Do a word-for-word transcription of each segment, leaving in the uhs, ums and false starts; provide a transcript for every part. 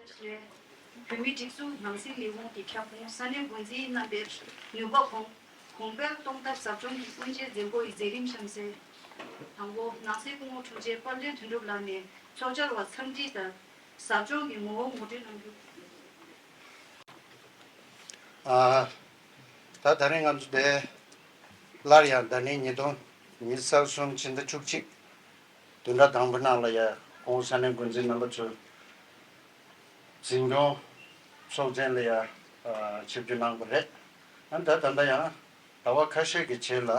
བོད་མིའི་སྒྲིག་འཛུགས་ནང་སྲིད་ལས་ཁུངས་ཀྱི་ཁྱབ་ཁོངས་ས་གནས་འགོ་འཛིན་རྣམ་པའི་ནུས་པ་གོང་གོང་འཕེལ་གཏོང་ཐབས་ཟབ་སྦྱོང་གི་དབུ་འབྱེད་མཛད་སྒོ་ཡི་མཛད་རིམ་གཤམ་གསལ། དང་པོ། ནང་སྲིད་སྐུ་ངོ་དྲུང་ཆེ་དཔལ་ལྡན་དོན་གྲུབ་ལགས་ནས་ཚོགས་བཅར་བ་འཚམས་འདྲི་དང་ཟབ་སྦྱོང་གི་ངོ་བོ་ངོ་སྤྲོད་གནང་རྒྱུ། ཨ། ད་ད་རིང་ང་ཚོ་དེ་སླར་ཡང་ཟླ་ནི་ཉིས་སྟོང་ཉི་ཤུ་རྩ་གསུམ་ཕྱི་ཟླ་བཅུ་གཅིག་བདུན་ཕྲག་དང་པོའི་ནང་ལ་ཡ་ཁོང་ས་གནས་འགོ་འཛིན་རྣམ་པ་ཚོས་འཛིན་སྐྱོང་ཚོགས་ཆེན་ལ་ཡ་ཆིབས་བསྒྱུར་གནང་བ་རེད། ཨ་ད་ད་ལྟ་ཡང་ཟླ་བ་ཁ་ཤས་ཀྱི་རྗེས་ལ་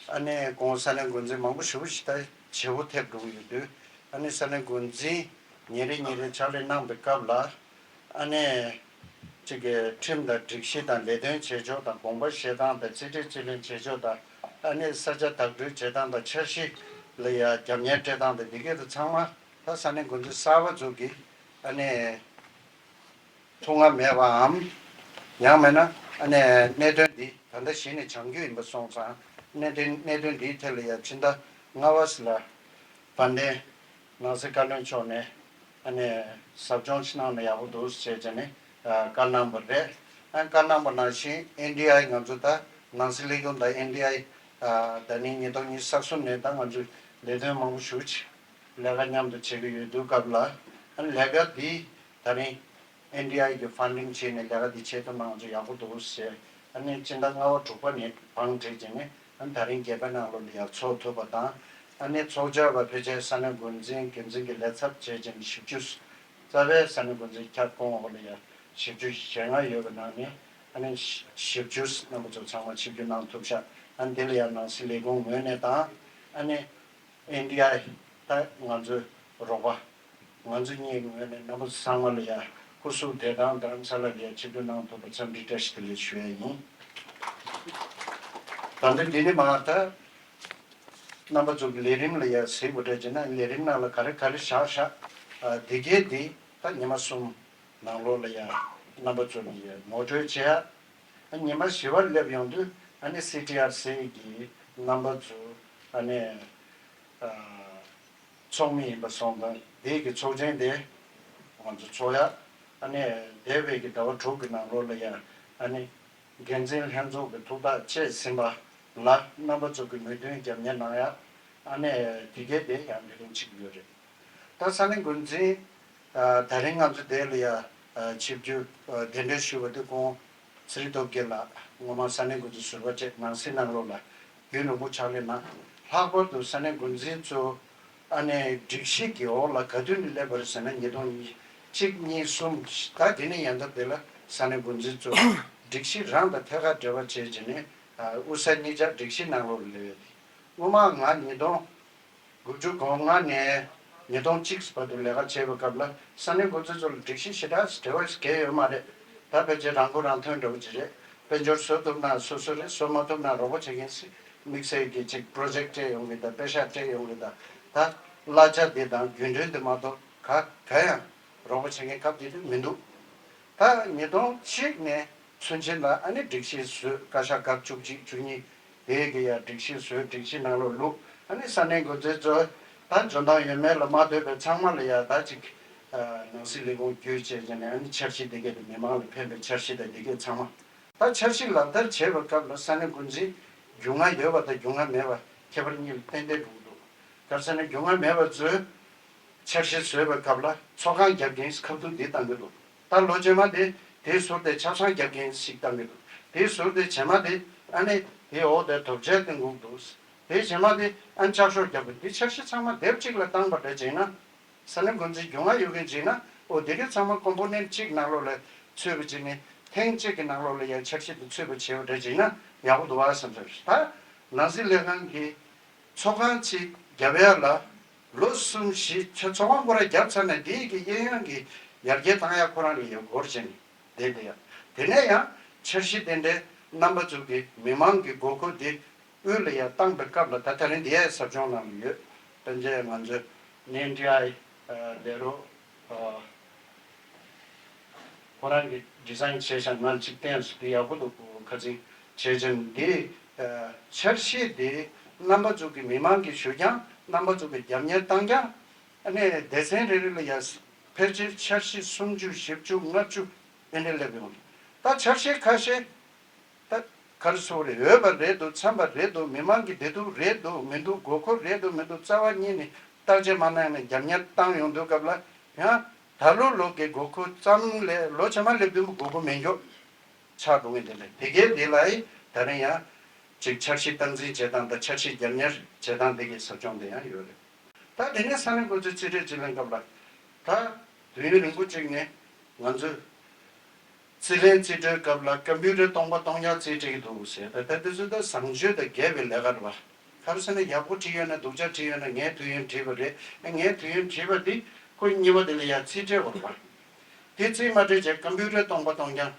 ཨ་ནི་ཁོང་ས་གནས་འགོ་འཛིན་མང་པོ་ཞེ་པོ་ཞིག་ད་བརྗེ་པོ་ཐེབས་འགྲོ་གི་ཡོད་དུས། ཨ་ནི་ས་གནས་འགོ་འཛིན་ཉིན་རེ་ཉིན་རེ་ཕྱག་ལས་གནང་བའི་སྐབས་ལ་ཨ་ནི་གཅིག་གི་ཁྲིམས་དང་སྒྲིག་གཞི་དང་ལས་དོན་བྱེད་ཕྱོགས་དང་དགོངས་པ་བཞེས་སྟངས་དང་རྩིས་སྤྲོད་རྩིས་ལེན་བྱེད་ཕྱོགས་དང་། ཨ་ནི་ས་ཆ་བདག་སྤྲོད་བྱེད་སྟངས་དང་འཆར་གཞི་ལ་ཡ་རྒྱབ་གཉེར་སྤྲད་སྟངས་དང་འདི་གས་དང་ཚང་མ་ད་ས་གནས་འགོ་འཛིན་གསར་པ་ཚོ་གིས་ཨ་ནི་ཐུགས་མངའ་མེད་པའམ། ཡང་མིན་ན་ཨ་ནི་གནད་དོན་འདི་ད་ལྟ་གཞི་ནས་བྱང་རྒྱུ་ཡིན་པ་སོང་ཙང་གནད་དོན་གནད་དོན་འདིའི་ཐད་ལ་ཡ་ཕྱི་ཟླ་ལྔ་པ་ལ་དཔལ་ལྡན་ནང་སྲིད་བཀའ་བློན་མཆོག་ནས་ཨ་ནི་ཟབ་སྦྱོང་ཞིག་གནང་ན་ཡག་པོ་འདུག་ཟེར་བྱས་ནས་བཀའ་གནང་བ་རེད། ཨ་བཀའ་གནང་བ་ནང་བཞིན་ཨེན་ཌི་ཨའི་ང་ཚོ་ད་ནང་སྲིད་ལས་ཁུངས་དང་ཨེན་ཌི་ཨའི་ད་ནི་ཉིས་སྟོང་ཉི་ཤུ་རྩ་གསུམ་ནས་ད་ང་ཚོས་ལས་དོན་མང་པོ་ཞེ་པོ་ཅིག་ལས་ཀ་མཉམ་དུ་བྱེད་ཀྱི་ཡོད་དུས་སྐབས་ལ་ཨ་ནི་ལས་ཀ་འདི་ད་རིང་ཨེན་ཌི་ཨའི་གི་ཕན་ཌིང་བྱས་ནས་ལས་ཀ་འདི་བྱེད་ཐུབ་ན་ང་ཚོ་ཡག་པོ་འདུག་ཟེར། ཨ་ནི་སྤྱི་ཟླ་ལྔ་པ་དྲུག་པ་ནས་བང་བསྒྲིགས་བྱས་ནས་ཨ་ནི་ད་རིང་བརྒྱད་པའི་ནང་ལོགས་ལ་ཡར་ཚོགས་ཐུབ་པ་དང་། ཨ་ནི་ཚོགས་བཅར་བ་ཕལ་ཆེར་ས་གནས་འགོ་འཛིན་འགན་འཛིན་གྱི་ལས་ཚབ་བྱས་བྱས་ནས་བཞི་བཅུ། རྩ་བའི་ས་གནས་འགོ་འཛིན་ཁྱབ་ཁོངས་འོག་ལ་ཡ་བཞི་བཅུ་ཞེ་ལྔ་ཡོད་པའི་ནང་ནས་ཨ་ནི་བཞི་བཅུ་རྣམ་པ་ཚོ་ཚང་མ་ཆིབས་བསྒྱུར་གནང་ཐུབ་ཤག་ཨ་ནི་དེ་ལ་ཡ་ནང་སྲིད་ལས་ཁུངས་ངོས་ནས་དང་ཨ་ནི། ཨེན་ཌི་ཨའི་ད་ང་ཚོའི་རོགས་པ། ང་ཚོ་གཉིས་ངོས་ནས་རྣམ་པ་ཚོ་ཚང་མ་ལ་ཡ་སྐུ་གཟུགས་བདེ་ཐང་དང་ས་ལ་ལ་ཡ་ཆིབས་བསྒྱུར་གནང་ཐུབ་པ་འཚམས་འདྲི་བཀྲ་ཤིས་བདེ་ལེགས་ཞུ་ཡ་ཡིན། ད་ལྟ་འདི་ནས་མར་ད་རྣམ་པ་ཚོ་གི་ལས་རིམ་ལ་ཡ་གཟིགས་པ་འདྲ་བྱས་ན་ལས་རིམ་ནང་ལ་ག་རེ་ག་རེ་བཞག་བཞག་ཨ་དེ་གས་འདི་ད་ཉི་མ་གསུམ་ནང་ལོགས་ལ་ཡ་རྣམ་པ་ཚོ་ལ་ཡ་ངོ་སྤྲོད་བྱེད་ཡ། ཉི་མ་བཞི་པར་སླེབས་ཡོང་དུས་ཨ་ནི་སི་ཊི་ཨར་སི་གི་རྣམ་པ་ཚོ་ཨ་ནི་ཨ་ཚོགས་མི་ཡིན་པ་སོང་ཙང་དེ་གི་ཚོགས་ཆེན་དེ་ང་ཚོ་ཚོགས་ཡ། ཨ་ནི་འདས་པའི་གི་ཟླ་བ་དྲུག་གི་ནང་ལོགས་ལ་ཡ་ཨ་ནི་འགན་འཛིན་ལྷན་ཚོགས་ཀྱི་ཐུགས་ཐག་བཅད་ཟིན་པ་ལ་རྣམ་པ་ཚོ་གི་མོས་མཐུན་རྒྱབ་གཉེར་གནང་ཡ། ཨ་ནི་དེ་གས་དེ་ཡང་ལས་རིམ་གཅིག་ཡོད་རེད། ད་ས་གནས་འགོ་འཛིན་ཨ་ད་རིང་ང་ཚོ་དེ་ལ་ཡ་ཨ་ཆིབས་བསྒྱུར་ཨ་གདན་འདྲེན་ཞུས་པ་དེ་ཁོང་ཚེ་རིང་སྟོབས་རྒྱལ་ལགས་སྔོན་མ་ས་གནས་འགོ་འཛིན་ཟུར་པ་བཅས་ནང་སྲིད་ནང་ལོགས་ལ་རྒྱུན་རིང་པོ་ཕྱག་ལས་གནང་། ལྷག་པར་དུ་ས་གནས་འགོ་འཛིན་ཚོ་ཨ་ནི་སྒྲིག་གཞི་གི་འོག་ལ་ག་དུས་ནས་སླེབས་པ་རེད་ཟེར་ན་ཉིས་སྟོང་གཅིག་གཉིས་གསུམ། ད་དེ་ནས་ཡན་ཐབས་དེ་ལ་ས་གནས་འགོ་འཛིན་ཚོ་སྒྲིག་གཞི་རང་དང་ཐད་ཀར་འབྲེལ་བ་བྱས་བྱས་ནས་ཨ་དབུས་ས་གཉིས་ཆར་སྒྲིག་གཞི་ནང་ལོགས་ལ་སླེབས་ཡོད་དེ། སྔོན་མ་ང་ཉིས་སྟོང་དགུ་བཅུ་གོ་ལྔ་ནས་ཉིས་སྟོང་གཅིག་བར་དུ་ལས་ཀ་བྱས་པའི་སྐབས་ལ་ས་གནས་འགོ་འཛིན་ཚོ་ལ་སྒྲིག་གཞི་ཞེ་དྲག་འབྲེལ་བ་གང་ཡང་ཡོད་མ་རེད། ད་ཕལ་ཆེར་རང་མགོ་རང་ཐོན་འདྲ་བོ་ཅིག་རེད། དཔལ་འབྱོར་བཟོ་ཐུབ་ན་བཟོ་བཟོ་རེད། བཟོ་མ་ཐུབ་ན་རོགས་པ་བྱེད་མཁན་ཞིག་དམིགས་བསལ་གྱི་ཅིག་པོ་རོ་ཇེག་སྤྲད་ཡོང་གི་དང་པེ་ཤག་སྤྲད་ཡོང་གི་དང་། ད་གླ་ཆ་འདི་དང་རྒྱུན་གྲོན་འདི་མ་གཏོགས་ག་ག་ཡང་རོགས་པ་བྱེད་མཁན་སྐབས་དེ་དུས་མི་འདུག་ད་ཉིས་སྟོང་གཅིག་ནས་ཚུན་ཆད་ལ་ཨ་ནི་སྒྲིག་གཞི་བཟོས། བཀའ་ཤག་སྐབས་བཅུ་གཅིག་བཅུ་གཉིས་དེ་གི་ཡ་སྒྲིག་གཞི་བཟོས། སྒྲིག་གཞི་ནང་ལོགས་བླུགས། ཨ་ནི་ས་གནས་འགོ་འཛིན་ཚོས་ད་འཇོན་ཐང་ཡོད་མེད་ལ་མ་ལྟོས་པའི་ཚང་མ་ལ་ཡ་ད་ཅིག་ནང་སྲིད་ལས་ཁུངས་བརྒྱུད་བྱས་བྱས་ནས་ཨ་ནི་འཆར་གཞི་དེ་གས་དེ་མི་མང་ལ་ཕན་པའི་འཆར་གཞི་དང་དེ་གས་ཚང་མ། ད་འཆར་གཞི་ལག་བསྟར་བྱེད་པའི་སྐབས་ལ་ས་གནས་འགོ་འཛིན་རྒྱུས་མངའ་ཡོད་པ་དང་རྒྱུས་མངའ་མེད་པ་ཁྱད་པར་གཉིས་ལ་ཏན་ཏན་འགྲོ་གི་འདུག་ག་རེ་ཟེར་ན་རྒྱུས་མངའ་མེད་པ་ཚོས་འཆར་གཞི་བཟོས་པའི་སྐབས་ལ་ཚོགས་ཁང་རྒྱབ་ཀྱིན་ཁ་ཐུག་འདི་བཏང་གི་འདུག་ད་ལོ་རྗེས་མ་དེ་དེའི་ཟུར་དེ་ཆབ་གསང་རྒྱབ་ཀྱིན་ཞིག་བཏང་གི་འདུག་དེའི་ཟུར་དེ་རྗེས་མ་དེ་ཨ་ནི་དེའི་འོག་དེ་དོ་ཆལ་དེ་འགུག་འདུག་དེའི་རྗེས་མ་དེ་ཨ་ནི་ལྕགས་ཤོག་རྒྱབ་གི་འདི་འཆར་གཞི་ཚང་མ་དེབ་གཅིག་ལ་བཏང་པ་འདྲ་བྱས་ན། ས་གནས་འགོ་འཛིན་རྒྱུས་མངའ་ཡོད་མཁན་བྱས་ན་ཨོ་དེ་གའི་ཚང་མ་ཀོམ་པོ་ནེན་ཊི་གཅིག་ནང་ལོགས་ལ་ཚུད་པ་བྱས་ནས་ཐེངས་གཅིག་གི་ནང་ལོགས་ལ་ཡང་འཆར་གཞི་དེ་ཚུད་པ་བྱས་པ་འདྲ་བྱས་ན་ཡག་པོ་འདུག་བ་བསམ་ས་རེད། ད་ནང་སྲིད་ལས་ཁང་གི་ཚོགས་ཁང་གཅིག་རྒྱབ་ཡ་ལ་ལོ་གསུམ་བཞི་ཚོགས་ཁང་ཁོ་ར་རྒྱབ་ཚར་ནས་དེའི་གི་གཡས་གཡོན་གྱི་ཡར་རྒྱས་བཏང་ཡ་ཁོ་རང་ལ་ཡང་འགོར་བྱས་ནས་བསྡད་བསྡད་ཡ། དེ་ནས་ཡང་འཆར་གཞི་དེ་འདྲའི་རྣམ་པ་ཚོ་གི་མི་མང་གི་དགོས་མཁོ་དེ་དབུས་ལ་ཡང་བཏང་པའི་སྐབས་ལ་ད་ད་རིང་འདི་ཡང་ཟབ་སྦྱོང་གནང་གི་ཡོད། དཔེར་ན་ང་ཚོ་ཨེན་ཌི་ཨའི་ལས་རོགས་ཁོ་རང་གི་ཌི་ཛའིན་བྱས་ཤག་ང་གཅིག་བསྟན་སོང་། དེ་ཡག་པོ་འདུག་ཁ་ཚིག་བྱས་ཙང་འདི་འཆར་གཞི་འདི་རྣམ་པ་ཚོ་གི་མི་མང་གིས་ཞུ་རྐྱང་རྣམ་པ་ཚོ་གིས་རྒྱབ་གཉེར་བཏང་རྐྱང་ཨ་ནི་སྡེ་ཚན་རེ་རེ་ལ་ཡང་ ཕལ་ཆེར་འཆར་གཞི་སུམ་ཅུ་བཞི་བཅུ་ལྔ་བཅུ་ཨེ་འདྲ་སླེབས་ཡོང་གི། ད་འཆར་གཞི་ཁ་ཤས་ད་ག་རེ་ཟེར་དགོས་རེད། འོས་པ་རེད་འདུག་འཚམས་པ་རེད་འདུག་མི་མང་གི་བདེ་སྡུག་རེད་འདུག་མི་འདུག་དགོས་མཁོ་རེད་འདུག་མི་འདུག་རྩ་བ་ཉིད་ནས་བརྟག་དཔྱད་མ་གནང་ནས་རྒྱབ་གཉེར་བཏང་ཡོང་དུས་སྐབས་ལ་ཡང་ད་ལོ་ལོ་གི་དགོས་མཁོ་ཙམ་ལས་ལོ་ཕྱི་མ་སླེབས་དུས་དགོས་མཁོ་མེད་མགྱོགས་ཆགས་འགྲོ་ངེས་དེ་འདྲ། དེ་གའི་དེ་ལ་ཡི་ད་རིང་ཡང་ཅིག་འཆར་གཞི་སྟངས་འཛིན་བྱེད་སྟངས་དང་འཆར་གཞི་རྒྱབ་གཉེར་བྱེད་སྟངས་དེ་གའི་ཟབ་སྦྱོང་དེ་ཡང་ཡོད་རེད། ད་དེ་ནས་ས་གནས་འགོ་འཛིན་རྩིས་སྤྲོད་རྩིས་ལེན་སྐབས་ལ་ད་དུས་ཡུན་རིང་པོ་ཅིག་ནས་ང་ཚོས་རྩིས་ལེན་རྩིས་སྤྲོད་སྐབས་ལ་ཀམ་པུ་ཊར་སྟོང་པ་སྟོང་རྐྱང་རྩིས་སྤྲད་ཀྱི་འདུག་ཟེར། ད་ད་དེ་ཚོ་ད་བཟང་སྤྱོད་དང་འགལ་བའི་ལས་ཀ་རེད་བ། ག་རེ་ཟེར་ན་ཡག་པོ་བྲིས་ཡོད་ན་སྡུག་ཅག་བྲིས་ཡོད་ན་ངས་དུས་ཡུན་བྲིས་པ་རེད། ངས་དུས་ཡུན་བྲིས་པ་འདི་ཁོ་གཉིས་པ་དེ་ལ་ཡང་རྩིས་སྤྲད་དགོས་རེད་བ། དེ་རྩིས་མ་སྤྲད་བྱས་ཀམ་པུ་ཊར་སྟོང་པ་སྟོང་རྐྱང་།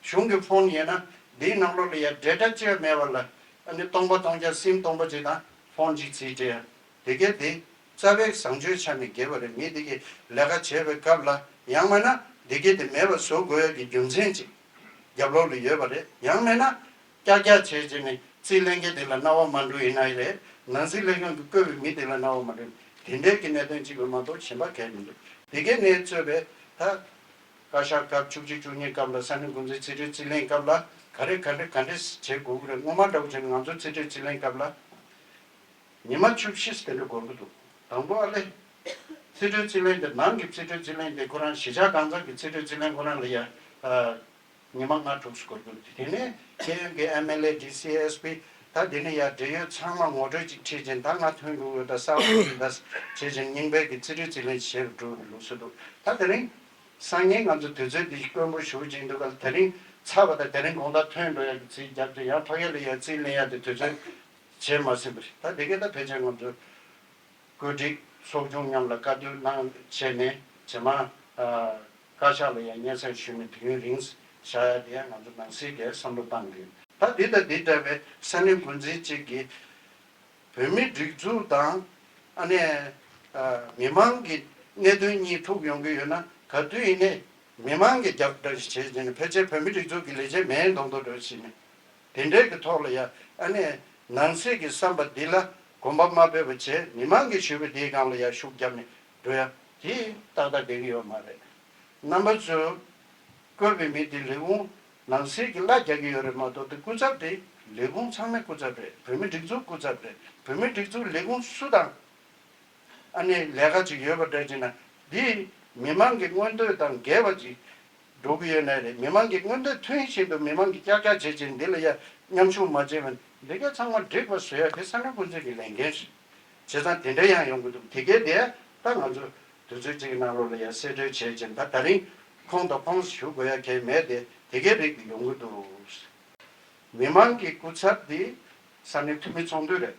གཞུང་གི་ཕོན་ཡིན་ན་འདིའི་ནང་ལོགས་ལ་ཡང་ཌེ་ཊ་གཅིག་མེད་པ་ལ་ཨ་ནི་སྟོང་པ་སྟོང་རྐྱང་སིམ་སྟོང་པ་གཅིག་དང་ཕོན་གཅིག་རྩིས་སྤྲད་ཡ། དེ་གས་དེ་རྩ་བའི་བཟང་སྤྱོད་ཆ་ནས་འགལ་བ་རེད། མི་དེ་གིས་ལས་ཀ་བྱེད་པའི་སྐབས་ལ་ཡང་མིན་ན་དེ་གས་དེ་མེད་པ་བཟོ་དགོས་ཡ་གི་རྒྱུ་མཚན་ཅིག་རྒྱབ་ལོགས་ལ་ཡོད་པ་རེད། ཡང་མིན་ན་ཀྱག་ཀྱག་བྱས་བྱས་ནས་རྩིས་ལེན་མཁན་དེ་ལ་རྣ་བ་མ་འགྲོ་ཡིན་ན་རེད། ནང་སྲིད་ལས་ཁུངས་ཀྱིས་བསྐོས་པའི་མི་དེ་ལ་རྣ་བ་མ་འགྲོ། དེ་འདྲའི་གི་གནད་དོན་གཅིག་པུ་མ་གཏོགས་གཞན་པ་གང་ཡང་མི་འདུག་དེ་གའི་ནས་གཙོས་པའི་ད་བཀའ་ཤག་སྐབས་བཅུ་གཅིག་བཅུ་གཉིས་སྐབས་ལ་ས་གནས་འགོ་འཛིན་རྩིས་སྤྲོད་རྩིས་ལེན་སྐབས་ལ་ག་རེ་ག་རེ་ག་འདྲས་བྱེད་དགོས་ཀྱི་རེད། སྔོན་མ་འདྲ་བོ་བྱས་ན་ང་ཚོ་རྩིས་སྤྲོད་རྩིས་ལེན་སྐབས་ལ་ཉི་མ་བཅུ་བཞི་དེ་འདྲ་འགོར་གྱི་འདུག་དང་པོ་ཨ་ལེ། རྩིས་སྤྲོད་རྩིས་ལེན་དེ་ནང་གི་རྩིས་སྤྲོད་རྩིས་ལེན་དེ་ཁོ་རང་གཞིས་ཆགས་གང་ཚང་གི་རྩིས་སྤྲོད་རྩིས་ལེན་ཁོ་རང་ལ་ཡ། ཉི་མ་ལྔ་དྲུག་ཙམ་འགོར་གྱི་འདུག་དེ་ནས་ཤེས་ཡོན་གྱི་ཨེམ་ཨེལ་ཨེ། ཌི་སི། ཨེས་པི། ད་དེ་ནས་ཡ་འབྲེལ་ཡོད་ཚང་མ་ངོ་སྤྲོད་ཅིག་བྱེད་ཅིང་ད་ང་ཐོན་འགྲོ་ཡོད་ད་གསར་པ་ཡིན་ད་བྱེད་ཅིང་རྙིང་པའི་གི་རྩིས་སྤྲོད་རྩིས་ལེན་བྱེད་རུ་འགྲོ་བའི་ལུགས་སྲོལ་འདུག་ད་དེ་རིང་སང་ཉིན་ང་ཚོ་དུས་ཚོད་འདི་དཀོན་པོ་ཞུ་བཞིན་འདུག་ག་དེ་རིང་ཚར་བ་དང་དེ་རིང་དགོང་དག་ཐོན་འགྲོ་ཡ་གི་རྩིས་རྒྱབ་ཅིང་ཡང་ཕ་གི་ལ་ཡ་རྩིས་ལེན་ཡ་དེ་དུས་ཚོད་བྱེད་མ་ཟིན་པ་རེད། ད་དེ་གས་ད་ཕལ་ཆེར་ང་ཚོ་བཀོད་སྒྲིག་ཚོགས་ཆུང་མཉམ་ལ་བཀའ་བསྡུར་གནང་བྱས་ནས་རྗེས་མ་ཨ་བཀའ་ཤག་ལ་ཡང་སྙན་སེང་ཞུས་ནས་དུས་ཡུན་རིང་བཞག་ཡ་དེ་ཡང་ང་ཚོ་ནང་སྲིད་ཀྱིས་བསམ་བློ་བཏང་གི་ཡོད། ད་འདི་དང་འདི་འདྲ་བའི་ས་གནས་འགོ་འཛིན་གཅིག་གིས་བོད་མིའི་སྒྲིག་འཛུགས་དང་ཨ་ནི་ཨ་མི་མང་གི་གནད་དོན་གཉིས་ཐུག་ཡོང་གི་ཡོད་ན་ག་དུས་ཡིན་ནའི་མི་མང་གི་རྒྱབ་སྐྱོར་ཞིག་བྱེད་ཀྱི་ཡིན། ཕལ་ཆེར་བོད་མིའི་སྒྲིག་འཛུགས་ཀྱི་ལས་བྱེད་མེད་མདོག་མདོག་འདྲ་བྱས་ནས། དེ་འདྲའི་གི་ཐོག་ལ་ཡ་ཨ་ནི་ནང་སྲིད་ཀྱི་བསམ་པ་འདི་ལ་གོམ་པ་མ་སྤོས་པ་བྱས་མི་མང་གིས་ཞུས་པ་འདིའི་སྒང་ལ་ཡ་ཤུགས་བརྒྱབ་ནས་འགྲོ་ཡ་དེ་ཏག་ཏག་བསྡད་ཀྱི་ཡོད་མ་རེད། རྣམ་པ་ཚོས་བསྐོས་པའི་མི་དེ་ལས་ཁུངས་ནང་སྲིད་ཀྱི་གླ་རྒྱག་གི་ཡོད་རེད་མ་གཏོགས་དེ་སྐུ་ཚབ་དེ་ལས་ཁུངས་ཚང་མའི་སྐུ་ཚབ་རེད། བོད་མི་སྒྲིག་འཛུགས་སྐུ་ཚབ་རེད། བོད་མི་སྒྲིག་འཛུགས་ལས་ཁུངས་སུ་དང་ཨ་ནི་ལས་ཀ་ཅིག་ཡོད་པ་འདྲ་ཅིག་ན་འདི་མི་མང་གི་མངོན་འདོད་དང་འགལ་བ་ཅིག་འགྲོ་གི་ཡོད་ན་རེད། མི་མང་གི་མངོན་འདོད་མཐུན་བཞིན་དུ་མི་མང་གི་ཀྱག་ཀྱག་བྱེད་ཅིང་འདི་ལ་ཡ་མཉམ་ཞུགས་མ་བྱས་པ་འདི་ག་ཚང་མ་འགྲིག་པ་བཟོ་ཡ་དེ་ས་གནས་འགོ་འཛིན་གྱི་ལས་འགན་རེད། བྱས་ཙང་དེ་འདྲ་ཡང་ཡོང་གི་འདུག་དེ་གས་དེ་ད་ང་ཚོ་དུས་ཚོད་ཅིག་གི་ནང་ལོགས་ལ་ཡ་གསལ་བཀྲོལ་བྱེད་ཅིང་ད་ད་རིང་ཁོང་དང་ཁོང་ཞུ་དགོས་ཡ་གས་མེད་དེ་དེ་གས་རིགས་ཀྱི་ཡོང་གི་འདུག་མི་མང་གི་སྐུ་ཚབ་འདི་ས་གནས་འཐུས་མི་ཚོགས་འདུ་རེད།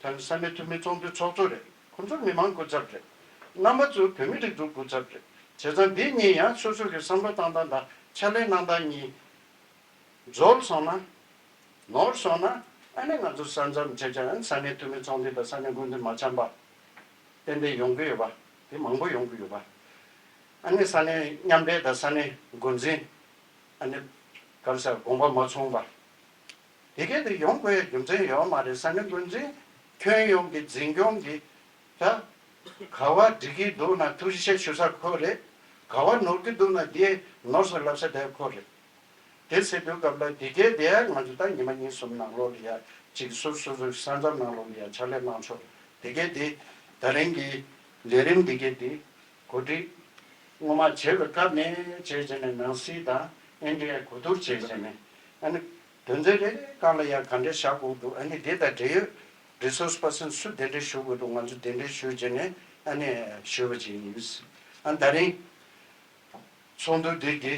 ད་ནི་ས་གནས་འཐུས་མི་ཚོགས་འདུ་ཚོགས་གཙོ་རེད། ཁོང་ཚོ་མི་མང་སྐུ་ཚབ་རེད། རྣམ་པ་ཚོ་བོད་མི་སྒྲིག་འཛུགས་སྐུ་ཚབ་རེད། བྱས་ཙང་འདི་གཉིས་ཡང་སོ་སོ་གི་བསམ་བློ་བཏང་སྟངས་དང་ཕྱག་ལས་གནང་སྟངས་གཉིས་འཛོལ་སོང་ན་ནོར་སོང་ན་ཨ་ནི་ང་ཚོ་ས་མཚམས་བྱས་ཙང་ས་གནས་འཐུས་མི་ཚོགས་འདུ་དང་ས་གནས་འགོ་འཛིན་མ་འཆམ་པ་ཏན་ཏན་ཡོང་གི་ཡོད་པ་དེ་མང་པོ་ཡོང་གི་ཡོད་པ། ཨ་ནི་ས་གནས་མཉམ་འབྲེལ་དང་ས་གནས་འགོ་འཛིན་ཨ་ནི་ག་རེ་ཟེར་དགོངས་པ་མ་ཚོམས་པ། དེ་གས་དེ་ཡོང་དགོས་རྒྱུ་མཚན་ཡོད་མ་རེད། ས་གནས་འགོ་འཛིན་ཁྱོན་ཡོངས་ཀྱི་འཛིན་སྐྱོང་གི་ད་ག་བ་འགྲིག་གི་འདུག་ན་ཐུགས་རྗེ་ཆེ་ཞུ་ས་ཁོ་རེད། ག་བ་ནོར་གི་འདུག་ན་དེ་ནོར་སོང་ལབ་ས་དེ་ཁོ་རེད། དེ་ཟེར་དུས་སྐབས་ལ་དེ་གས་དེ་ང་ཚོ་ད་ཉི་མ་གཉིས་གསུམ་ནང་ལོགས་ལ་ཡ་གཅིག་སོ་སོ་སོའི་ས་མཚམས་ནང་ལོགས་ལ་ཡ་ཕྱག་ལས་གནང་ཆོག་དེ་གས་དེ་ད་རིང་གི་ལས་རིམ་དེ་གས་དེ་གོ་སྒྲིག་སྔོན་མ་བྱས་པའི་སྐབས་ནས་བྱས་བྱས་ནས་ནང་སྲིད་དང་ཨེན་ཌི་ཨེ་གོ་བསྡུར་བྱས་བྱས་ནས་ཨ་ནི་དོན་ཚན་རེ་རེ་སྒང་ལ་ཡང་ག་འདྲས་བཞག་དགོས་འདུག་ཨ་ནི་དེ་དང་འབྲེལ་ཡོད་རི་སོར་སི་པར་སན་སུ་དེ་འདྲས་ཞུ་དགོས་འདུག་ང་ཚོ་དེ་འདྲས་ཞུས་བྱས་ནས་ཨ་ནི་ཞུས་པ་ཅིག་ཡིན། ཨ་ད་རིང་ཚོགས་འདུ་འདི་གི་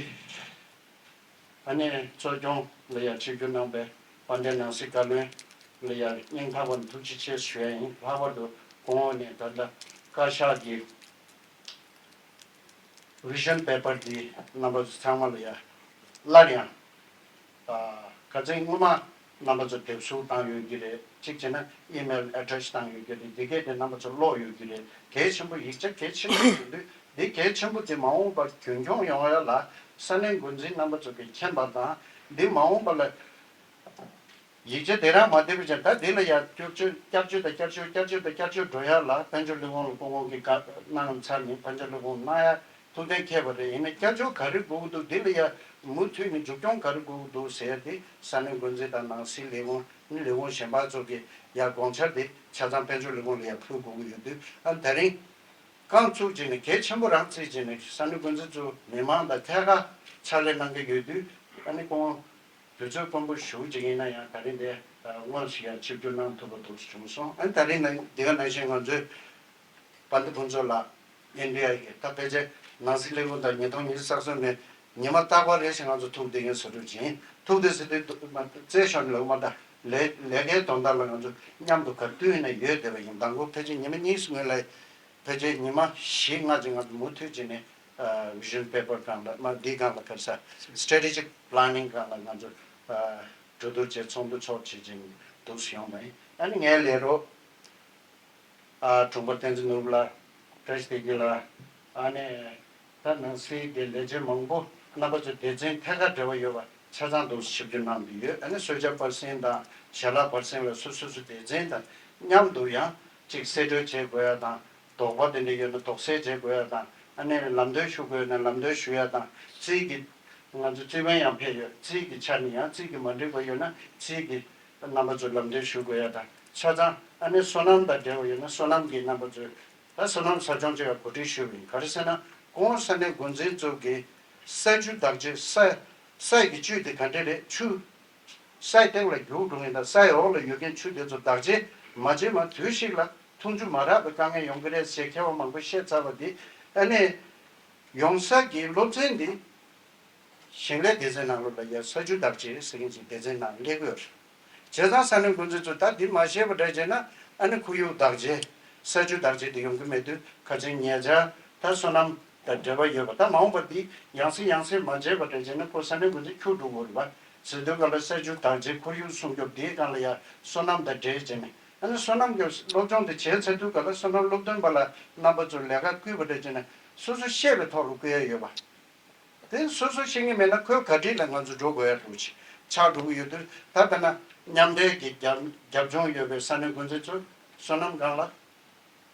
ཨ་ནི་གཙོ་སྐྱོང་ལ་ཡང་ཆིབས་བསྒྱུར་གནང་བའི་དཔལ་ལྡན་ནང་སྲིད་བཀའ་བློན་ལ་ཡང་སྙིང་ཐག་པ་ནས་ཐུགས་རྗེ་ཆེ་ཞུ་ཡ་ཡིན། ལྷག་པར་དུ་གོང་འོག་ནས་ད་ལྟ་བཀའ་ཤག་གི་བི་ཤན་པེ་པར་འདི་རྣམ་པ་ཚོ་ཚང་མ་ལ་ཡང་སླར་ཡང་ཨ་ཁ་སང་སྔོན་མ་རྣམ་པ་ཚོ་དེབ་གཟིགས་བཏང་ཡོད་ཀྱི་རེད། གཅིག་བྱས་ན་ཨི་མེལ་ཨེ་ཌི་རེ་སི་བཏང་ཡོད་ཀྱི་རེད། འདི་གས་དེ་རྣམ་པ་ཚོ་ཀློག་ཡོད་ཀྱི་རེད། གལ་ཆེན་པོ་ཡིག་ཆ་གལ་ཆེན་པོ་ཡིན་དུས་འདི་གལ་ཆེན་པོ་དེ་མ་འོངས་པར་རྒྱུན་འཁྱོངས་ཡོང་ཡ་ལ་ས་གནས་འགོ་འཛིན་རྣམ་པ་ཚོ་གིས་མཁྱེན་པ་དང་འདི་མ་འོངས་པ་ལ་ཡིག་ཆ་དེ་རང་མ་བསྡད་པ་བྱས་ད་འདི་ལ་ཡང་བསྐྱར་བཅོས་བསྐྱར་བཅོས་དང་བསྐྱར་བཅོས་བསྐྱར་བཅོས་དང་བསྐྱར་བཅོས་འགྲོ་ཡ་ལ་དཔལ་འབྱོར་ལས་ཁུངས་ལ་སྐུ་ངོ་གིས་བཀའ་གནང་ཚར་ནས་དཔལ་འབྱོར་ལས་ཁུངས་གནང་ཡ་ ཐུགས་གཏན་འཁེལ་བ་རེད། ཡིན་ན་བསྐྱར་སྦྱོང་ག་རེ་དགོས་ཀྱི་འདུག་འདི་ལ་ཡ་མུ་མཐུད་ནས་མཇུག་སྐྱོང་ག་རེ་དགོས་ཀྱི་འདུག་ཟེར་ཏེ་ས་གནས་འགོ་འཛིན་དང་ནང་སྲིད་ལས་ཁུངས་ནི་ལས་ཁུངས་གཞན་པ་ཚོ་གི་ཡ་དགོངས་འཆར་དེ་ཆ་ཚང་དཔལ་འབྱོར་ལས་ཁུངས་ལ་ཡ་ཕུལ་དགོས་ཀྱི་ཡོད་དུས། ཨ་ད་རིང་རྐང་བཙུགས་བྱས་ནས་གལ་ཆེན་པོ་རང་བརྩིས་བྱས་ནས་ས་གནས་འགོ་འཛིན་ཚོ་མི་མང་དང་ཐད་ཀར་ཕྱག་ལས་གནང་གི་ཡོད་དུས། ཨ་ནི་ཁོང་དུས་ཚོད་དཀོན་པོ་ཞེ་པོ་ཅིག་ཡིན་ན་ཡང་ད་རིང་དེ་སྔོན་ཞིག་ཡང་ཆིབས་བསྒྱུར་གནང་ཐུབ་པ་འདུག་བྱུང་སོང་། ཨ་ནི་ད་རིང་ནང་འདི་ག་ནང་བཞིན་ང་ཚོའི་དཔལ་ལྡན་ཕུན་ཚོགས་ལགས་ཨེན་ཌི་ཨའི་གི་ད་ཕལ་ཆེར་ནང་སྲིད་ལས་ཁུངས་དང་ཉིས་སྟོང་ཉི་ཤུ་རྩ་གསུམ་ནས་ཉི་མ་རྟག་པར་རེ་ཞིག་ང་ཚོ་ཐུག་བསྡད་མཁན་བཟོ་འདྲ་ཅིག་ཡིན། ཐུག་བསྡད་ཟེར་དུས་རྩེད་ཤོར་ནས་ལབ་མ་ད་ལས་ལས་ཀའི་དོན་དག་ལ་ང་ཚོ་མཉམ་དུ་ག་དུས་ཡིན་ན་ཡོད་བསྡད་པ་ཡིན། མདང་དགོང་ཕལ་ཆེར་ཉི་མ་གཉིས་སྔོན་ལ་ཕལ་ཆེར་ཉི་མ་བཞི་ལྔ་ཅིག་ང་ཚོ་མུ་མཐུད་བྱས་ནས་ཨ་vision paper་སྒང་ལ་མ་འདི་སྒང་ལ་ག་རེ་ཟ་strategic planning་སྒང་ལ་ང་ཚོ་ཨ་གྲོས་བསྡུར་བྱས་ཚོགས་འདུ་འཚོགས་བྱེད་ཀྱིན་འདུག་སེ་ཡོང་བ་ཡིན། ཨ་ནི་ངའི་ལས་རོགས་ཨ་དྲུང་པ་བསྟན་འཛིན་ནོར་བུ་ལགས། བཀྲ་ཤིས་བདེ་སྐྱིད་ལགས། ཨ་ནི་ད་ནང་སྲིད་ཀྱི་ལས་བྱེད་མང་པོ་རྣམ་པ་ཚོ་སྡེ་ཚན་ཐད་ཀར་འབྲེལ་བ་ཡོད་པ་ཆ་ཚང་འདུག་སེ་ཆིབས་བསྒྱུར་གནང་གི་ཡོད། ཨ་ནི་གསོལ་ཇ་པར་སེང་དང་ཞལ་ལག་པར་སེང་ལ་སོ་སོ་སོ་སྡེ་ཚན་དང་མཉམ་དུ་ཡང་ཅིག་གསེད་བཀྲོལ་བྱེད་དགོས་ཡ་དང་། དོགས་པ་དེ་འདྲ་ཡོད་ན་དོགས་སེལ་བྱེད་དགོས་ཡ་དང་། ཨ་ནི་ལམ་སྟོན་ཞུ་དགོས་ཡོད་ན་ལམ་སྟོན་ཞུ་ཡ་དང་། རྩིས་ཀྱི་ང་ཚོ་རྩིས་དཔོན་ཡང་ཕེབས་ཡོད། རྩིས་ཀྱི་ཆ་ནས་ཡང་རྩིས་ཀྱི་མ་འགྲིག་པ་ཡོད་ན་རྩིས་ཀྱི་རྣམ་པ་ཚོ་ལམ་སྟོན་ཞུ་དགོས་ཡ་དང་། ཆ་ཚང་ཨ་ནི་སོ་ནམ་དང་འབྲེལ་བ་ཡོད་ན་སོ་ནམ་གྱི་རྣམ་པ་ཚོས་ད་སོ་ནམ་ཟབ་སྦྱོང་བྱེད་པར་གོ་སྒྲིག་ཞུས་པ་ཡིན། ག་རེ་ཟེར་ན་གོང་ས་གནས་འགོ་འཛིན་ཚོ་གི་ས་ཆུ་བདག་གཅེས། ས་ས་ཡི་གི་བཅུད་དེ་ག་འདྲ་རེད། ཆུ། སའི་སྟེང་ལ་རྒྱུག་འགྲོ་མཁན་དང་སའི་འོག་ལ་ཡོད་མཁན་ཆུ་དེ་ཚོ་བདག་གཅེས་མ་བྱས་མ་དུས་ཤིག་ལ་འཐུང་ཆུ་མ་རག་པའི་དཀའ་ངལ་ཡོང་གི་རེད་ཅེས་མཁས་པ་མང་པོས་བཤད་ཚར་བ་འདི། ཨ་ནི་ཡོང་ས་གི་སློབ་ཚན་འདི་ཞིང་ལས་སྡེ་ཚན་ནང་ལོགས་ལ་ཡ་ས་ཆུ་བདག་གཅེས་ཟེར་མཁན་ཅིག་སྡེ་ཚན་ནང་སླེབས་ཀྱི་ཡོད་རེད། བྱས་ཙང་ས་གནས་འགོ་འཛིན་ཚོས་ད་འདི་མ་ཤེས་པ་འདྲ་བྱས་ན་ཨ་ནི་ཁོར་ཡུག་བདག་གཅེས་ས་ཆུ་བདག་གཅེས་དེ་ཡོང་གི་མེད་དུས་ཁ་ཆེ་ཉེ་ཆར་ད་སོ་ནམ་དང་འབྲེལ་བ་ཡོད་པ། ད་མ་འོངས་པ་འདི་ཡང་སེ་ཡང་སེ་མ་བྱས་པ་འདྲ་བྱས་ན་ཁོ་ས་གནས་འགོ་འཛིན་འཁྱུར་འགྲོ་དགོས་རེད་པ། ཟེར་དུས་སྒང་ལ་ས་ཆུ་བདག་གཅེས་ཁོར་ཡུག་སྲུང་སྐྱོབ་དེའི་སྒང་ལ་ཡ་སོ་ནམ་དང་འབྲེལ་བྱས་ནས། ཨ་ནི་སོ་ནམ་གྱི་སློབ་སྦྱོང་དེ་བྱས་ཚར་དུས་སྒང་ལ་སོ་ནམ་སློབ་སྟོན་པ་ལ་རྣམ་པ་ཚོར་ལས་ཀ་བསྐུལ་བ་འདྲ་བྱས་ན་སོ་སོ་ཤེས་པའི་ཐོག་ལ་བསྐུལ་ཡ་ཡོད་པ། དེ་སོ་སོ་ཤེས་ཀྱི་མེད་ན་ཁོའི་ག་སྒྲིག་ལ་ང་ཚོ་འགྲོ་དགོས་ཡ་འདུག་ཅིག་ཆགས་འགྲོ་གི་ཡོད་དུས། ད་ལྟ་ན་མཉམ་འབྲེལ་གྱི་རྒྱབ་རྒྱབ་ལྗོངས་ཡོད་པའི་ས་གནས་འགོ་འཛིན་ཚོ་སོ་ནམ་སྒང་ལ།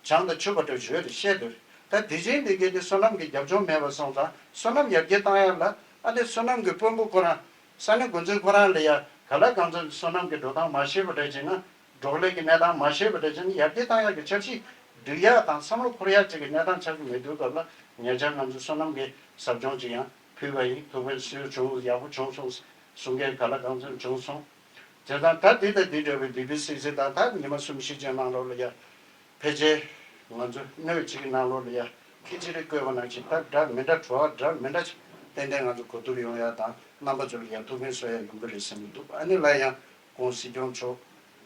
བྱང་དང་ཆུ་བར་དུ་བརྗོད་དེ་བཤད་དོ། ད་དེ་བཞིན་དེ་གལ་ཏེ་སོ་ནམ་གྱི་རྒྱབ་ལྗོངས་མེད་པ་སོང་ཙང་སོ་ནམ་ཡར་རྒྱས་བཏང་ཡ་ལ་ཨ་ནི་སོ་ནམ་གྱི་དཔོན་པོ་ཁོ་རང་ས་གནས་འགོ་འཛིན་ཁོ་རང་ལ་ཡ་ག་ལ་གང་འཚམ་སོ་ནམ་གྱི་འགྲོ་སྟངས་མ་ཤེས་པ་འདྲ་བྱས་ན། འབྲོག་ལས་ཀྱི་གནས་སྟངས་མ་ཤེས་པ་འདྲ་བྱས་ན་ཡར་རྒྱས་བཏང་ཡ་གི་འཆར་གཞི་སྒྲིག་ཡ་དང་བསམ་བློ་འཁོར་ཡ་ཅིག་གི་གནས་སྟངས་ཆགས་ཀྱི་མེད་དུས་སྐབས་ལ་ཉེ་ཆར་ང་ཚོ་སོ་ནམ་གྱི་ཟབ་སྦྱོང་ཅིག་ཡང་ཕུལ་བ་ཡིན། ཐུགས་ཕན་གསོས་བྱུང་། ཡག་པོ་བྱུང་སོང་གསུང་མཁན་ག་ལ་གང་འཚམ་བྱུང་སོང་། བྱས་ཙང་ད་འདི་དང་འདི་འདྲ་བའི་བི་བི་སི་སི་དང་ད་ཉི་མ་གསུམ་བཞི་ཅན་ནང་ལོགས་ལ་ཡ་ཕལ་ཆེར་ང་ཚོ་སྣོད་གཅིག་གི་ནང་ལོགས་ལ་ཡ་ཁི་ཅི་རེ་བཀོད་པ་ནང་བཞིན་ད་འདྲ་མི་འདྲ་བྲོ་བ་འདྲ་མི་འདྲ་ཏན་ཏན་ང་ཚོ་གོ་བསྡུར་ཡོང་ཡ་དང་རྣམ་པ་ཚོ་ལ་ཡ་ཐུགས་ཕན་གསོ་ཡ་ཡོང་གི་རེད་བསམ་གྱི་འདུག་ཨ་ནི་ལ་ཡང་ཁོང་སྲིད་སྐྱོང་མཆོག་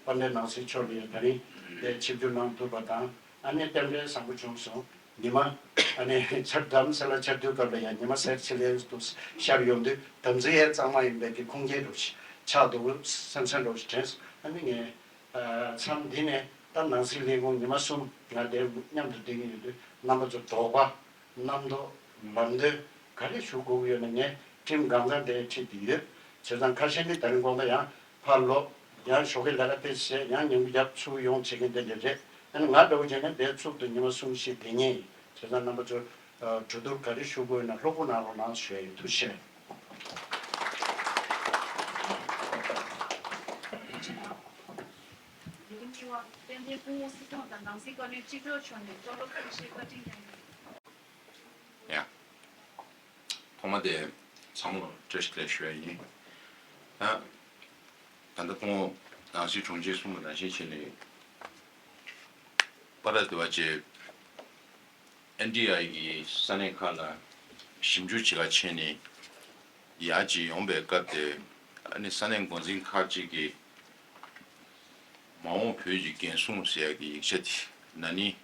དཔལ་ལྡན་ནང་སྲིད་མཆོག་ལ་ཡ་ད་རིང་དེ་ཆིབས་བསྒྱུར་གནང་ཐུབ་པ་དང་ཨ་ནི་རྟེན་འབྲེལ་བཟང་པོ་བྱུང་སོང་། ཉི་མ་ཨ་ནི་ཆར་དྷ་རམ་ས་ལ་ཆར་དུས་སྐབས་ལ་ཡང་ཉི་མ་གསལ་ཆེ་ལེ་འདུག་ཤར་ཡོང་དུས་དམ་འཛིན་ཡས་གཙང་མ་ཡིན་པའི་གི་ཁུངས་སྐྱེལ་རོགས་ཆགས་འདུག་སེམས་སེམས་རོགས་དྲན་སོང་། ཨ་ནི་ངས་མཚམས་འདི་ནས་ད་ནང་སྲིད་ལས་ཁུངས་ཉི་མ་གསུམ་ང་དེ་མཉམ་དུ་བསྡད་ཀྱི་ཡོད་དུས་རྣམ་པ་ཚོ་དོགས་པ་རྣམ་རྟོག་ལམ་སྟོན་ག་རེ་ཞུ་དགོས་ཀྱི་ཡོད་ན་ངས་ཁྲིམས་གང་ཚང་དེ་ཁྲིད་དེ་ཡོད། བྱས་ཙང་ཁ་ཤས་ནི་ད་རིང་དགོང་དག་ཡང་ཕར་ལོག་ཡང་ཞོགས་ཀས་ལས་ཀ་དེ་བྱས་ཡང་ཉིན་གུང་རྒྱབ་ཚུར་ཡོང་བྱེད་མཁན་དེ་འདྲ་རེད། ཨ་ནི་ང་འདྲ་བོ་བྱས་ན་དེ་ཚུགས་དུ་ཉི་མ་གསུམ་བཞི་བསྡད་མཁན་ཡིན། བྱས་ཙང་རྣམ་པ་ཚོ་གྲོས་བསྡུར་ག་རེ་ཞུ་དགོས་ན་ལྷུག་པོ་གནང་རོགས་གནང་ཞུ་ཡ་ཡིན། ཐུགས་རྗེ་ཆེ། ཡ། ཐོག་མ་དེ་ཚང་མ་ལ་བཀྲ་ཤིས་བདེ་ལེགས་ཞུ་ཡ་ཡིན། ད་ད་ལྟ་ཁོང་ནང་སྲིད་དྲུང་ཆེས་གསུངས་པ་ནང་བཞིན་བྱས་ནས་པ་ར་དེ་བ་ཅེ་ཨེན་ཌི་ཨའི་གི་ས་གནས་ཁག་ལ་ཞིབ་འཇུག་བྱེད་ག་ཕྱིན་ནས་ཡར་ཅིག་ཡོང་པའི་སྐབས་དེ་ཨ་ནི་ས་གནས་འགོ་འཛིན་ཁག་ཅིག་གིས་མ་འོངས་བོད་ཀྱི་འགན་སྲུང་ཟེར་ཡ་གི་ཡིག་ཆ་དེ་ན་ནིང་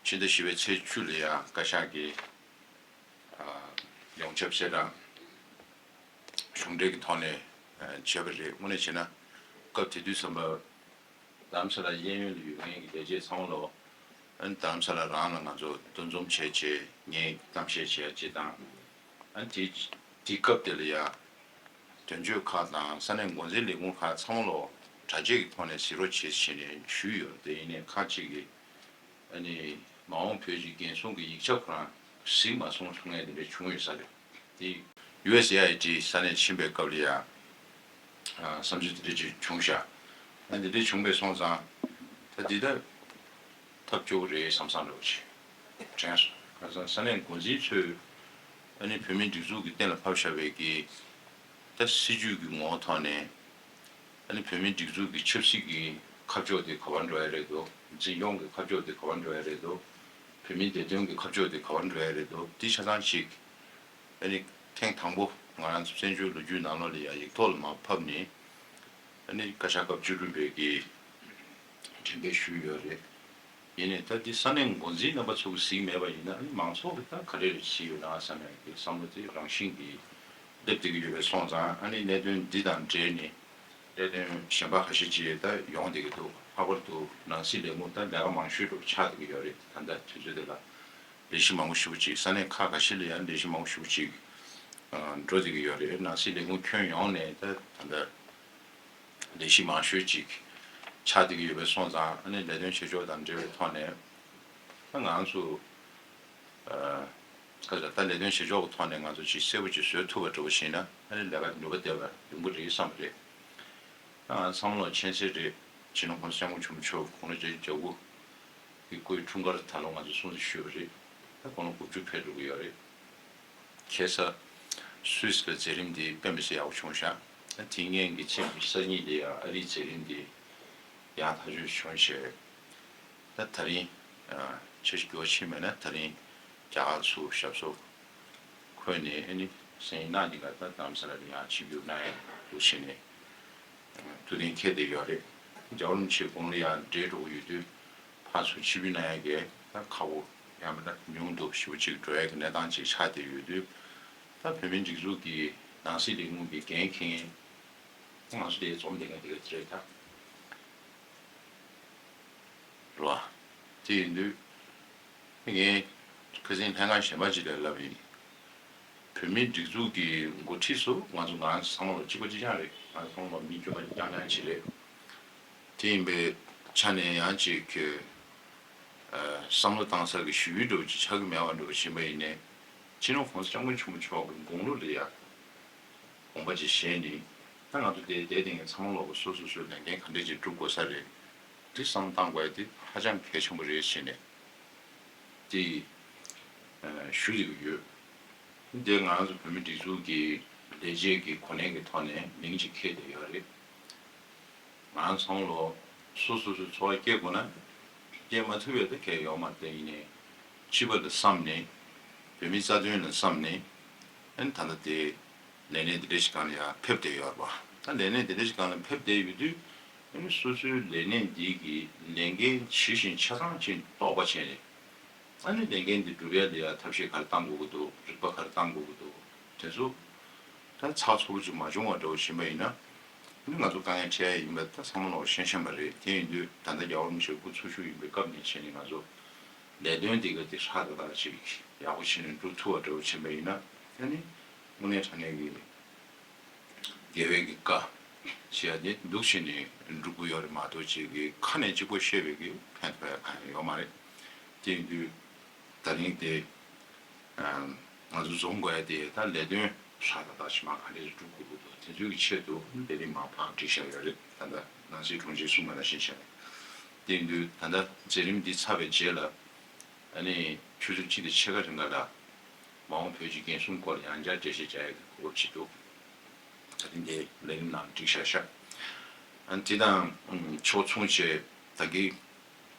ཕྱི་ཟླ་བཞི་པའི་ཚེས་བཅུ་ལ་ཡ་བཀའ་ཤག་གིས་ཡོངས་ཁྱབ་གསལ་བསྒྲགས་གཞུང་འབྲེལ་གྱི་ཐོག་ནས་བྱས་པ་རེད། དངོས་གནས་བྱས་ན་སྐབས་དེ་དུས་ཙམ་པ་རྡ་རམ་ས་ལ་གཡས་གཡོན་ལ་ཡོད་མཁན་གྱི་ལས་བྱེད་ཚང་མ་ལོ་རྡ་རམ་ས་ལ་རང་ལ་ང་ཚོ་འདུ་འཛོམས་བྱས་བྱས་ངས་གཏམ་བཤད་བྱས་བྱས་དང་། ཨ་དེ་དེ་སྐབས་དེ་ལ་ཡ་དོན་གཅོད་ཁག་དང་ས་གནས་འགོ་འཛིན་ལས་ཁུངས་ཁག་ཚང་མ་ལོ་དྲ་རྒྱའི་ཐོག་ནས་གཟིགས་རོགས་བྱེད་ཟེར་ནས་ཞུས་ཡོད། དེ་ཡིན་ནའི་ཁག་ཅིག་གིས་ཨ་ནི་མ་འོངས་བོད་ཀྱི་འགན་སྲུང་གི་ཡིག་ཆ་ཁོ་རང་ གཟིགས་མ་སོང་ཐུག་ངེས་དེ་འདྲ་བྱུང་ཡོད་ས་རེད། དེ་ཡུ་ཨེས་ཨེ་ཨའི་ཊི་ས་གནས་ཕྱིན་པའི་སྐབས་ལ་ཡང་བསམ་ཚུལ་དེ་འདྲ་ཅིག་བྱུང་ཤག་ཨ་འདི་འདྲ་བྱུང་པའི་སོང་ཙང་ད་འདི་ད་ཐབས་སྐྱོ་པོ་རེད་བསམ་བསམ་འདྲ་བོ་ཅིག་དྲན་སོང་། ཁ་སང་ས་གནས་འགོ་འཛིན་ཚོས་ཨ་ནི་བོད་མིའི་སྒྲིག་འཛུགས་ཀྱི་གཏན་ལ་ཕབ་བཞག་པའི་གི་ད་སྲིད་ཇུས་ཀྱི་ངོ་བོ་ཐོག་ནས་ཨ་ནི་བོད་མིའི་སྒྲིག་འཛུགས་ཀྱི་ཆབ་སྲིད་ཀྱི་ཁ་ཕྱོགས་དེ་ག་པར་འགྲོ་ཡ་རེད་འདུག་འཛིན་སྐྱོང་གི་ཁ་ཕྱོགས་དེ་ག་པར་འགྲོ་ཡ་རེད་འདུག་བོད་མིའི་བདེ་དོན་གྱི་ཁ་ཕྱོགས་དེ་ག་པར་འགྲོ་ཡ་རེད་འདུག་འདི་ཆ་ཚང་ཞིག་ཨ་ནི་ཐེངས་དང་པོ་ང་རང་ཚོ་བཙན་བྱོལ་ལོ་རྒྱུས་ནང་ལོགས་ལ་ཡ་ཡིག་ཐོག་ལ་མར་ཕབ་ནས་ཨ་ནི་བཀའ་ཤག་སྐབས་བཅུ་དྲུག་པའི་གི་དྲན་སྐུལ་ཞུས་ཡོད་རེད། ཡིན་ནའི་ད་འདི་ས་གནས་འགོ་འཛིན་རྣམ་པ་ཚོ་གིས་གཟིགས་མེད་པ་ཡིན་ན་ཨ་ནི་མང་ཚོགས་ཀྱིས་ད་ག་རེ་རེ་བྱས་ཡོད་ན་བསམ་ཡག་གི་བསམ་བློ་དེ་རང་བཞིན་གྱིས་སླེབས་བསྡད་ཀྱི་ཡོད་པའི་སོང་ཙང་ཨ་ནི་གནད་དོན་འདི་དང་འབྲེལ་ནས་གནད་དོན་གཞན་པ་ཁ་ཤས་ཅིག་ད་ཡོང་བསྡད་ཀྱི་འདུག་ལྷག་པར་དུ་ནང་སྲིད་ལས་ཁུངས་ད་ལས་ཀ་མང་ཤོས་འགྲོ་ཆགས་བསྡད་ཀྱི་ཡོད་རེད། ད་ལྟ་དུས་ཚོད་འདི་ལ་ལས་གཞི་མང་པོ་ཞེ་པོ་ཅིག་ས་གནས་ཁག་ཁ་ཤས་ལ་ཡང་ལས་གཞི་མང་པོ་ཞེ་པོ་ཅིག་འགྲོ་བསྡད་ཀྱི་ཡོད་རེད། ནང་སྲིད་ལས་ཁུངས་ཁྱོན་ཡོངས་ནས་ད་ད་ལྟ་ལས་གཞི་མང་ཤོས་ཅིག་ཆགས་བསྡད་ཀྱི་ཡོད་པའི་སོང་ཙང་ཨ་ནི་ལས་དོན་བྱེད་ཕྱོགས་དང་འབྲེལ་བའི་ཐོག་ནས་ད་ང་ཚོ་ཨ་ཁ་ཤས་ད་ལས་དོན་བྱེད་ཕྱོགས་ཀྱི་ཐོག་ནས་ང་ཚོ་ཅིག་གསལ་པོ་ཅིག་བཟོ་ཐུབ་པ་འདྲ་བོ་ཞིག་ན་ཨ་ནི་ལས་ཀ་ནུས་པ་ལྡན་པ་ཡོང་གི་རེད་བསམ་པ་རེད། ད་ང་ཚང་མ་ལ་མཁྱེན་གསལ་རེད། སྤྱི་ནོར་༸གོང་ས་༸སྐྱབས་མགོན་ཆེན་པོ་མཆོག་དགུང་ལོ་བརྒྱད་ཅུ་གྱ་དགུ་གི་སྐུའི་འཁྲུངས་སྐར་ད་ལོ་ང་ཚོ་སྲུང་བརྩི་ཞུས་པ་རེད། ད་དགུང་ལོ་དགུ་བཅུ་ཕེབས་འགྲོ་གི་ཡོད་རེད། ཁ་སང་སུད་སི་ལ་མཛད་རིམ་འདི་དཔེ་མི་སྲིད་ཡག་པོ་བྱུང་ཤག་ད་དེ་སྔོན་གྱི་ཕྱིན་པའི་སང་ཉིན་དེ་ཡང་ཨ་རིའི་མཛད་རིམ་འདི་ཡང་ཐག་གཅོད་བྱུང་བྱས། ད་ད་རིང་ཨ་ཆ་ཞིག་འགྱུར་བ་ཕྱིན་མེད་ན་ད་རིང་རྒྱ་གར་ཚུར་ཞབས་སོར་འཁོད་ནས་ཨ་ནི་སང་ཉིན་གནངས་ཉིན་ཀ་ད་རྡ་རམ་ས་ལ་ལ་ཡང་ཆིབས་བསྒྱུར་གནང་ཡག་འདུག་བྱས་ནས་ཐུགས་གཏན་འཁེལ་བསྡད་ཡོད་རེད། རྒྱལ་བ་རིན་པོ་ཆེ་དགུང་ལོ་ཡང་བགྲེས་འགྲོ་གི་ཡོད་དུས་ཕར་ཚུར་ཆིབས་བསྒྱུར་གནང་ཡག་གི་ད་ཁག་པོ་ཡང་མིན་ན་ཉུང་དུ་ཞེ་པོ་ཅིག་འགྲོ་ཡག་གི་གནས་སྟངས་ཅིག་ཆགས་བསྡད་ཡོད་དུས་ད་བོད་མིའི་སྒྲིག་འཛུགས་ཀྱི་ནང་སྲིད་ལས་ཁུངས་ཀྱི་འགན་འཁྱེར་མཁན་ང་ཚོ་དེ་འཛོམས་བསྡད་མཁན་དེ་ག་ཚོད་རེད་ད། རེད་བ། དེ་ཡིན་དུས་ངས་ཁ་སང་ལྷན་ཁང་གཞན་པ་ཅིག་ལ་ལབ་ཡིན། བོད་མིའི་སྒྲིག་འཛུགས་ཀྱི་འགོ་ཁྲིད་ཚོ་ང་ཚོ་ང་རང་ཚོ་ཚང་མ་ལ་གཅིག་པ་གཅིག་རྐྱང་རེད། ང་ཚོ་ཚང་མ་མི་དཀྱུས་མ་རྐྱང་རྐྱང་ཅིག་རེད། དེ་ཡིན་པའི་ཆ་ནས་ཡང་ཅིག་གི་ཨ་བསམ་བློ་བཏང་ས་གི་ཞུ་ཡུལ་འདྲ་བོ་ཅིག་ཆགས་ཀྱི་མེད་པ་འདྲ་བོ་ཕྱིན་པ་ཡིན་ནའི་སྤྱི་ནོར་༸གོང་ས་༸སྐྱབས་མགོན་ཆེན་པོ་མཆོག་གི་དགུང་ལོ་ལ་ཡ་དགོངས་པ་ཅིག་བཞེས་ནས་ད་ང་ཚོ་དེ་དེ་སྟེང་ཚང་མ་ལོག་གི་སོ་སོ་སོའི་ལས་འགན་ག་འདྲས་ཅིག་སྒྲུབ་དགོས་ས་རེད། དེ་བསམ་བློ་བཏང་དགོས་ཡ་དེ་ཧ་ཅང་གལ་ཆེན་པོ་རེད་ཟེར་ནས་དེ་ཨ་ཞུ་བསྡད་ཀྱི་ཡོད། འདི་ང་རང་ཚོ་བོད་མིའི་སྒྲིག་འཛུགས་ཀྱི་ལས་བྱེད་ཀྱི་གོ་གནས་ཀྱི་ཐོག་ནས་མིང་ཅིག་འཁྱེར་བསྡད་ཡོད་རེད། ང་རང་ཚོ་ཚང་མ་ལོག་སོ་སོ་སོའི་འཚོ་བ་སྐྱེལ་དགོས་ན་སྐྱེལ་མ་ཐུབ་ཡ་དེ་གལ་ཡོད་མ་རེད། ཡིན་ནའི་སྤྱི་པ་ལ་བསམ་ནས་བོད་མིའི་རྩ་དོན་ལ་བསམ་ནས་ཨ་ནི་ད་ལྟ་དེ་ལས་གནས་འདི་འདྲ་ཞིག་སྒང་ལ་ཡང་ཕེབས་བསྡད་ཡོད་རེད་པ། ད་ལས་གནས་འདི་འདྲ་ཞིག་སྒང་ལ་ཕེབས་བསྡད་ཡོད་དུས་ཨ་ནི་སོ་སོའི་ལས་གནས་འདི་གི་ལས་འགན་ཇི་བཞིན་ཆ་ཚང་ཅིག་རྟོགས་པ་བྱས་ནས། ཨ་ནི་ལས་འགན་འདི་སྒྲུབ་ཡ་ལ་ཡ་ཐབས་ཤེས་ག་རེ་བཏང་དགོས་ཀྱི་འདུག་རིག་པ་ག་རེ་བཏང་དགོས་ཀྱི་འདུག་དེ་ཚོ་ད་ཚགས་ཚུད་པོ་ཅིག་མ་བྱུང་བ་འདྲ་བོ་ཕྱིན་པ་ཡིན་ན་ཨ་ནི་ང་ཚོ་དཀའ་ངལ་འཕྲད་ཡ་ཡིན་པ་ད་ཚང་མ་ལོག་ཤེས་བཞིན་པ་རེད། དེ་ཡིན་དུས་ད་ལྟ་རྒྱལ་བ་རིན་པོ་ཆེ་སྐུ་འཚོ་བཞུགས་ཡིན་པའི་སྐབས་ནས་བྱས་ནས་ང་ཚོ་ལས་དོན་འདི་ག་འདི་ཧྲག་ཏག་ཏག་ཅིག་ཡག་པོ་བྱས་ནས་སྒྲུབ་ཐུབ་པ་འདྲ་བོ་ཕྱིན་པ་ཡིན་ན་ཨ་ནི་དངོས་གནས་དྲང་གནས་ཀྱི་རྒྱལ་བའི་གི་བཀའ་ཞེས་ཡ་དེ་འདུག་བྱས་ནས་འགྲུབ་ཀྱི་ཡོད་རེད་མ་གཏོགས་ཅིག་གི་ཁ་ནས་གཅིག་པོ་བཤད་པའི་གི་ཕན་ཐོགས་ཡ་གང་ཡང་ཡོད་མ་རེད། དེ་ཡིན་དུས་ད་རིང་དེ་ང་ཚོ་འཛོམས་དགོས་ཡ་དེ་ད་ལས་དོན་ཧྲག་ཏག་ཏག་ཞིག་མ་ག་འདྲས་སྒྲུབ་དགོས་ཀྱི་འདུག་དེ་ཚོའི་གི་ཆེད་དུ་ལས་རིམ་མར་ཕར་བསྒྲིགས་བཞག་ཡོད་རེད། ད་ལྟ་ནང་སྲིད་དྲུང་ཆེས་གསུངས་པ་ནང་བཞིན་བྱས་ནས་དེ་ཡིན་དུས་ད་ལྟ་མཛད་རིམ་འདི་ཚར་བའི་རྗེས་ལ་ཨ་ནི་ཆུ་ཚོད་གཅིག་དང་ཕྱེད་ཀ་རིང་ག་ལ་མ་འོངས་བོད་ཀྱི་འགན་སྲུང་སྐོར་ཡང་བསྐྱར་འགྲེལ་བཤད་བྱ་ཡག་གི་གོ་སྐབས་ཅིག་འདུག་ད་ཐེངས་འདིའི་ལས་རིམ་ནང་བསྒྲིགས་བཞག་ཤག་ཨ་ནི་དེ་དང་ཕྱོགས་མཚུངས་བྱས་ད་གིན་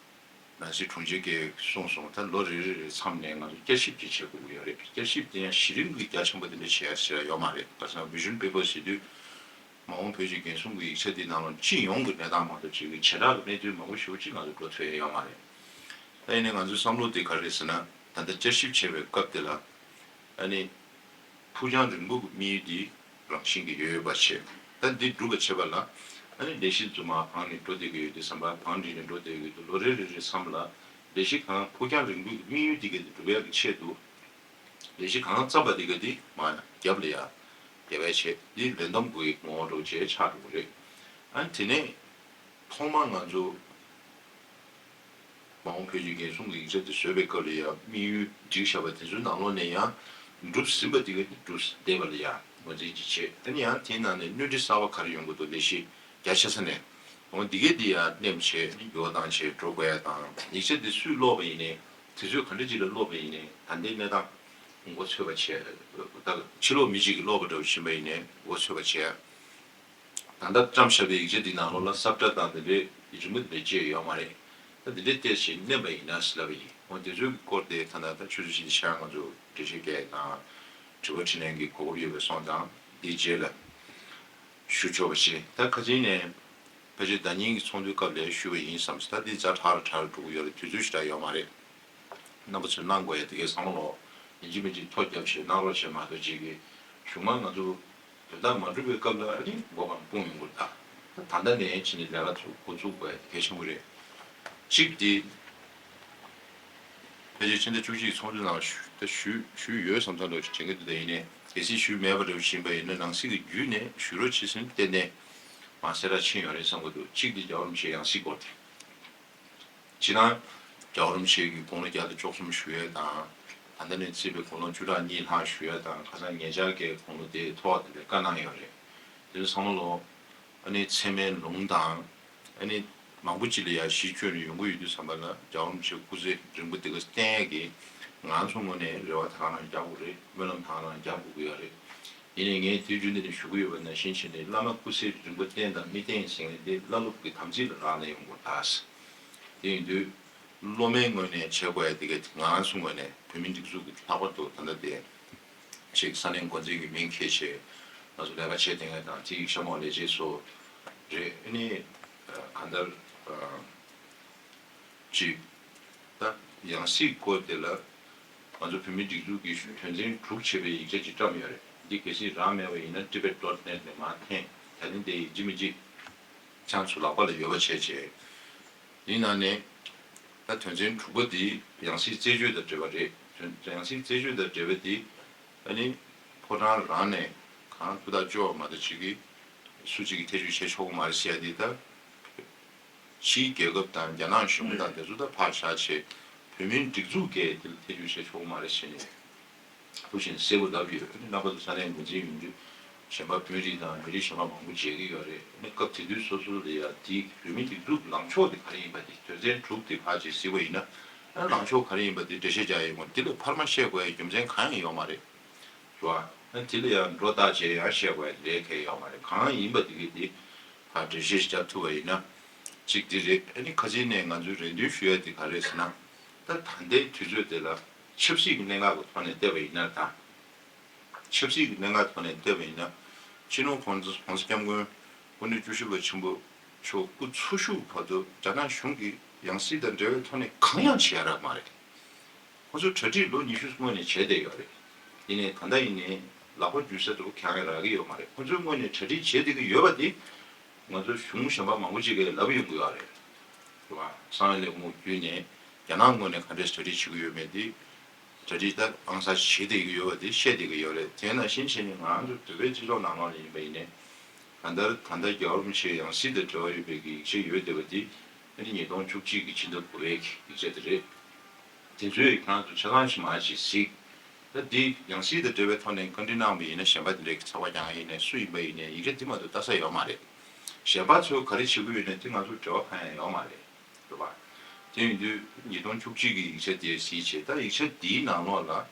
ནང་སྲིད་དྲུང་ཆེ་གིས་གསུངས་སོང་། ད་ལོ་རེ་རེ་རེ་མཚམས་ནས་ང་ཚོ་བསྐྱར་ཞིབ་ཅིག་བྱེད་དགོས་ཀྱི་ཡོད་རེད། བསྐྱར་ཞིབ་དེ་ཡང་གཞི་རིམ་གྱི་རྒྱ་ཆེན་པོ་དེ་འདྲ་བྱེད་ཡ་ཟེར་ཡ་ཡོད་མ་རེད། ཁ་སང་Vision Paper ཟེར་དུས་མ་འོངས་བོད་ཀྱི་འགན་སྲུང་གི་ཡིག་ཆ་དེའི་ནང་ལ་སྤྱི་ཡོངས་ཀྱི་གནས་སྟངས་མ་གཏོགས་ཅིག་གི་བྱེ་བྲག་གི་གནད་དོན་མང་པོ་ཞེ་པོ་ཅིག་ང་ཚོ་འགྲོ་ཐུབ་ཡ་ཡོད་མ་རེད། ད་ཡིན་ནའི་ང་ཚོའི་བསམ་བློ་དེ་ག་རེ་རེད་ཟེར་ན་ད་ལྟ་བསྐྱར་ཞིབ་བྱེད་པའི་སྐབས་དེ་ལ་ཨ་ནི་ཕུགས་རྒྱང་རིང་པོ་གི་དམིགས་ཡུལ་འདི་རང་བཞིན་གྱིས་ཡོད་པ་བྱས། ད་འདི་སྒྲུབ་པ་བྱེད་པ་ལ་ཨ་ནི་ལས་གཞི་རྫུན་མ་བང་ནས་འགྲོ་བསྡད་ཀྱི་ཡོད་དུས་ཙམ་པ་བང་སྒྲིག་ནས་འགྲོ་བསྡད་ཀྱི་ཡོད་དུས་ལོ་རེ་རེ་རེ་མཚམས་ལ་ལས་གཞི་གང་ཕུགས་རྒྱང་རིང་པོའི་དམིགས་ཡུལ་འདི་ག་འདི་སྒྲུབ་ཡག་གི་ཆེད་དུ་ལས་གཞི་གང་བརྩམས་པ་འདི་ག་འདི་མར་རྒྱབ་ལ་ཡ་དེ་བས་བྱས་འདི་ལས་བསྡོམས་ཀྱི་ངོ་བོ་འདྲ་བོ་ཅིག་ཆགས་འགྲོ་གི་རེད། ཨ་ནི་དེ་ནས་ཐོག་མར་ང་ཚོ་ མ་འོངས་བོད་ཀྱི་འགན་སྲུང་གི་ཡིག་ཆ་དེ་བཟོས་པའི་སྐབས་ལ་ཡང་དམིགས་ཡུལ་བསྒྲིགས་བཞག་པ་དེ་ཚོའི་ནང་ལོགས་ནས་ཡང་འགྲུབ་ཟིན་པ་དེ་ག་དེ་འགྲུབ་བསྡད་པ་ལ་ཡང་ངོས་འཛིན་གྱིས་བྱེད། ཨ་ནི་ཡང་དེའི་ནང་ནས་སྣོན་འཕྲི་གསར་པ་ག་རེ་ཡོང་གི་འདུག་ལས་གཞི་རྒྱ་ཆེ་ས་ནས། འོ་འདི་གས་འདི་ཡང་ནེམ་བྱས་ནི་འགྱུར་བ་བཏང་བྱས་འགྲོ་དགོས་ཡ་དང་། ཡིག་ཆ་འདི་སུས་ཀློག་པ་ཡིན་ནའི་དུས་ཚོད་ག་འདྲ་ཅིག་ལ་ཀློག་པ་ཡིན་ནའི་ད་ལྟའི་གནས་སྟངས་མགོ་ཚོད་པ་བྱས། ད་ཕྱི་ལོགས་མི་གཅིག་གིས་ཀློག་པ་འདྲ་བོ་ཕྱིན་པ་ཡིན་ནའི་མགོ་ཚོད་པ་བྱས། ད་ལྟ་བཀྲམ་བཞག་པའི་ཡིག་ཆ་འདི་ནང་ལོགས་ལ་ས་བཀྲ་དང་འདི་འདྲའི་རིན་པོ་འདི་འདྲ་བཅས་ཡོད་མ་རེད། ད་འདི་འདྲའི་བལྟས་ཤིང་མནན་པ་ཡིན་ན་ཟེར་ལབ་པ་ཡིན། འོ་དེ་ཚོའི་སྐོར་དེ་ད་ལྟ་ད་ཆུ་ཚོད་བཞི་ཤར་ང་ཚོ་འགྲེལ་བཤད་སྐད་དང་དྲི་བ་དྲིས་ལན་གྱི་གོ་སྐབས་ཡོད་པའི་སོང་ཙང་འདིའི་རྗེས་ལ་ཞུ་ཆོག་པ་བྱེད། ད་ཁ་ཅིག་ནས་ཕལ་ཆེར་ཟླ་ཉིན་གྱི་ཚོགས་འདུའི་སྐབས་ལ་ཞུས་པ་ཡིན་བསམ། ད་འདི་ཛ་དྲག་ལ་དྲག་ལ་འགྲོ་གི་ཡོད་རེད། དུས་ཚོད་ཞེ་དྲག་ཡོད་མ་རེད། རྣམ་པ་ཚོས་གནང་དགོས་ཡ་དེ་གའི་བསམ་བློ་ཡིན་གཅིག་མིན་གཅིག་ཐོ་རྒྱབ་བྱས་གནང་རོགས་བྱས་མ་གཏོགས་ཅིག་གི་གཞུག་མ་ང་ཚོ་དོན་དག་མ་འགྲུབ་པའི་སྐབས་ལ་ཨ་ནི་མགོ་གང་སྤུངས་ཡོང་གི་རེད། ད་ད་ལྟ་ནས་ཕྱིན་ནས་ལས་ཀ་ཚུགས་འགོ་བཙུགས་དགོས་ཡ་དེ་གལ་ཆེན་པོ་རེད། གཅིག་དེ་ཕལ་ཆེར་ཕྱི་ཟླ་བཅུ་གཅིག་ཚོགས་འདུ་ནང་ཞུ་ད་ཞུ་ཞུས་ཡོད་བསམ་བསམ་འདྲ་བོ་ཞིག་དྲན་གྱི་འདུག་ད་ཡིན་ནའི་གལ་སྲིད་ཞུས་མེད་པ་འདྲ་བོ་ཞིག་ཡིན་པ་ཡིན་ན་ནང་སྲིད་ཀྱི་བརྒྱུད་ནས་ཞུ་རོགས་བྱེད་ཟེར་ནས་གཏན་ནས་མ་གསལ་བསྒྲགས་ཕྱིན་ཡོད་རེད་བསམ་གྱི་འདུག་གཅིག་དེ་རྒྱལ་བ་རིན་པོ་ཆེའི་ཡང་སྲིད་སྐོར་དེ། སྤྱིར་བཏང་རྒྱལ་བ་རིན་པོ་ཆེ་གི་དགུང་ལོ་བརྒྱ་དང་བཅུ་གསུམ་བཞུགས་ཡས་དང་། ད་ལྟ་ནས་བརྩིས་པའི་དགུང་ལོ་བཅུ་ཕྲག་གཉིས་ལྷག་བཞུགས་ཡས་དང་། ཁ་སང་ཉེ་ཆར་གྱི་དགུང་ལོ་དེའི་ཐོག་དེ་ལ་བཀའ་གནང་ཡོད་རེད། དེ་ཚོ་ཚང་མ་ལོ་ཨ་ནི་ཚད་མའི་ལུང་དང་། ཨ་ནི་མང་པོ་ཅིག་ལ་ཡ་གཞི་བཅོལ་ནས་ཡོང་གི་ཡོད་དུས་ཙམ་པ་ལ་རྒྱལ་བ་རིན་པོ་ཆེ་སྐུ་ཚེ་རིང་པོ་དེ་ག་བརྟན་ཡས་ཀྱི་ང་ཚོ་ངོས་ནས་རེ་བ་ད་ག་རང་རྒྱག་དགོས་རེད། སྨོན་ལམ་ད་ག་རང་རྒྱག་དགོས་ཀྱི་ཡོད་རེད། ཡིན་ནའི་ངས་དུས་རྒྱུན་འདི་ནས་ཞུ་གི་ཡོད་པ་ནང་བཞིན་བྱས་ནས་བླ་མ་སྐུ་ཚེ་རིང་པོ་བརྟན་དང་མི་བརྟན་ཟེར་མཁན་དེ་བླ་སློབ་ཀྱི་དམ་ཚིག་ལ་རག་ལས་ཡོང་དགོས་ད། དེ་ཡིན་དུས་སློབ་མའི་ངོས་ནས་བྱེད་དགོས་ཡ་དེ་ག་ང་རང་ཚོའི་ངོས་ནས་བོད་མིའི་སྒྲིག་འཛུགས་ཀྱི་ལྷག་པར་དུ་ད་ལྟ་དེ་ཅིག་ས་གནས་འགོ་འཛིན་གྱི་མིང་འཁྱེར་བྱས་ང་ཚོ་ལས་ཀ་བྱེད་བསྡད་མཁན་དང་དེ་ཡི་ཤ་མོག་ལས་བྱེད་ཚོ་རེད། ཨ་ནི་གང་ལྟར་ཅིག་ད་ཡང་སྲིད་སྐོར་དེ་ལ་ང་ཚོ་བོད་མིའི་སྒྲིག་འཛུགས་ཀྱི་དོན་ཚན་དྲུག་བྱས་པའི་ཡིག་ཆ་ཅིག་བཀྲམ་ཡོད་རེད། འདི་གལ་སྲིད་རག་མེད་པ་ཡིན་ན་tibet dot net ནས་མར་འཐེན། ད་ནི་དེ་ཡིན་གཅིག་མིན་གཅིག་ཁྱེད་ཚོ་ལག་པ་ལ་ཡོད་པ་བྱས་བྱས། འདིའི་ནང་ནས་ད་དོན་ཚན་དྲུག་པ་འདི་ཡང་སྲིད་རྩད་གཅོད་དང་འབྲེལ་བ་རེད། དོན་ཡང་སྲིད་རྩད་གཅོད་དང་འབྲེལ་བ་འདི་ཨ་ནི་ཕོ་བྲང་རང་ནས་གང་ཐུགས་ཐག་གཅོད་པ་མ་གཏོགས་ཅིག་གིས་སུ་གཅིག་གིས་ཐེ་བྱུས་བྱེད་ཆོག་གི་མ་རེད་ཟེར་ཡ་འདི་ད། ཕྱིའི་རྒྱལ་ཁབ་དང་རྒྱ་ནག་གཞུང་དང་དེ་ཚོ་ད་ཕར་བཞག་བྱས་བོད་མིའི་སྒྲིག་འཛུགས་ཀྱིས་དེ་ལ་ཐེ་བྱུས་བྱེད་ཆོག་གི་མ་རེད་ཟེར་ནས་ལྷུག་བཞིན་གསལ་པོ་ལབ་ཡོད། ཨ་ནི་རྣམ་པ་ཚོ་ས་གནས་འགོ་འཛིན་ཡོང་དུས་གཞན་པ་དཔོན་རིགས་དང་མི་རིགས་གཞན་པ་མང་པོ་མཇལ་གྱི་ཡོད་རེད། ཨ་ནི་སྐབས་དེ་དུས་སོ་སོ་ལ་ཡ་དེ་བོད་མིའི་སྒྲིག་འཛུགས་ལངས་ཕྱོགས་དེ་ག་རེ་ཡིན་པ་དེ་དོན་ཚན་དྲུག་དེ་ཕར་ཅིག་གཟིགས་པ་ཡིན་ན། ཨ་ལངས་ཕྱོགས་ག་རེ་ཡིན་པ་དེ་འགྲེལ་བཤད་རྒྱག་ཡ་ཡོང་བ་དེ་ལས་ཕར་མ་བཤད་དགོས་ཡ་རྒྱུ་མཚན་གང་ཡང་ཡོད་མ་རེད། རེད་བ། ཨ་དེ་ལ་ཡང་སྒྲོ་བཏགས་བྱས་ཡང་བཤད་དགོས་ཡ་ལས་གལ་ཡོད་མ་རེད། གང་ཡིན་པ་དེ་གི་དེ་ཕར་འགྲེལ་བཤད་བརྒྱབ་ཐུབ་པ་ཡིན་ན་གཅིག་དེ་རེད། ཨ་ནི་ཁ་ཅིག་ནས་ང་ཚོའི་རེ་འདུན་ཞུ་ཡ་དེ་ག་རེད་ཟེར་ན། ད་ད་ལྟའི་དུས་ཚོད་དེ་ལ་ཆབ་སྲིད་ཀྱི་གནད་འགག་གི་ཐོག་ནས་བལྟས་པ་ཡིན་ན། ད་ཆབ་སྲིད་ཀྱི་གནད་འགག་ཐོག་ནས་བལྟས་པ་ཡིན་ན། སྤྱི་ནོར་༸གོང་ས་༸གོང་ས་༸སྐྱབས་མགོན་སྐུ་ཕྲེང་བཅུ་བཞི་པ་ཆེན་པོ་མཆོག་སྐུ་འཚོ་བཞུགས་བར་དུ་རྒྱ་ནག་གཞུང་གིས་ཡང་སྲིད་དང་འབྲེལ་བའི་ཐོག་ནས་གང་ཡང་བྱས་ཡ་རག་མ་རེད། ཁོ་ཚོས་གྲ་སྒྲིག་ལོ་ཉི་ཤུ་སྔོན་ནས་བྱས་བསྡད་ཡོད་རེད། ཡིན་ནའི་ད་ལྟ་ཡིན་ནའི་ལག་པ་འཇུ་ས་དེ་གང་ཡང་རག་གི་ཡོད་མ་རེད། ཁོ་ཚོས་སྔོན་ནས་གྲ་སྒྲིག་བྱས་བསྡད་ཀྱི་ཡོད་པ་དེ་ང་ཚོ་གཞུང་གཞན་པ་མང་པོ་ཅིག་གིས་ལབ་ཡོང་གི་ཡོད་རེད། རེད་བ། གསང་བའི་ལས་ཁུངས་བརྒྱུད་ནས་རྒྱ་ནག་ངོས་ནས་ག་འདྲས་གྲ་སྒྲིག་བྱེད་ཀྱི་ཡོད་མེད་དེ། གྲ་སྒྲིག་ད་ཨང་གསར་བྱེད་བསྡད་ཀྱི་ཡོད་པ་དེ་བཤད་བསྡད་ཀྱི་ཡོད་རེད། དེ་ནང་བཞིན་བྱས་ནས་ང་ཚོ་བོད་པའི་སྤྱི་ཚོགས་ནང་ལོགས་ལ་ཡིན་པ་ཡིན་ནའི་གང་ལྟར་ད་ལྟ་རྒྱལ་བ་རིན་པོ་ཆེ་ཡང་སྲིད་དང་འབྲེལ་བ་ཡོད་པའི་གི་ཡིག་ཆ་ཡོད་བསྡད་པ་དེ་ཨ་ནི་ཉིས་སྟོང་བཅུ་གཅིག་གི་ཕྱི་ཟླ་དགུ་པའི་གི་ཡིག་ཆ་དེ་རེད། དེ་ཚོའི་ཁྱེད་རང་ཚོ་ཆ་ཚང་ཞིག་མ་ཞིག་གཟིགས། ད་འདི་ཡང་སྲིད་དང་འབྲེལ་བའི་ཐོག་ནས་བཀའ་འདྲི་གནང་བ་ཡིན་ན་གཞན་པ་དེ་འདྲའི་ཚོགས་པ་རྒྱག་མཁན་ཡིན་ནའི་སུ་ཡིན་པ་ཡིན་ནའི་ཡིག་ཆ་འདི་མ་གཏོགས་ལྟ་ས་ཡོད་མ་རེད། གཞན་པ་ཚོས་ག་རེ་བྱེད་ཀྱི་ཡོད་ནའི་དེ་ང་ཚོར་འབྲེལ་བ་གང་ཡང་ཡོད་མ་རེད། རེད་པ། དེ་ཡིན་དུས་ཉིས་སྟོང་བཅུ་གཅིག་གི་ཡིག་ཆ་དེ་གཟིགས་བྱས། ད་ཡིག་ཆ་འདིའི་ནང་ལོགས་ལ་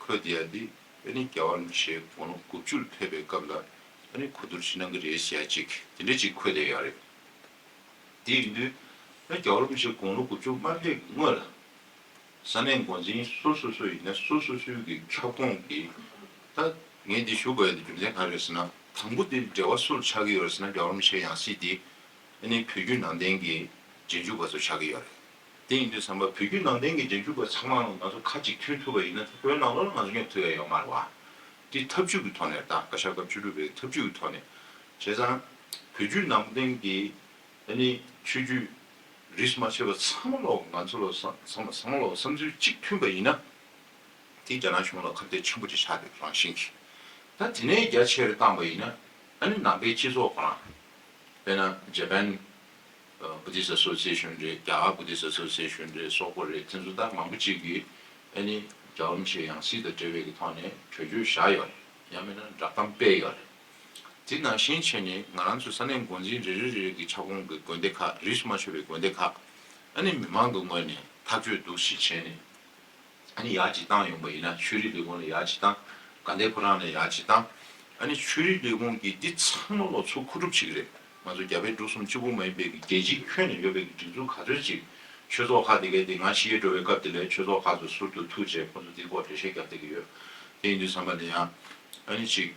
འཁོད་བསྡད་ཡ་འདི་ཨ་ནི་རྒྱལ་བ་རིན་པོ་ཆེ་དགུང་ལོ་དགུ་བཅུ་ལ་ཕེབས་པའི་སྐབས་ལ་ཨ་ནི་གོ་བསྡུར་ཅིག་གནང་གི་རེད་ཟེར་ཡ་ཅིག་དེ་འདྲ་ཅིག་འཁོད་བསྡད་ཡོད་རེད། དེ་ཡིན་དུས་ཨ་རྒྱལ་བ་རིན་པོ་ཆེ་དགུང་ལོ་དགུ་བཅུ་མ་ཕེབས་སྔོན་ལ་ས་གནས་འགོ་འཛིན་སོ་སོ་སོ་ཡིན་ན་སོ་སོ་སོའི་གི་ཁྱབ་ཁོངས་ཀྱི། ད་ངས་འདི་ཞུ་དགོས་ཡ་འདི་རྒྱུ་མཚན་ག་རེ་རེད་ཟེར་ན། དང་པོ་འདི་འབྲེལ་བ་སུ་ལ་ཆགས་ཀྱི་ཡོད་རེད་ཟེར་ན། རྒྱལ་བ་རིན་པོ་ཆེ་ཡང་སྲིད་འདི་ཨ་ནི་བོད་བརྒྱུད་ནང་བསྟན་གྱི་རྗེས་འཇུག་པ་ཚོ་ཆགས་ཀྱི་ཡོད་རེད། དེ་ཡིན་དུས་ཙམ་པ་བོད་བརྒྱུད་ནང་བསྟན་གྱི་རྗེས་འཇུག་པ་ཚང་མ་ལ་ང་ཚོ་ཁ་ཅིག་མཐུན་ཐུབ་པ་ཡིན་ན། བོད་ནང་ལོགས་ལ་ང་ཚོ་མཉམ་ཐུབ་ཡ་ཡོད་མ་རེད་བ། འདི་ཐབས་ཇུས་ཀྱི་ཐོག་ནས། ད་བཀའ་ཤག་སྐབས་བཅུ་དྲུག་པའི་ཐབས་ཇུས་ཀྱི་ཐོག་ནས། བྱས་ཙང་བོད་བརྒྱུད་ནང་བསྟན་གྱི་ཨ་ནི་ཆོས་བརྒྱུད་རིས་མ་ཆད་པ་ཚང་མ་ལོག་ང་ཚོ་ལོག་བསམ་ཚང་མ་ཚང་མ་ལོག་བསམ་ཚུལ་གཅིག་མཐུན་པ་ཡིན་ན། དེ་རྒྱ་ནག་གཞུང་ལ་ཁ་གཏད་ཆེན་པོ་ཅིག་ཆགས་བསྡད་པ་རང་བཞིན་གྱིས། ད་དེ་ནས་རྒྱ་ཆེར་བཏང་པ་ཡིན་ན་ཨ་ནི་ནང་པའི་སྤྱི་ཚོགས་ཁོ་རང་། དཔེར་ན་ཇ་པན། Buddhist Association རེད། རྒྱ་གར་Buddhist Association རེད། སོག་པོ་རེད། དེ་ཚོ་ད་མང་པོ་ཅིག་གིས་ཨ་ནི་རྒྱལ་བ་རིན་པོ་ཆེའི་ཡང་སྲིད་དང་འབྲེལ་བའི་གི་ཐོག་ནས་གྲོས་ཆོད་བཞག་ཡོད་རེད། ཡང་མིན་ན་བསྒྲགས་གཏམ་སྤེལ་ཡོད་རེད། དེ་ནང་བཞིན་བྱས་ནས་ང་རང་ཚོ་ས་གནས་འགོ་འཛིན་རེ་རེ་རེ་རེ་གི་ཁྱབ་ཁོངས་ཀྱི་དགོན་སྡེ་ཁག་རིས་སུ་མ་ཆད་པའི་དགོན་སྡེ་ཁག་ཨ་ནི་མི་མང་གི་ངོས་ནས་ཐག་གཅོད་འདུག་ཞིག་བྱས་ནས། ཨ་ནི་ཡར་ཅིག་བཏང་ཡོང་པ་ཡིན་ན་ཆོས་རིག་ལས་ཁུངས་ལ་ཡར་ཅིག་བཏང་། དགའ་ལྡན་ཕོ་བྲང་ལ་ཡར་ཅིག་བཏང་། ཨ་ནི་ཆོས་རིག་ལས་ཁུངས་ཀྱིས་འདི་ཚང་མ་ལོ་ཚོ་མཁོ་སྒྲུབ་བྱེད་ཀྱི་རེད། ང་ཚོ་རྒྱ་བལ་འབྲུག་གསུམ་གཅིག་པུ་མ་ཡིན་པའི་གི་རྒྱལ་སྤྱི་ཁྱོན་ནས་ཡོད་པའི་གི་སྒྲིག་འཛུགས་ག་ཚོད་ཅིག་ཆོས་ཚོགས་ཁག་དེ་གའི་དེ་ང་ཕྱི་རྒྱལ་འགྲོ་བའི་སྐབས་དེ་ལ་ཆོས་ཚོགས་ཁག་ཚོ་ཟུར་དུ་ཐུག་བྱས་ཁོ་ཚོ་འདི་སྐོར་འགྲེལ་བཤད་རྒྱབ་བསྡད་ཀྱི་ཡོད། དེ་ཡིན་དུས་ཙམ་པ་ལ་ཡང་ཨ་ནི་ཅིག་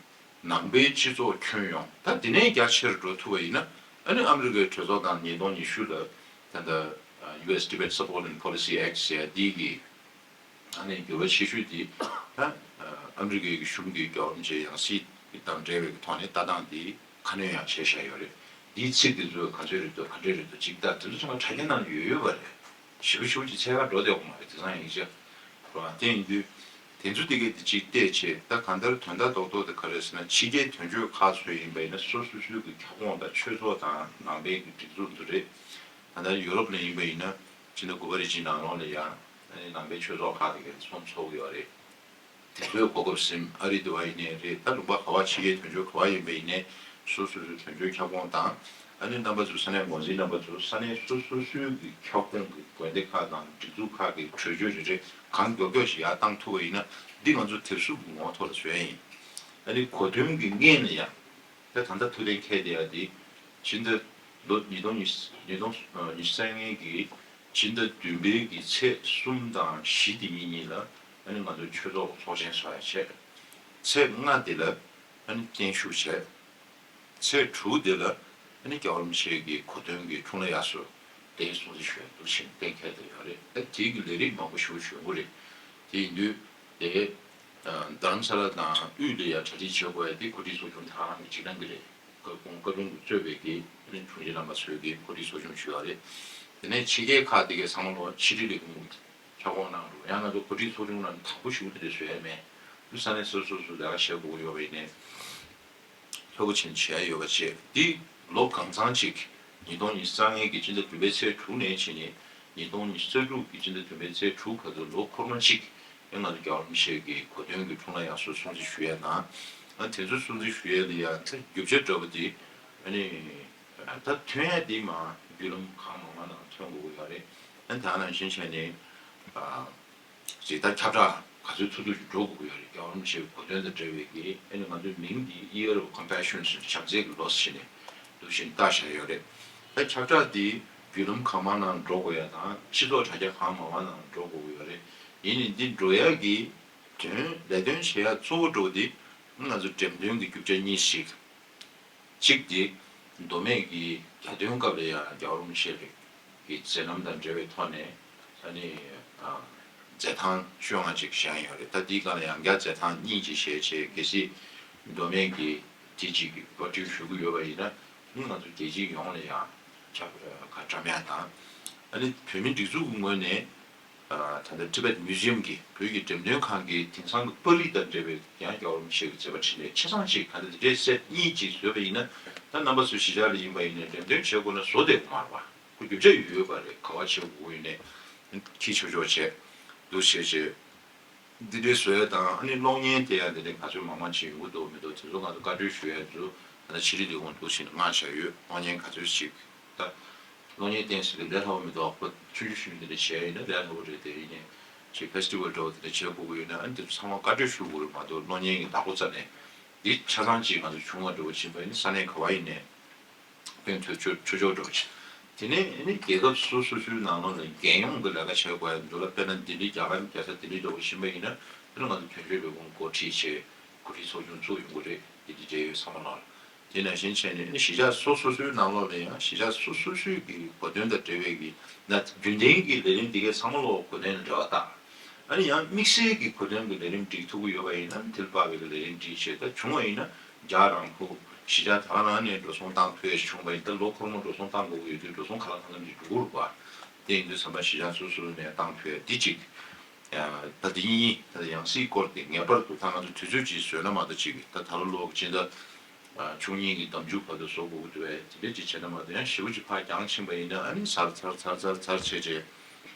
ནང་པའི་སྤྱི་ཚོགས་ཁྱོན་ཡོངས་ད་དེ་ནས་རྒྱ་ཆེར་འགྲོ་ཐུབ་པ་ཡིན་ན་ཨ་ནི་ཨ་མི་རི་ཀའི་གྲོས་ཚོགས་དང་ཉིས་སྟོང་ཉི་ཤུ་ལ་ད་ལྟ་ཨ་ཡུ་ཨེས་Tibet Support and Policy Act ཟེར་ཡ་འདི་གི་ཨ་ནི་འགྱུར་བ་ཆེ་ཤོས་དེ་ད་ཨ་མི་རི་ཀའི་གི་གཞུང་གི་རྒྱལ་བ་རིན་པོ་ཆེའི་ཡང་སྲིད་དང་འབྲེལ་བའི་གི་ཐོག་ནས་ལྟ་སྟངས་དེ་ཁ་སྣོན་ཡང་བྱས་བཞག་ཡོད་རེད། འདིའི་ཚིག་དེ་ཚོ་ག་ཚོད་རེད་འདུག་ག་འདྲས་རེད་འདུག་ཅིག་ད་དེ་ཚོ་ཚང་མ་དྲ་རྒྱ་ནང་ཡོད་ཡོད་པ་རེད། ཞེ་པོ་ཞེ་པོ་ཅིག་འཚོལ་ག་འགྲོ་བསྡད་ཡོད་མ་རེད། དེང་སང་ཡིན་ཕྱིར་རོ། དེ་ཡིན་དུས་དེ་ཚོ་དེ་གས་དེ་ཅིག་བལྟས་བྱས་ད་གང་ལྟར་དོན་དག་རྡོག་རྡོག་དེ་ག་རེ་ཟེར་ན་ཕྱི་རྒྱལ་དོན་གཅོད་ཁག་ཚོ་ཡིན་པ་ཡིན་ན་སོ་སོ་སོའི་གི་ཁྱབ་ཁོངས་དང་ཆོས་ཚོགས་དང་ནང་པའི་གི་སྒྲིག་འཛུགས་འདི་རེད། ད་ལྟ་ཡུ་རོབ་ལ་ཡིན་པ་ཡིན་ན་ཕྱི་ཟླ་དགུ་པ་རེ་གཅིག་ནང་ལོགས་ལ་ཡང་ཨ་ནི་ནང་པའི་ཆོས་ཚོགས་ཁག་དེ་གས་ཚོགས་ཚོགས་ཀྱི་ཡོད་རེད། དེ་ཚོའི་གོ་སྐབས་ཟིན་ཨ་རི་དུ་བ་ཡིན་ནའི་རེད། ད་ལུང་པ་ག་བ་ཕྱི་རྒྱལ་དོན་གཅོད་ག་བ་ཡིན་པ་ཡིན་ནའི་སོ་སོ་སོའི་དོན་གཅོད་ཁྱབ་ཁོངས་དང་ཨ་ནི་རྣམ་པ་ཚོ་ས་གནས་འགོ་འཛིན་རྣམ་པ་ཚོ་ས་གནས་སོ་སོ་སོའི་གི་ཁྱབ་ཁོངས་ཀྱི་དགོན་སྡེ་ཁག་དང་སྒྲིག་འཛུགས་ཁག་གི་གྲོས་ཆོད་རེ་རེ་གང་མགྱོགས་མགྱོགས་ཤིག་ཡར་བཏང་ཐུབ་པ་ཡིན་ན་འདི་ང་ཚོ་དེབ་གཟུགས་ཀྱི་ངོ་བོ་ཐོག་ལ་བཟོ་ཡ་ཡིན། ཨ་ནི་གོ་དོན་གྱི་སྔོན་ལ་ཡང་། ད་ད་ལྟ་ཐུགས་གཏན་འཁེལ་བསྡད་ཡ་དེ་ཕྱི་ཟླ་ལོ་ཉིས་སྟོང་ཉི་ཤུ་ཉིས་སྟོང་ཉི་ཤུ་རྩ་ལྔ་གི་ཕྱི་ཟླ་བདུན་པའི་གི་ཚེས་གསུམ་དང་བཞི་དེ་གཉིས་གཉིས་ལ་ཨ་ནི་ང་ཚོ་ཆོས་ཚོགས་ཚོགས་ཆེན་བཟོ་ཡ་བྱས། ཚེས་ལྔ་དེ་ལ་ཨ་ནི་བརྟན་བཞུགས་བྱས། ཚེས་དྲུག་དེ་ལ་ཨ་ནི་རྒྱལ་བ་རིན་པོ་ཆེ་གི་གོ་སྟོན་གྱི་འཁྲུངས་ལྷ་དབྱར་གསོལ་དེའི་སྲུང་བརྩི་ཞུ་ཡ་འདུག་ཕྱིན་གཏན་འཁེལ་བསྡད་ཡོད་རེད། ད་དེའི་གི་ལས་རིམ་མང་པོ་ཞེ་པོ་ཞུ་དགོས་རེད། དེ་ཡིན་དུས་དེ་རྡ་རམ་ས་ལ་དང་དབུས་ལ་ཡ་གྲ་སྒྲིག་བྱེད་དགོས་ཡ་དེ་གོ་སྒྲིག་ཚོགས་ཆུང་དེ་རང་རང་གི་སྒྲིག་ལམ་གི་རེད། བཀའ་དྲུང་བཀའ་དྲུང་གིས་གཙོས་པའི་གི་ཨ་ནི་དྲུང་ཆེ་རྣམ་པ་ཚོས་གི་གོ་སྒྲིག་ཚོགས་ཆུང་ཞུས་པ་རེད། དེ་ནས་ཕྱི་རྒྱལ་ཁག་དེ་གའི་ཚང་མ་ལོ་ཕྱི་དྲིལ་ལས་ཁུངས་ཁྱབ་ཁོངས་ནང་རུ་ཡང་ང་ཚོ་གོ་སྒྲིག་ཚོགས་ཆུང་ནང་དང་པོ་ཞུགས་དེ་རེད་བཟོ་ཡ་མེད། དུ་ས་གནས་སོ་སོ་སོ་ལས་ཀ་བྱེད་དགོས་ཀྱི་ཡོད་པ་ཡིན་ནའི་ལྷོད་པོ་ཆེན་བྱས་ཡོད་པ་བྱས་འདི་ལོ་གང་ཚང་གཅིག་ཉིས་སྟོང་ཉི་ཤུ་རྩ་ལྔ་གི་སྤྱི་ཟླ་བདུན་པའི་ཚེས་དྲུག་ནས་བྱས་ནས་ཉིས་སྟོང་ཉི་ཤུ་རྩ་དྲུག་གི་སྤྱི་ཟླ་བདུན་པའི་ཚེས་དྲུག་བར་དུ་ལོ་འཁོར་མ་གཅིག་ཡང་ང་ཚོ་རྒྱལ་བ་རིན་པོ་ཆེ་གི་གོ་སྟོན་གྱི་འཁྲུངས་ལྷ་དབྱར་གསོལ་སྲུང་བརྩི་ཞུ་ཡ་དང་། ཨ་དེ་ཚོ་སྲུང་བརྩི་ཞུ་ཡ་ལ་ཡ་ད་རྒྱུ་ཆ་འདྲ་པོ་དེ་ཨ་ནི་ད་ཐོན་ཡ་དེ་མ་བརྒྱུད་ལམ་གང་མང་མང་ནང་ཐོན་དགོས་ཀྱི་ཡོད་རེད། ཨ་ད་ནང་བཞིན་བྱས་ནས་ཨ་ཅིག་ད་ཁྱབ་བསྒྲགས་ག་ཚོད་ཐུབ་ཐུབ་ཅིག་འགྲོ་དགོས་ཀྱི་ཡོད་རེད། རྒྱལ་བ་རིན་པོ་ཆེའི་གོ་སྟོན་དང་འབྲེལ་བའི་གི་ཨ་ནི་ང་ཚོའི་མིང་འདི་Year of Compassion ཟེར་བྱམས་བརྩེ་གི་ལོ་ཟེར་ནས་འདུག་བཞིན་བཏགས་བཞག་ཡོད་རེད། ད་ཁྱབ་བསྒྲགས་འདི་བརྒྱུད་ལམ་གང་མང་ནང་འགྲོ་དགོས་ཡ་དང་སྤྱི་ཚོགས་དྲ་རྒྱ་གང་མང་མང་ནང་འགྲོ་དགོས་ཀྱི་ཡོད་རེད། ཡིན་ནའི་འདི་འགྲོ་ཡ་གི་དོན་ལས་དོན་བྱེད་ཡ་གཙོ་བོ་འགྲོ་འདི་ང་ཚོ་འགྲེམས་སྟོན་གྱི་རྒྱུ་ཆ་གཉིས་ཤིག་གཅིག་དེ་མདོ་སྨད་ཀྱི་གྱ་སྟོན་སྐབས་ལ་ཡང་རྒྱལ་བ་རིན་པོ་ཆེ་གི་མཛད་རྣམ་དང་འབྲེལ་བའི་ཐོག་ནས་ཨ་ནི་མཛད་ཐང་བཅོ་ལྔ་ཅིག་བཞེངས་ཡོད་རེད། ད་འདིའི་སྒང་ལ་ཡང་བསྐྱར་མཛད་ཐང་གཉིས་ཅིག་བཞེངས་བྱས་གལ་སྲིད་མདོ་སྨད་ཀྱི་དེ་ཅིག་གི་པར་སྐྲུན་ཞུ་གི་ཡོད་པ་ཡིན་ན་ཨ་ནི་ང་ཚོ་རྒྱལ་སྤྱི་ཡོངས་ལ་ཡང་ཁྱབ་གྲམ་ཡ་དང་ཨ་ནི་བོད་མི་སྒྲིག་འཛུགས་ཀྱི་ངོས་ནས། ད་ལྟ་Tibet Museum གི་བོད་ཀྱི་འགྲེམས་སྟོན་ཁང་གི་དེང་སང་གི་པར་རིས་དང་འབྲེལ་བའི་ཡང་རྒྱལ་བ་རིན་པོ་ཆེ་གི་མཛད་པ་འཕྲིན་ལས་ཆ་ཚང་ཅིག་ད་ལྟ་འདི་འདྲའི་སེ་ཊི་གཉིས་ཅིག་བཟོས་པ་ཡིན་ན་ད་རྣམ་པ་ཚོ་གཞིས་ཆགས་ལ་ཡིན་པ་ཡིན་ནའི་འགྲེམས་སྟོན་བྱེད་དགོས་ན་བཟོ་བདེ་པོ་མ་རེད་པ། ཁོ་རྒྱུ་ཆ་ཡོད་ཡོད་པ་རེད། ག་བ་བྱེད་དགོས་ཡིན་ནའི་ཁྱི་ཆོ་ཆོ་བྱས་འདུག་བྱས་བྱས། འདི་འདྲའི་བཟོ་ཡ་དང་ཨ་ནི་གློག་བརྙན་དེ་ཡང་དེ་འདྲའི་ག་ཚོད་མང་མང་ཅིག་ཡོང་གི་འདུག་མི་འདུག་དེ་ཚོ་ང་ཚོ་བཀའ་འཁྲོལ་ཞུ་ཡ་ཚོ་ད་ལྟ་ཕྱི་རིགས་ལས་ཁུངས་འདུག་ཕྱིན་མངགས་བཞག་ཡོད། གློག་བརྙན་ག་ཚོད་ཅིག་ད་གློག་བརྙན་བསྟན་ཟེར་དུས་ལས་སླ་པོ་མི་འདུག་ཁོ་ཆུང་ཆུང་ཆུང་ཆུང་དེ་འདྲ་བྱས་ཡིན་ན་ལས་སླ་པོ་རེད། དེ་ཡིན་ནའི་ཅིག་ཕེ་སི་ཊི་ཝལ་འདྲ་བོ་དེ་འདྲ་བྱེད་དགོས་ཀྱི་ཡོད་ན་ཨ་ནི་དེ་ཚོ་ཚང་མ་བཀའ་འཁྲོལ་ཞུ་དགོས་རེད་མ་གཏོགས་གློག་བརྙན་གྱི་བདག་པོ་རྩ་ནས་འདི་ཆ་ཚང་ཅིག་ང་ཚོ་བྱུང་བ་འདྲ་བོ་ཕྱིན་པ་ཡིན་ན་ས་གནས་ག་བ་ཡིན་ནའི། དཔོན་ཚོས་ཆོས་ཆོས་ཕྱོགས་འགྲོ་ཆེ། དེ་ནས་ཨ་ནི་རྒྱལ་ཁབ་སོ་སོ་སོའི་ནང་ལོགས་ལ་རྒྱལ་ཡོངས་ཀྱི་ལས་ཀ་བྱེད་དགོས་ཡ་འདུག་ལ། དཔེར་ན་ལྡི་ལི་རྒྱ་གར་རྒྱལ་ས་ལྡི་ལི་འདྲ་བོ་ཕྱིན་པ་ཡིན་ན་དེ་ལ་ང་ཚོ་དོན་གཅོད་ལས་ཁུངས་འགོ་ཁྲིད་བྱས་གོ་སྒྲིག་ཚོགས་ཆུང་བཙུགས་ཡོང་གི་རེད། འདི་འདྲ་འབྲེལ་ཡོད་ཚང་མ་ནང་ལ། དེ་ནང་བཞིན་བྱས་ནས་ཨ་ནི་གཞིས་ཆགས་སོ་སོ་སོའི་ནང་ལོགས་ལ་ཡང་གཞིས་ཆགས་སོ་སོ་སོའི་གི་གོ་སྟོན་དང་འབྲེལ་བའི་གི་ན་རྒྱུན་ལྡན་གྱི་ལས་རིམ་འདི་གའི་ཚང་མ་ལོག་གོ་སྟོན་ལ་འབྲེལ་བ་བཏང་། ཨ་ནི་ཡང་དམིགས་བསལ་གྱི་གོ་སྟོན་གྱི་ལས་རིམ་སྒྲིག་ཐུབ་ཀྱི་ཡོད་པ་ཡིན་ན་དེ་ལ་དཔག་པའི་གི་ལས་རིམ་སྒྲིག་བྱས། ད་བྱུང་བ་ཡིན་ན་རྒྱ་རང་ཁུལ་གཞིས་ཆགས་ད་ག་རང་ནས་འགྲོ་སོང་བཏང་ཐུབ་ཡ་ཞིག་བྱུང་བ་ཡིན། ད་ལོ་འཁོར་མོ་འགྲོ་སོང་བཏང་དགོས་ཀྱི་ཡོད་དུས་འགྲོ་སོང་ག་ལ་གང་འཚམ་ཞིག་འགྲོ་གི་རེད་པ། དེ་ཡིན་དུས་ཙམ་པ་གཞིས་ཆགས་སོ་སོ་ནས་བཏང་ཐུབ་ཡ་འདི་གཅིག་ད་འདི་གཉིས་ད་ཡང་སྲིད་སྐོར་དེ་ངེས་པར་དུ་ད་ང་ཚོ་དུས་ཚོད་ཅིག་བཟོས་ན་མ་གཏོགས་ཅིག་ད་ད་ལོ་ལོ་གི་སྤྱི་ཟླ་ ཆོས་ཉིད་ཀྱི་གདམས་འཇུག་བར་དུ་བཟོ་དགོས་ཀྱི་འདུག་བས། དེ་འདྲ་ཅིག་བྱས་ན་མ་གཏོགས་ཡང་ཞེ་པོ་ཅིག་ཕར་འགྱངས་ཕྱིན་པ་ཡིན་ན་ཨ་ནི་ཚར་ཚར་ཚར་ཚར་ཚར་བྱས་བྱས་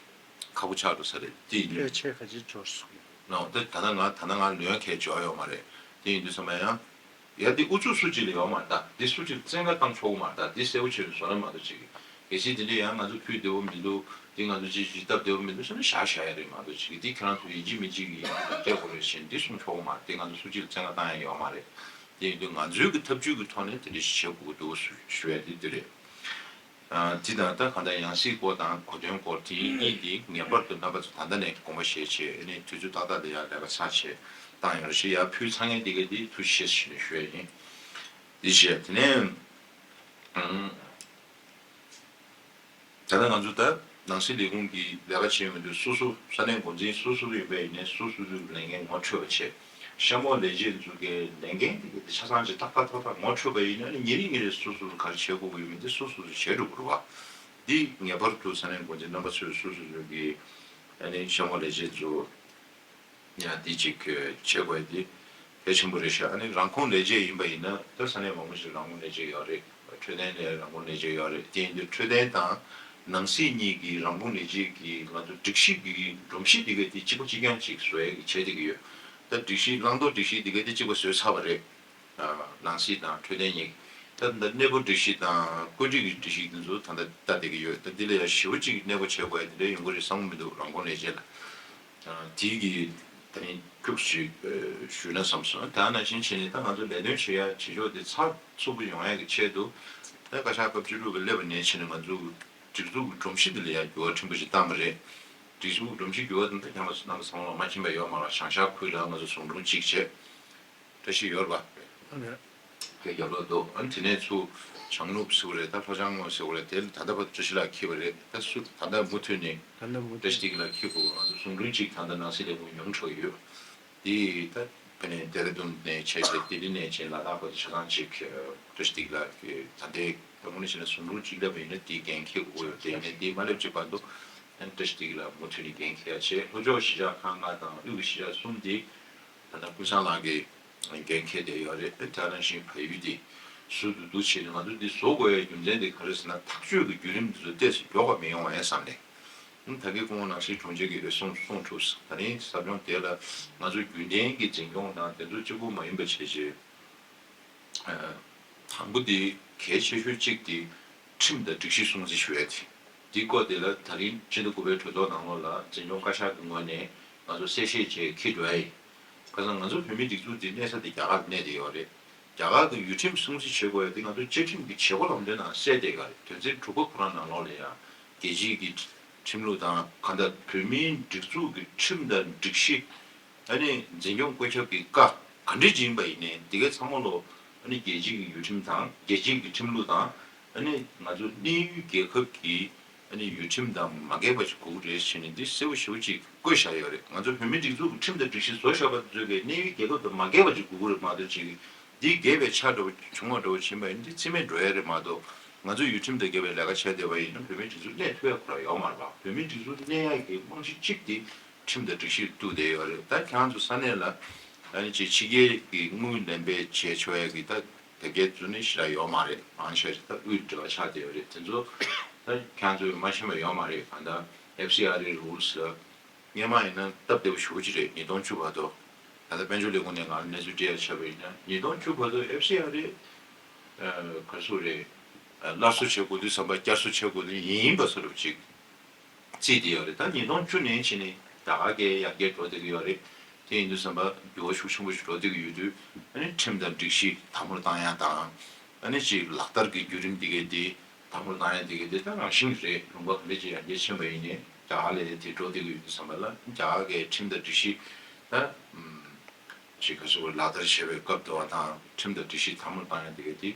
ཁག་པོ་ཆགས་འགྲོ་ས་རེད། དེ་ཡིན་དུས་ཕལ་ཆེར་ག་ཅིག་འབྱོར་སོང་། ནའོ། ད་ད་ལྟ་ང་ད་ལྟ་ང་ལོན་ཁས་འབྱོར་ཡོད་མ་རེད། དེ་ཡིན་དུས་ཚང་མ་ཡང་ཡ་འདི་ཨུ་ཚུགས་སུ་གཅིག་ལ་ཡོད་མ་རེད། ད་འདི་སུ་གཅིག་བཙན་བཀའ་བཏང་ཆོག་གི་མ་རེད། ད་འདི་གསལ་པོ་བྱས་ནས་བཟོ་ན་མ་གཏོགས་ཅིག་གལ་སྲིད་དེ་འདྲ་ཡང་ང་ཚོ་ཕུལ་བདེ་པོ་མི་འདུག་འདི་ང་ཚོ་ཅིག་ཅིག་སྟབས་བདེ་པོ་མི་འདུག་ཟེར་ན་བཞག་བཞག་ཡ་རེད་མ་གཏོགས་ཅིག་འདི་ཁྱེད་རང་ཚོ་ཡིན་གཅིག་མིན་གཅིག་གིས་སྤྲད་དགོས་རེད་ཟེར་འདི་གསུང་ཆོག་གི་མ་རེད། དེ་ང་ཚོ་སུ་གཅིག་ལ་བཙན་བཀའ་བཏང་ཡ་ཡོད་མ་རེད། དེ་ཡིན་དུས་ང་ཚོའི་གི་ཐབས་ཇུས་ཀྱི་ཐོག་ནས་དེ་འདྲ་ཞིག་བྱེད་དགོས་ཀྱི་འདུག་ཞུ་ཞུ་ཡ་དེ་འདི་རེད། ཨ། དེ་དང་ད་གང་ལྟར་ཡང་སྲིད་སྐོར་དང་གོ་དོན་སྐོར་དེ་གཉིས་དེ་ངེས་པར་དུ་རྣམ་པ་ཚོ་ད་ལྟ་ནས་དགོངས་པ་བཞེས་བྱས་ཨ་ནི་དུས་ཚོད་ཏག་ཏག་ལ་ཡར་ལས་ཀ་ཚར་བྱས་བཏང་ཡོང་རོགས་ཞེས་ཡར་ཕུལ་ཚར་མཁན་དེ་ག་དེ་ཐུགས་རྗེ་ཆེ་ཞུ་ནས་ཞུ་ཡ་ཡིན། དེ་བྱས་དེ་ནས་ཨང་། ད་ལྟ་ང་ཚོ་ད་ནང་སྲིད་ལས་ཁུངས་ཀྱི་ལས་ཀ་བྱེད་ཡོང་དུས་སོ་སོ་ས་གནས་འགོ་འཛིན་སོ་སོ་ཡིན་པ་ཡིན་ནའི་སོ་སོ་སོའི་ལས་འགན་ངོ་འཕྲོད་པ་བྱས། གཤམ་འོག་ལས་བྱེད་ཚོ་གི་ལས་འགན་དེ་ག་དེ་ཆ་ཚང་ཅིག་ཏག་ཏག་ཏག་ཏག་ངོ་འཕྲོད་པ་ཡིན་ན་ཨ་ནི་ཉིན་རེ་ཉིན་རེ་སོ་སོ་ག་རེ་བྱེད་དགོས་ཀྱི་ཡོད་མེད་དེ་སོ་སོ་སོ་བྱེད་འགྲོ་དགོས་རེད་བ། འདི་ངེས་པར་དུ་ས་གནས་འགོ་འཛིན་རྣམ་པ་ཚོས་སོ་སོ་སོ་གི་ཨ་ནི་གཤམ་འོག་ལས་བྱེད་ཚོ་ཡང་འདི་གཅིག་བྱེད་དགོས་འདི་གལ་ཆེན་པོ་རེད་ཤག་ཨ་ནི་རང་ཁོངས་ལས་བྱེད་ཡིན་པ་ཡིན་ན་ད་ས་གནས་མང་པོ་ཞིག་རང་ཁོངས་ལས་བྱེད་ཡོད་རེད། འཕྲོད་བསྟེན་ལ་རང་ཁོངས་ལས་བྱེད་ཡོད་རེད། དེ་ཡིན་དུས་འཕྲོད་བསྟེན་དང་ནང་སྲིད་གཉིས་ཀྱི་རང་ཁོངས་ལས་བྱེད་ཀྱི་ང་ཚོ་སྒྲིག་གཞི་གི་སྒྲོམ་གཞི་འདི་ག་དེ་གཅིག་པ་གཅིག་རྐྱང་ཅིག་བཟོ་ཡ་གི་བྱེད་བསྡད་ཀྱི་ཡོད། ད་སྒྲིག་གཞི་བླང་དོར་སྒྲིག་གཞི་འདི་ག་དེ་གཅིག་པ་བཟོས་ཚར་བ་རེད། ནང་སྲིད་དང་འཕྲོད་བསྟེན་གཉིས། ད་ད་གནས་སྤོ་སྒྲིག་གཞི་དང་བཀོད་སྒྲིག་གི་སྒྲིག་གཞི་འདི་ཚོ་ད་ལྟ་ལྟ་བསྡད་ཀྱི་ཡོད། ད་འདི་ལ་ཡང་ཞེ་པོ་ཅིག་གནས་སྤོ་བྱེད་དགོས་ཡ་དེ་འདྲ་ཡོང་གི་རེད་བསམ་གྱི་མི་འདུག་རང་ཁོངས་ལས་བྱེད་ལ། དེའི་གི་ད་ནི་ཁྱུག་ཅིག་ཞུས་ན་བསམ་སོང་། ད་ནང་བཞིན་བྱས་ནས་ད་ང་ཚོ་ལས་དོན་བྱེད་ཡ་བྱེད་ཕྱོགས་དེ་ཚགས་ཚུད་པོ་ཡོང་ཡ་གི་ཆེད་དུ་ད་བཀའ་ཤག་སྐབས་བཅུ་དྲུག་གི་སླེབས་པ་ནས་བྱས་ནས་ང་ཚོ་སྒྲིག་འཛུགས་ཀྱི་སྒྲོམ་གཞི་དེ་ལ་ཡང་འགྱུར་བ་ཕྲན་བུ་ཞིག་བཏང་བ་རེད། སྒྲིག་འཛུགས་ཀྱི་སྒྲོམ་གཞི་འགྱུར་བ་དེ་ད་རྣམ་པ་ཚོ་རྣམ་པ་ཚང་མ་མ་མཁྱེན་པ་ཡོད་མ་རེད། བྱང་ཤར་ཁུལ་ལ་ང་ཚོ་ཟུང་དྲུང་གཅིག་བྱས། བཀྲ་ཤིས་ཡོད་རེད་པ། རྒྱབ་ལོགས་འདུག་ཨ་ནི་དེ་ནས་ཚུར་བྱང་ནུབ་ཟེར་བ་རེད། ད་ལྷོ་བྱང་ངོས་ཟེར་བ་རེད། དེ་ད་ལྟ་བར་བཀྲ་ཤིས་ལགས་འཁྱེར་བ་རེད། ད་སུ་ད་ལྟ་མུ་མཐུད་ནས་ད་ལྟ་མུ་བཀྲ་ཤིས་བདེ་སྐྱིད་ལགས་འཁྱེར་དགོས། ང་ཚོ་ཟུང་དྲུང་གཅིག་ད་ལྟ་ནང་སྲིད་ལས་ཁུངས་ཉུང་འགྲོ་གི་ཡོད། དེ་ད་དཔེར་ན་ལྡེ་ར་ལྡུན་ནས་བྱས་བྱས་ལྡི་ལི་ནས་བྱས་ལ་དྭགས་བར་དུ་ཆ་ཚང་གཅིག་བཀྲ་ཤིས་བདེ་སྐྱིད་ལགས་ཀྱིས་ད་ལྟའི་དངོས་གནས་བྱས་ན་ཟུང་དྲུང་གཅིག་ལབ་པ་ཡིན་ན་དེའི་འགན་འཁྱེར་དགོས་ཡོད། དེ་ཡིན་ནའི་དེ་མ་སླེབས་ཀྱི་བར་དུ་ཨ་ནི་བཀྲ་ཤིས་བདེ་སྐྱིད་ལགས་མུ་མཐུད་ནས་འགན་འཁྱེར་ཡ་བྱས། ལྷོ་ཕྱོགས་གཞིས་ཆགས་ཁག་ལྔ་དང་དབུས་ཀྱི་གཞིས་ཆགས་གསུམ་དེ་ད་ལྟ་ཀུན་བཟང་ལགས་ཀྱིས་འགན་འཁྱེར་བསྡད་ཡོད་རེད། དེ་ནང་བཞིན་བལ་ཡུལ་འདི་ཟུར་དུ་བསྡུ་བྱས་ནས་ང་ཚོ་འདི་བཟོ་དགོས་ཡའི་རྒྱུ་མཚན་དེ་ག་རེ་ཟེར་ན། ཐག་གཅོད་ཀྱི་བརྒྱུད་རིམ་འདི་ཚོ་ཏོག་ཙམ་མགྱོགས་པ་མི་ཡོང་བ་ཡིན་བསམ་ནས། ད་གིན་སྐུ་ངོ་ནང་སྲིད་དྲུང་ཆེ་གིས་འོས་གསུང་གསུང་ཐུབ། ད་རིང་ཟབ་སྦྱོང་དེ་ལ་ང་ཚོ་རྒྱུན་ལྡན་གྱི་འཛིན་སྐྱོང་དང་དེ་ཚོ་གཅིག་པུ་མ་ཡིན་པ་བྱས་བྱས། དང་པོ་དེ་གལ་ཆེ་ཤོས་གཅིག་དེ་ཁྲིམས་དང་སྒྲིག་གཞི་སྲུང་བརྩི་ཞུ་ཡ་དེ། དེའི་སྐོར་དེ་ལ་ད་རིང་ཕྱི་ཟླ་དགུ་པའི་གྲོས་ཚོགས་ནང་ལོགས་ལ་འཛིན་སྐྱོང་བཀའ་ཤག་གི་ངོས་ནས་ང་ཚོ་གསལ་བཤད་བྱས་འཁྱེར་འགྲོ་ཡ་ཡིན། ཁ་སང་ང་ཚོ་བོད་མིའི་སྒྲིག་འཛུགས་དེ་གནས་ས་དེ་རྒྱ་གར་གནས་བསྡད་ཡོད་རེད། རྒྱ་གར་གྱི་ཡུལ་ཁྲིམས་སྲུང་བརྩི་བྱེད་དགོས་ཡ་དེ་ང་ཚོ་བཅའ་ཁྲིམས་ཀྱི་བྱེད་སྒོ་ལམ་སྟོན་ནང་གསལ་བསྡད་ཡོད་རེད། དོན་ཚན་དྲུག་པ་ཁོ་རང་ནང་ལོགས་ལ་ཡང་རྒྱལ་སྤྱིའི་གི་ཁྲིམས་ལུགས་དང་གང་ལྟར་བོད་མིའི་སྒྲིག་འཛུགས་ཀྱི་ཁྲིམས་དང་སྒྲིག་གཞི། ཨ་ནི་འཛིན་སྐྱོང་བཀོད་ཁྱབ་ཀྱི་བཀའ་ག་འདྲ་ཅིག་ཡིན་པ་ཡིན་ནའི་འདི་གའི་ཚང་མ་ལོ་ཨ་ནི་རྒྱལ་སྤྱིའི་གི་ཡུལ་ཁྲིམས་དང་རྒྱལ་སྤྱིའི་གི་ཁྲིམས་ལུགས་དང་ཨ་ནི་ང་ཚོ་གནས་ཡུལ་རྒྱལ་ཁབ་ཀྱི་ཨ་ནི་ཡུལ་ཁྲིམས་དང་མ་འགལ་བ་ཞིག་དགོས་ཀྱི་རེད་ཟེར་ནས་འདི་གསལ་པོ་ཞེ་པོ་ཅིག་བཀོད་བཞག་ཡོད་རེད། ང་ཚོ་བོད་མིའི་སྒྲིག་འཛུགས་ཀྱི་ཁྲིམས་དང་སྒྲིག་གཞི་བཟོ་བཞག་པ་དེ་ཚོ་གི་གནས་ཡུལ་རྒྱལ་ཁབ་དང་མ་འགལ་བ་ཅིག་དགོས་ཀྱི་རེད་མ་གཏོགས་ཅིག་འདི་འགལ་བའི་ཆ་འདྲ་བོ་བྱུང་བ་འདྲ་བོ་ཕྱིན་པ་ཡིན་ན་འདི་རྩིས་མེད་འགྲོ་ཡ་རེད་མ་གཏོགས། ང་ཚོ་ཡུལ་ཁྲིམས་དང་འགལ་བའི་ལས་ཀ་བྱས་བསྡད་པ་ཡིན་ན་བོད་མིའི་སྒྲིག་འཛུགས་གནས་ཐུབ་ཡ་ཁོ་རང་ཡོད་མ་རེད་པ། བོད་མིའི་སྒྲིག་འཛུགས་གནས་ཡ་གི་རྨང་གཞི་གཅིག་དེ་ཁྲིམས་དང་སྒྲིག་གཞིར་གཏུགས་བསྡད་ཡོད་རེད། ད་ཁྱེད་རང་ཚོ་ས་གནས་ལ་ཨ་ནི་ཅིག་ཕྱི་རྒྱལ་གྱི་དངུལ་ལེན་པའི་བྱས་ཆོག་ཡ་གི་ད་དེབ་སྐྱེལ་བཙུགས་ནི་ཞེ་དྲག་ཡོད་མ་རེད། མང་ཆེ་ཞིག་ད་དབུས་འབྲེལ་བ་ཆགས་བསྡད་ཡོད་རེད། དེ་ཚོ་ད་ཁྱེད་རང་ཚོས་མ་ཤེས་པ་ཡོད་མ་རེད། གང་ལྟར་ཨེཕ་སི་ཨར་ཨེ་རུལ་སི་ལ། སྔོན་མ་ཡིན་ན་སྟབས་བདེ་པོ་ཞེ་པོ་ཅིག་རེད། ཉིས་སྟོང་བཅུ་བར་དུ། ད་ལྟ་དཔལ་འབྱོར་ལས་ཁུངས་ནས་ང་ལ་གནས་ཚུལ་སྤྲད་ཡ་ཆགས་པ་ཡིན་ན་ཉིས་སྟོང་བཅུ་བར་དུ་ཨེཕ་སི་ཨར་ཨེ་ག་རེ་ཟེར་དགོས་རེད། སླར་གསོ་བྱེད་དགོས་དུས་ཙམ་པ་བསྐྱར་གསོ་བྱེད་དགོས་དུས་ཡིན་པ་བཟོ་འདྲ་ཅིག་བརྩིས་བསྡད་ཡོད་རེད། ད་ཉིས་སྟོང་བཅུ་ནས་ཕྱིན་ནས་རྒྱ་གར་གྱི་ཡར་རྒྱས་འགྲོ་བསྡད་ཀྱི་ཡོད་རེད། དེ་ཡིན་དུས་ཙམ་པ་འགྱུར་བ་ཤུགས་ཆེན་པོ་ཞིག་འགྲོ་བསྡད་ཀྱི་ཡོད་དུས་ཨ་ནི་ཁྲིམས་དང་སྒྲིག་གཞི་དམ་པོར་བཏང་ཡ་དང་། ཨ་ནི་ཅིག་ལག་བསྟར་གྱི་བརྒྱུད་རིམ་འདི་གའི་འདི། དམ་པོར་བཏང་ཡ་དེ་གི་དེ་ད་རང་བཞིན་རེད། ལུང་པ་ག་འདྲ་ཅིག་ཡར་རྒྱས་ཕྱིན་པ་ཡིན་ནའི་རྒྱ་གར་ལ་དེ་འགྲོ་བསྡད་ཀྱི་ཡོད་དུས་ཙམ་པ་ལ་རྒྱ་གར་གི་ཁྲིམས་དང་སྒྲིག་གཞི་ད་ཅིག་ག་ཟེར་དགོས། ལག་བསྟར་བྱེད་པའི་སྐབས་དུ་བ་དང་ཁྲིམས་དང་སྒྲིག་གཞི་དམ་པོར་བཏང་ཡ་དེ་གི་དེ་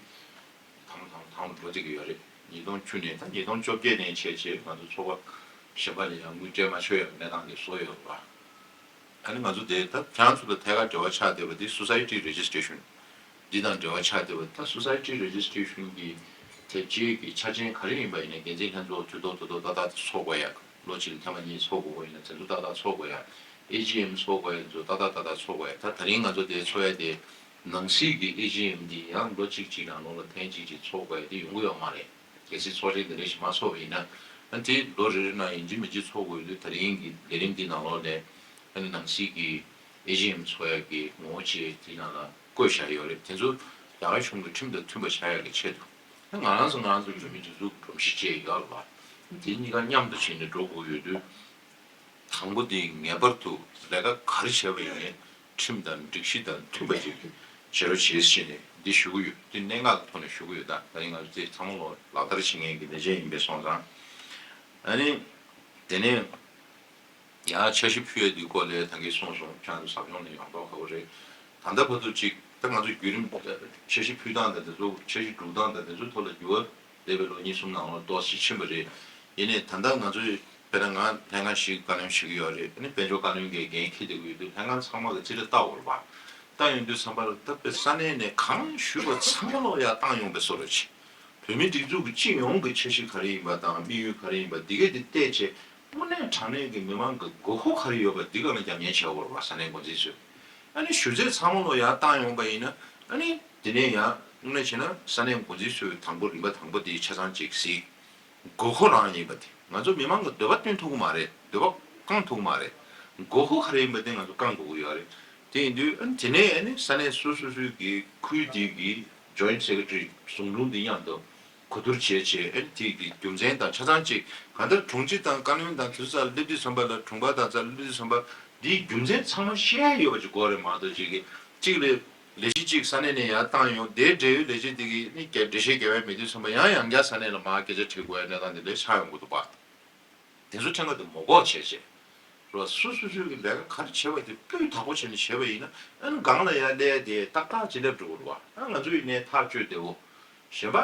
དམ་པོ་དམ་པོ་དམ་པོ་འགྲོ་བསྡད་ཀྱི་ཡོད་རེད། ཉིས་སྟོང་བཅུ་ནས་ད་ཉིས་སྟོང་བཅོ་བརྒྱད་ནས་བྱས་བྱས་ང་ཚོ་ཚོགས་པ་གཞན་པ་ལ་ཡང་དངུལ་སྤྲད་མ་ཆོག་ཡ་གི་གནས་སྟངས་དེ་བཟོ་ཡོད་རེད་པ། ཨ་ནི་ང་ཚོ་དེ་ད་ཁྱེད་རང་ཚོ་དང་ཐད་ཀར་འབྲེལ་བ་ཆགས་བསྡད་པ་དེ་སོ་སའི་ཊི་རེ་ཇི་སི་ཊེ་ཤན་འདི་དང་འབྲེལ་བ་ཆགས་བསྡད་པ། ད་སོ་སའི་ཊི་རེ་ཇི་སི་ཊེ་ཤན་གྱི་དེབ་སྐྱེལ་གྱི་ཆ་རྐྱེན་ག་རེ་ཡིན་པ་ཡིན་ན་འགན་འཛིན་ལྷན་ཚོགས་དུས་ཐོག་ཏུ་ཏག་ཏག་ཏག་ཏག་ཚོགས་དགོས་ཡ། ལོ་གཅིག་ལ་ཐེངས་མ་གཉིས་ཚོགས་དགོས་ཀྱི་ཡིན་ན་དེ་ཚོ་ཏག་ཏག་ཚོགས་དགོས་ཡ། ཨེ་ཇི་ཨེམ་ཚོགས་དགོས་ཡ་དེ་ཚོ་ཏག་ཏག་ཏག་ཏག་ཚོགས་དགོས་ཡ། ད་ད་རིང་ང་ཚོ་དེ་ཚོགས་ཡ་དེ་ ནང་སྲིད་ཀྱི་ཨེ་ཇི་ཨེམ་འདི་ཡང་ལོ་གཅིག་གཅིག་ནང་ལོགས་ལ་ཐེངས་གཅིག་གཅིག་ཚོགས་དགོས་དེ་ཡོང་གི་ཡོད་མ་རེད། གལ་སྲིད་ཚོགས་ཆེན་འདི་འདྲ་ཞིག་མ་ཚོགས་པ་ཡིན་ན། ཨ་དེ་ལོ་རེ་རེ་ནང་ཡིན་གཅིག་མིན་གཅིག་ཚོགས་དགོས་དུས། ད་རིང་གི་ལས་རིམ་འདི་ནང་ལོགས་ནས་ཨ་ནི་ནང་སྲིད་ཀྱི་ཨེ་ཇི་ཨེམ་ཚོགས་ཡག་གི་ངོ་བོ་ཅིག་དེ་ནང་ལ་བཀོད་བཞག་ཡོད་རེད། དེ་ཚོ་རྒྱ་གར་གཞུང་གི་ཁྲིམས་དང་མཐུན་པ་ཆགས་ཡག་གི་ཆེད་དུ། ཨ་ང་རང་ཚོ་ང་རང་ཚོའི་བོད་མི་སྒྲིག་འཛུགས་སྒྲོམ་གཞི་བཅས་ཡོད་ལ། དེ་གཉིས་ཀ་མཉམ་དུ་བྱས་ནས་འགྲོ་དགོས་ཡོད་དུས། དང་པོ་དེ་ངེས་པར་དུ་ལས་ཀ་ག་རེ་བྱས་པ་ཡིན་ནའི་ཁྲིམས་དང་སྒྲིག་གཞི་དང་མཐུན་པ་ཅིག་བྱེད་རོགས་བྱེད་ཟེར་ནས་འདི་ཞུ་གི་ཡོད། འདི་གནད་འགག་གི་ཐོག་ནས་ཞུ་གི་ཡོད། ད་ད་རིང་ང་ཚོ་དེ་ཚང་མ་ལོ་ལག་བསྟར་བྱེད་མཁན་གྱི་ལས་བྱེད་ཡིན་པས་སོང་ཙང་། ཨ་ནི་དེ་ནས་ཡང་འཆར་གཞི་ཕུལ་ཡ་དེའི་སྐོར་ལ་ད་གིན་གསུངས་སོང་། ཁྱེད་རང་ཚོ་ཟབ་སྦྱོང་ནས་ཡོང་མདོག་ཁ་པོ་རེད། ད་ལྟ་བར་དུ་ཅིག་ད་ང་ཚོ་བརྒྱུད་རིམ་འཆར་གཞི་ཕུལ་སྟངས་དང་དེ་ཚོ་འཆར་གཞི་སྒྲུབ་སྟངས་དང་དེ་ཚོའི་ཐོག་ལ་འགྱུར་བ་འདས་པའི་ལོ་གཉིས་གསུམ་ནང་ལ་ཏོག་ཙམ་ཕྱིན་པ་རེད། ཡིན་ནའི་ད་ལྟ་ང་ཚོས་དཔེར་ན་ང་ལྷན་ཁང་བཞི་བཀའ་བློན་ཞུ་གི་ཡོད་རེད། ཨ་ནི་དཔལ་འབྱོར་བཀའ་བློན་གྱི་འགན་འཁྱེར་བསྡད་ཀྱི་ཡོད་དུས་ལྷན་ཁང་ཚང་མ་གི་རྩིས་ཁྲ་བལྟ་དགོས་རེད་པ། བལྟ་ཡོང་དུས་ཙམ་པ་ལ་ད་དཔེ་ས་གནས་ནས་གང་ཞུས་པ་ཚང་མ་ལོག་ཡར་བཏང་ཡོང་པའི་བཟོ་འདྲ་ཅིག་བོད་མི་སྒྲིག་འཛུགས་ཀྱི་སྤྱི་ཡོངས་ཀྱི་འཆར་གཞི་ག་རེ་ཡིན་པ་དང་དམིགས་ཡུལ་ག་རེ་ཡིན་པ་འདི་གས་དེ་བལྟས་བྱས། དངོས་གནས་དྲང་གནས་ཀྱི་མི་མང་གི་དགོས་མཁོ་ག་རེ་ཡོད་པ་འདི་སྒང་ལ་རྒྱབ་གཉེར་བྱེད་དགོས་རེད་པ། ས་གནས་འགོ་འཛིན་ཚོས། ཨ་ནི་ཞུ་ཚད་ཚང་མ་ལོག་ཡར་བཏང་ཡོང་པ་ཡིན་ན། ཨ་ནི་དེ་ནས་ཡང་དངོས་གནས་བྱས་ན་ས་གནས་འགོ་འཛིན་ཚོས་དང་པོ་རིམ་པ་དང་པོ་དེ་ཆ་ཚང་གཅིག་གཟིགས། དགོས་མཁོ་རང་ཡིན་པ་དེ། ང་ཚོ་མི་མང་གི་འདོད་པ་བསྟུན་ཐུབ་ཀྱི་མ་རེད། འདོད་པ་བསྐང་ཐུབ་ཀྱི་མ་རེད། དགོས་མཁོ་ག་རེ་ཡིན་པ་དེ་ང་ཚོ་བསྐང་དགོས་ཀྱི་ཡོད་རེད། དེ་ཡིན་དུས་ཨ་ནི་དེ་ནས་ཨ་ནི་ས་གནས་སོ་སོ་སོའི་གི་ཁུལ་དེ་གི་Joint Secretary ཟུང་དྲུང་དེ་མཉམ་དུ་གོ་བསྡུར་བྱས་བྱས། ཨ་ནི་དེ་གི་རྒྱུ་མཚན་དང་ཆ་ཚང་གཅིག་གང་ལྟར་དྲུང་ཆེ་དང་བཀའ་བློན་དང་དེ་ཚོ་རྩ་ལ་སླེབས་དུས་ཙམ་པ་ལ། དྲུང་པ་དང་རྩ་ལ་སླེབས་དུས་ཙམ་པ་འདིའི་རྒྱུ་མཚན་ཚང་མ་ཤེས་ཡ་ཡོད་པ་ཅིག་དགོས་རེད་མ་གཏོགས། གཅིག་གི་གཅིག་ལས་ལས་གཞི་གཅིག་ས་གནས་ནས་ཡར་བཏང་ཡོང་། དེའི་འབྲེལ་ཡོད་ལས་བྱེད་དེ་གིས་ནི་འགྲེལ་བཤད་རྒྱག་ཡ་མེད་དུས་ཙམ་པ་ཡང་ཡང་བསྐྱར་ས་གནས་ལ་མར་སྐད་ཆ་དྲི་དགོས་ཡ་གནས་སྟངས་དེ་འདྲ་ཆགས་ཡོང་གི་འདུག་པ། དེ་ཚོ་ཕྲན་བུ་དེ་མ་འགོག་བྱས་བྱས། རེད་བ། སོ་སོ་སོའི་གི་ལས་ཀ་ག་རེ་བྱས་པ་དེ་སྤུས་དག་པོ་བྱས་ནས་བྱས་པ་ཡིན་ན། ཨ་ནི་སྒང་ལ་ཡར་སླེབས་ཡ་དེ་ཏག་ཏག་ཅིག་སླེབས་འགྲོ་གི་རེད་བ། ཨ་ང་ཚོ་ཡིན་ནའི་ཐག་གཅོད་བདེ་བོ། གཞན་པ་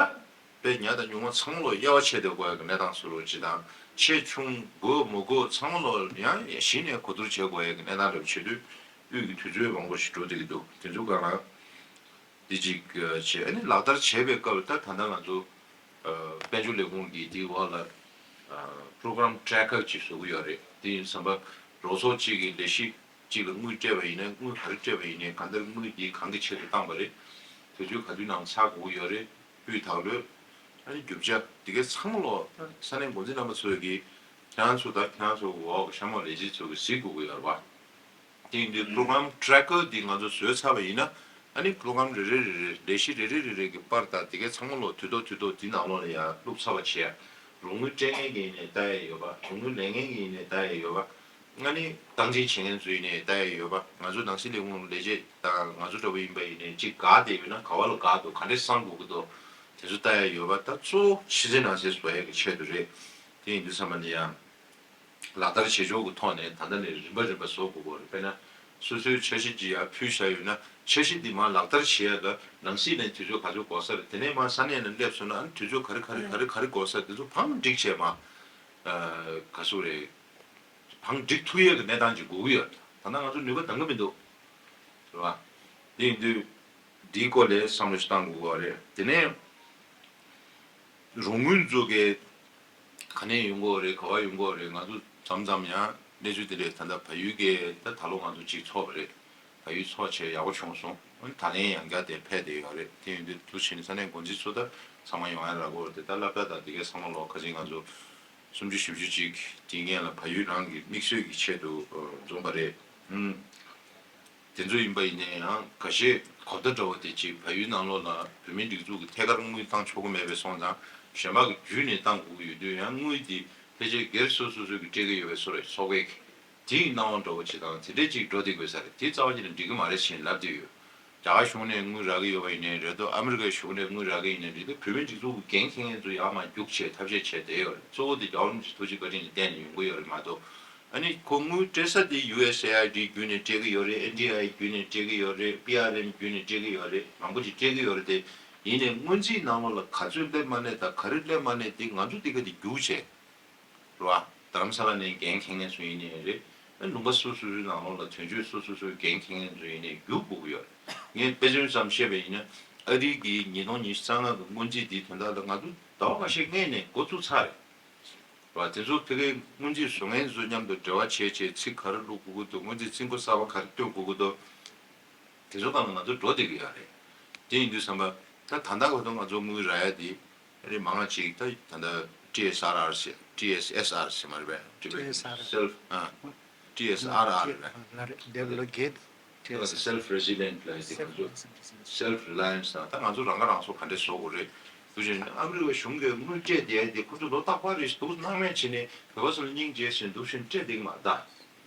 དཔེ་ཉག་དང་ཉུང་མ་ཚང་མ་ལོག་དབྱེ་བ་ཕྱེ་བསྡད་དགོས་ཡ་གི་གནས་སྟངས་བཟོ་རོགས་གྱིས་དང་། ཆེ་ཆུང་དགོས་མི་དགོས་ཚང་མ་ལོག་ཡང་གཞི་ནས་གོ་བསྡུར་བྱེད་དགོས་ཡ་གི་གནས་སྟངས་རེ་བྱེད་དུས། དབུས་ཀྱི་དུས་ཚོད་མང་པོ་ཞིག་འགྲོ་བསྡད་ཀྱི་འདུག་དེ་ཚོ་སྒང་ལ་འདི་གཅིག་བྱས། ཨ་ནི་ལག་བསྟར་བྱེད་པའི་སྐབས་ལ་ད་ད་ལྟ་ང་ཚོ་ཨ་དཔལ་འབྱོར་ལས་ཁུངས་ཀྱིས་དེའི་འོག་ལ་ཨ་Program Tracker ཅིག་བཟོ་གི་ཡོད་རེད། དེ་ཡིན་ཙམ་པ་རོགས་ཚོགས་གཅིག་གི་ལས་གཞི་གཅིག་ལ་དངུལ་སྤྲད་པ་ཡིན་ན། དངུལ་ག་རེ་སྤྲད་པ་ཡིན་ནའི་གང་ལྟར་དངུལ་དེ་གང་གི་ཆེད་དུ་བཏང་པ་རེད། དུས་ཚོད་ག་དུས་ནང་ཚར་དགོས་ཀྱི་ཡོད་རེད། སྤུས་དག་ལོས། ཨ་ནི་རྒྱུ་ཆ་དེ་གའི་ཚང་མ་ལོག་ས་གནས་འགོ་འཛིན་རྣམ་པ་ཚོས་ཀྱིས་ཁྱེད་རང་ཚོ་དང་ཁྱེད་རང་ཚོ་འོག་གི་གཤམ་འོག་ལས་བྱེད་ཚོ་གིས་གཟིགས་དགོས་ཀྱི་ཡོད་རེད་བ། དེ་ཡིན་དུས་Program Tracker འདི་ང་ཚོ་བཟོས་ཚར་བ་ཡིན་ན། ཨ་ནི་Program རེ་རེ་རེ་རེ། ལས་གཞི་རེ་རེ་རེ་རེ་གི་པར་དང་དེ་གའི་ཚང་མ་ལོག་དུས་ཐོག་དུས་ཐོག་འདི་ནང་ལོགས་ལ་ཡང་བླུགས་ཚར་བ་བྱས། རོགས་དངུལ་སྤྲད་མཁན་གྱི་ཡིན་ནའི་ལྟ་ཡ་ཡོད་པ། རོགས་དངུལ་ལེན་མཁན་གྱི་ཡིན་ནའི་ལྟ་ཡ་ཡོད་པ། ཨ་ནི་སྟངས་འཛིན་བྱེད་མཁན་ཚོ་ཡིན་ནའི་ལྟ་ཡ་ཡོད་པ། ང་ཚོ་ནང་སྲིད་ལས་ཁུངས་ལས་བྱེད་དང་ང་ཚོ་འདྲ་པོ་ཡིན་པ་ཡིན་ནའི་གཅིག་འགག་བསྡད་ཡོད་ན་ག་བ་ལ་འགག་འདུག་ག་འདྲས་བསང་དགོས་ཀྱི་འདུག་དེ་ཚོ་ལྟ་ཡ་ཡོད་པ། ད་གཙོ་བོ་ཕྱི་གསལ་ནང་གསལ་བཟོ་ཡ་གི་ཆེད་དུ་རེད། དེ་ཡིན་དུས་ཙམ་པ་ལ་ཡང་ལག་བསྟར་བྱེད་ཕྱོགས་ཀྱི་ཐོག་ནས་ད་ལྟ་ནས་རིམ་པ་རིམ་པ་བཟོ་དགོས་ཀྱི་རེད། དཔེར་ན་སོ་སོའི་འཆར་གཞི་ཅིག་ཡར་ཕུལ་བཞག་ཡོད་ན། འཆར་གཞི་འདི་མར་ལག་བསྟར་བྱེད་ཡ་ལ་ནང་སྲིད་ནས་དུས་ཚོད་ག་ཚོད་འགོར་ས་རེད། དེ་ནས་མར་ས་གནས་ལ་སླེབས་སོང་ན། ཨ་ནི་དུས་ཚོད་ག་རེ་ག་རེ་ག་རེ་ག་རེ་འགོར་ས་དེ་ཚོ་བང་བསྒྲིགས་བྱས་མར། ཨ་ག་ཚོད་རེད། བང་བསྒྲིགས་ཐུབ་ཡས་ཀྱི་གནས་སྟངས་ཅིག་དགོས་ཀྱི་ཡོད། ད་ལྟ་ང་ཚོ་ནུས་པ་འདང་གི་མི་འདུག་རེད་བ། དེ་ཡིན་དུས་འདིའི་སྐོར་ལ་བསམ་བློ་ཞིག་བཏང་དགོས་པ་རེད། དེ་ནས་རོགས་དངུལ་ཚོ་གས་ག་ནས་ཡོང་གི་ཡོད་རེད། ག་བ་ཡོང་གི་ཡོད་རེད། ང་ཚོ་མཚམས་མཚམས་ཡང་གནས་ཚུལ་དེ་འདྲས། ད་ལྟ་བལ་ཡུལ་གས་ད་ད་ལོ་ང་ཚོ་གཅིག་ཚོགས་པ་རེད། བལ་ཡུལ་ཚོགས་བྱས་ཡག་པོ་བྱུང་སོང་། ཨ་ནི་ད་ལན་ཡང་བསྐྱར་དེ་ཕེབས་བསྡད་ཡོད་རེད། དེ་ཡིན་དུས་འདུག་བྱས་ནས་ས་གནས་འགོ་འཛིན་ཚོ་ད་ཚང་མ་ཡོང་ཡ་རག་གི་ཡོད་རེད། ད་སློབ་གྲྭ་དང་དེ་གའི་ཚང་མ་ལོག་ཁ་སང་ང་ཚོ་སུམ་ཅུ་བཞི་བཅུ་ཅིག་དེ་སྔོན་ལ་བལ་ཡུལ་རང་གི་དམིགས་བསལ་གྱི་ཆེད་དུ་འཛོམས་པ་རེད། ཨུམ། དེ་ཚོ་ཡིན་པ་ཡིན་ནའི་ཡང་ཁ་ཤས་གོ་བརྡ་འདྲ་བོ་དེ་ཅིག་བལ་ཡུལ་ནང་ལོགས་ལ་བོད་མིའི་སྒྲིག་འཛུགས་ཀྱི་ཐད་ཀར་དངུལ་བཏང་ཆོག་གི་མེད་པའི་སོང་ཙང་། གཞན་པ་གི་བརྒྱུད་ནས་བཏང་དགོས་ཀྱི་ཡོད་དུས། ཡང་དངུལ་དེ་ཕལ་ཆེར་སྒེར་སོ་སོ་སོ་གི་སྤྲད་ཀྱི་ཡོད་པའི་བཟོ་འདྲ། ཚོགས་པའི་དེའི་སྣང་བ་འདྲ་བོ་ཅིག་དང་དེ་འདྲས་ཅིག་འགྲོ་བསྡད་དགོས་ས་རེད། དེ་རྩ་བ་ཉིད་ནས་འགྲིག་གི་མ་རེད་ཅེས་ལབ་བསྡད་ཡོད། རྒྱ་གར་གཞུང་ནས་དངུལ་རག་གི་ཡོད་པ་ཡིན་ནའི་རེད་དོ། ཨ་མི་རི་ཀའི་གཞུང་ནས་དངུལ་རག་གི་ཡིན་ནའི་རེད་དོ། བོད་མིའི་སྒྲིག་འཛུགས་ཀྱི་འགན་འཁྱེར་མཁན་ཚོ་ཡར་མར་རྒྱུགས་བྱས་ཐབས་ཤེས་བྱས་བསྡད་ཡོད་རེད། གཙོ་བོ་དེ་རྒྱལ་བ་རིན་པོ་ཆེའི་ཐུགས་རྗེ་བཀའ་དྲིན་གྱི་སྟེང་ནས་ཡོང་གི་ཡོད་རེད་མ་གཏོགས། ཨ་ནི་ཁོ་དངུལ་སྤྲད་ས་དེ་ཡུ་ཨེས་ཨེ་ཨའི་ཌི་བརྒྱུད་ནས་སྤྲད་ཀྱི་ཡོད་རེད། ཨེན་ཌི་ཨའི་བརྒྱུད་ནས་སྤྲད་ཀྱི་ཡོད་རེད། པི་ཨར་ཨེམ་བརྒྱུད་ནས་སྤྲད་ཀྱི་ཡོད་རེད། མང་པོ་ཅིག་སྤྲད་ཀྱི་ཡོད་རེད་དེ། ཡིན་ནའི་སྔོན་རྩིས་ནང་ལོགས་ལ་ག་ཚོད་སླེབས་མ་སླེབས་དང་ག་རེ་སླེབས་མ་སླེབས་དེ་ང་ཚོ་འདི་ག་དེ་རྒྱུགས་བྱས། རེད་བ། རྡ་རམ་ས་ལ་ནས་འགན་འཁྱེར་མཁན་ཚོ་ཡིན་ནའི་རེད། ཨ་ལུང་པ་སོ་སོ་སོའི་ནང་ལོགས་ལ་དོན་གཅོད་སོ་སོ་སོའི་འགན་འཁྱེར་མཁན་ཚོ་ཡིན་ནའི་རྒྱུགས་དགོས་ཀྱི་ཡོད་རེད། ངས་དཔེ་མཚོན་ཙམ་བཤད་པ་ཡིན་ན། ཨ་རིའི་གི་ཉིས་སྟོང་ཉི་ཤུ་རྩ་ལྔ་གི་སྔོན་རྩིས་འདིའི་དོན་དག་ལ་ང་ཚོ་ཟླ་བ་ཁ་ཤས་སྔོན་ནས་འགོ་བཙུགས་ཚར་རེད། རེད་བ། དེ་ཚོ་ཕ་གིའི་སྔོན་རྩིས་བཟོ་མཁན་ཚོ་མཉམ་དུ་འབྲེལ་བ་བྱས་བྱས་ཚིག་ག་རེ་བླུག་དགོས་ཀྱི་འདུག་སྔོན་རྩིས་རྩིས་འགོ་གསར་པ་ག་རེ་བཏོན་དགོས་ཀྱི་འདུག་དེ་ཚོ་སྒང་ལ་ང་ཚོ་འགྲོ་བསྡད་ཀྱི་ཡོད་རེད། དེ་ཡིན་དུས་ཙམ་པ་ད་ད་ལྟ་བར་དུ་ང་ཚོ་དངུལ་རག་ཡ་དེ་ཨ་ནི་མང་ང་ཅིག་ད་ད་ལྟ་ཊི་ཨེས་ཨར་ཨར་ཟེར། ཊི་ཨེས་ཨེས་ཨར་ཟེར་མ་རེད་པས། ཊི་ཨེས་ཨར། སེལཕ་ཨ། ཊི་ཨེས་ཨར་ཨར་རེད་པས། ཌེ་ཝེ་ལོབ་མེན་ཊི། ཊི་ཨེས་ཨར། སེལཕ་རི་ལི་ཡེན་ཊི་ལབ་ཡ་དེ་ང་ཚོ། སེལཕ་རི་ལི་ཡེན་སི་དང་ད་ང་ཚོ་རང་ཁ་རང་གསོ་ག་འདྲས་བཟོ་དགོས་རེད། འདུག་བྱས་ནས་ཨ་མི་རི་ཀ་གཞུང་གིས་དངུལ་སྤྲད་བསྡད་ཡ་དེ་ཁོ་ཚོ་ལོ་རྟག་པར་རེ་འདུག་སྣང་མེད་བྱས་ནས་བོད་པ་ཚོ་ལ་སྙིང་རྗེ་བྱས་འདུག་བྱས་ནས་སྤྲད་བསྡད་ཀྱི་མ་རེད་ད།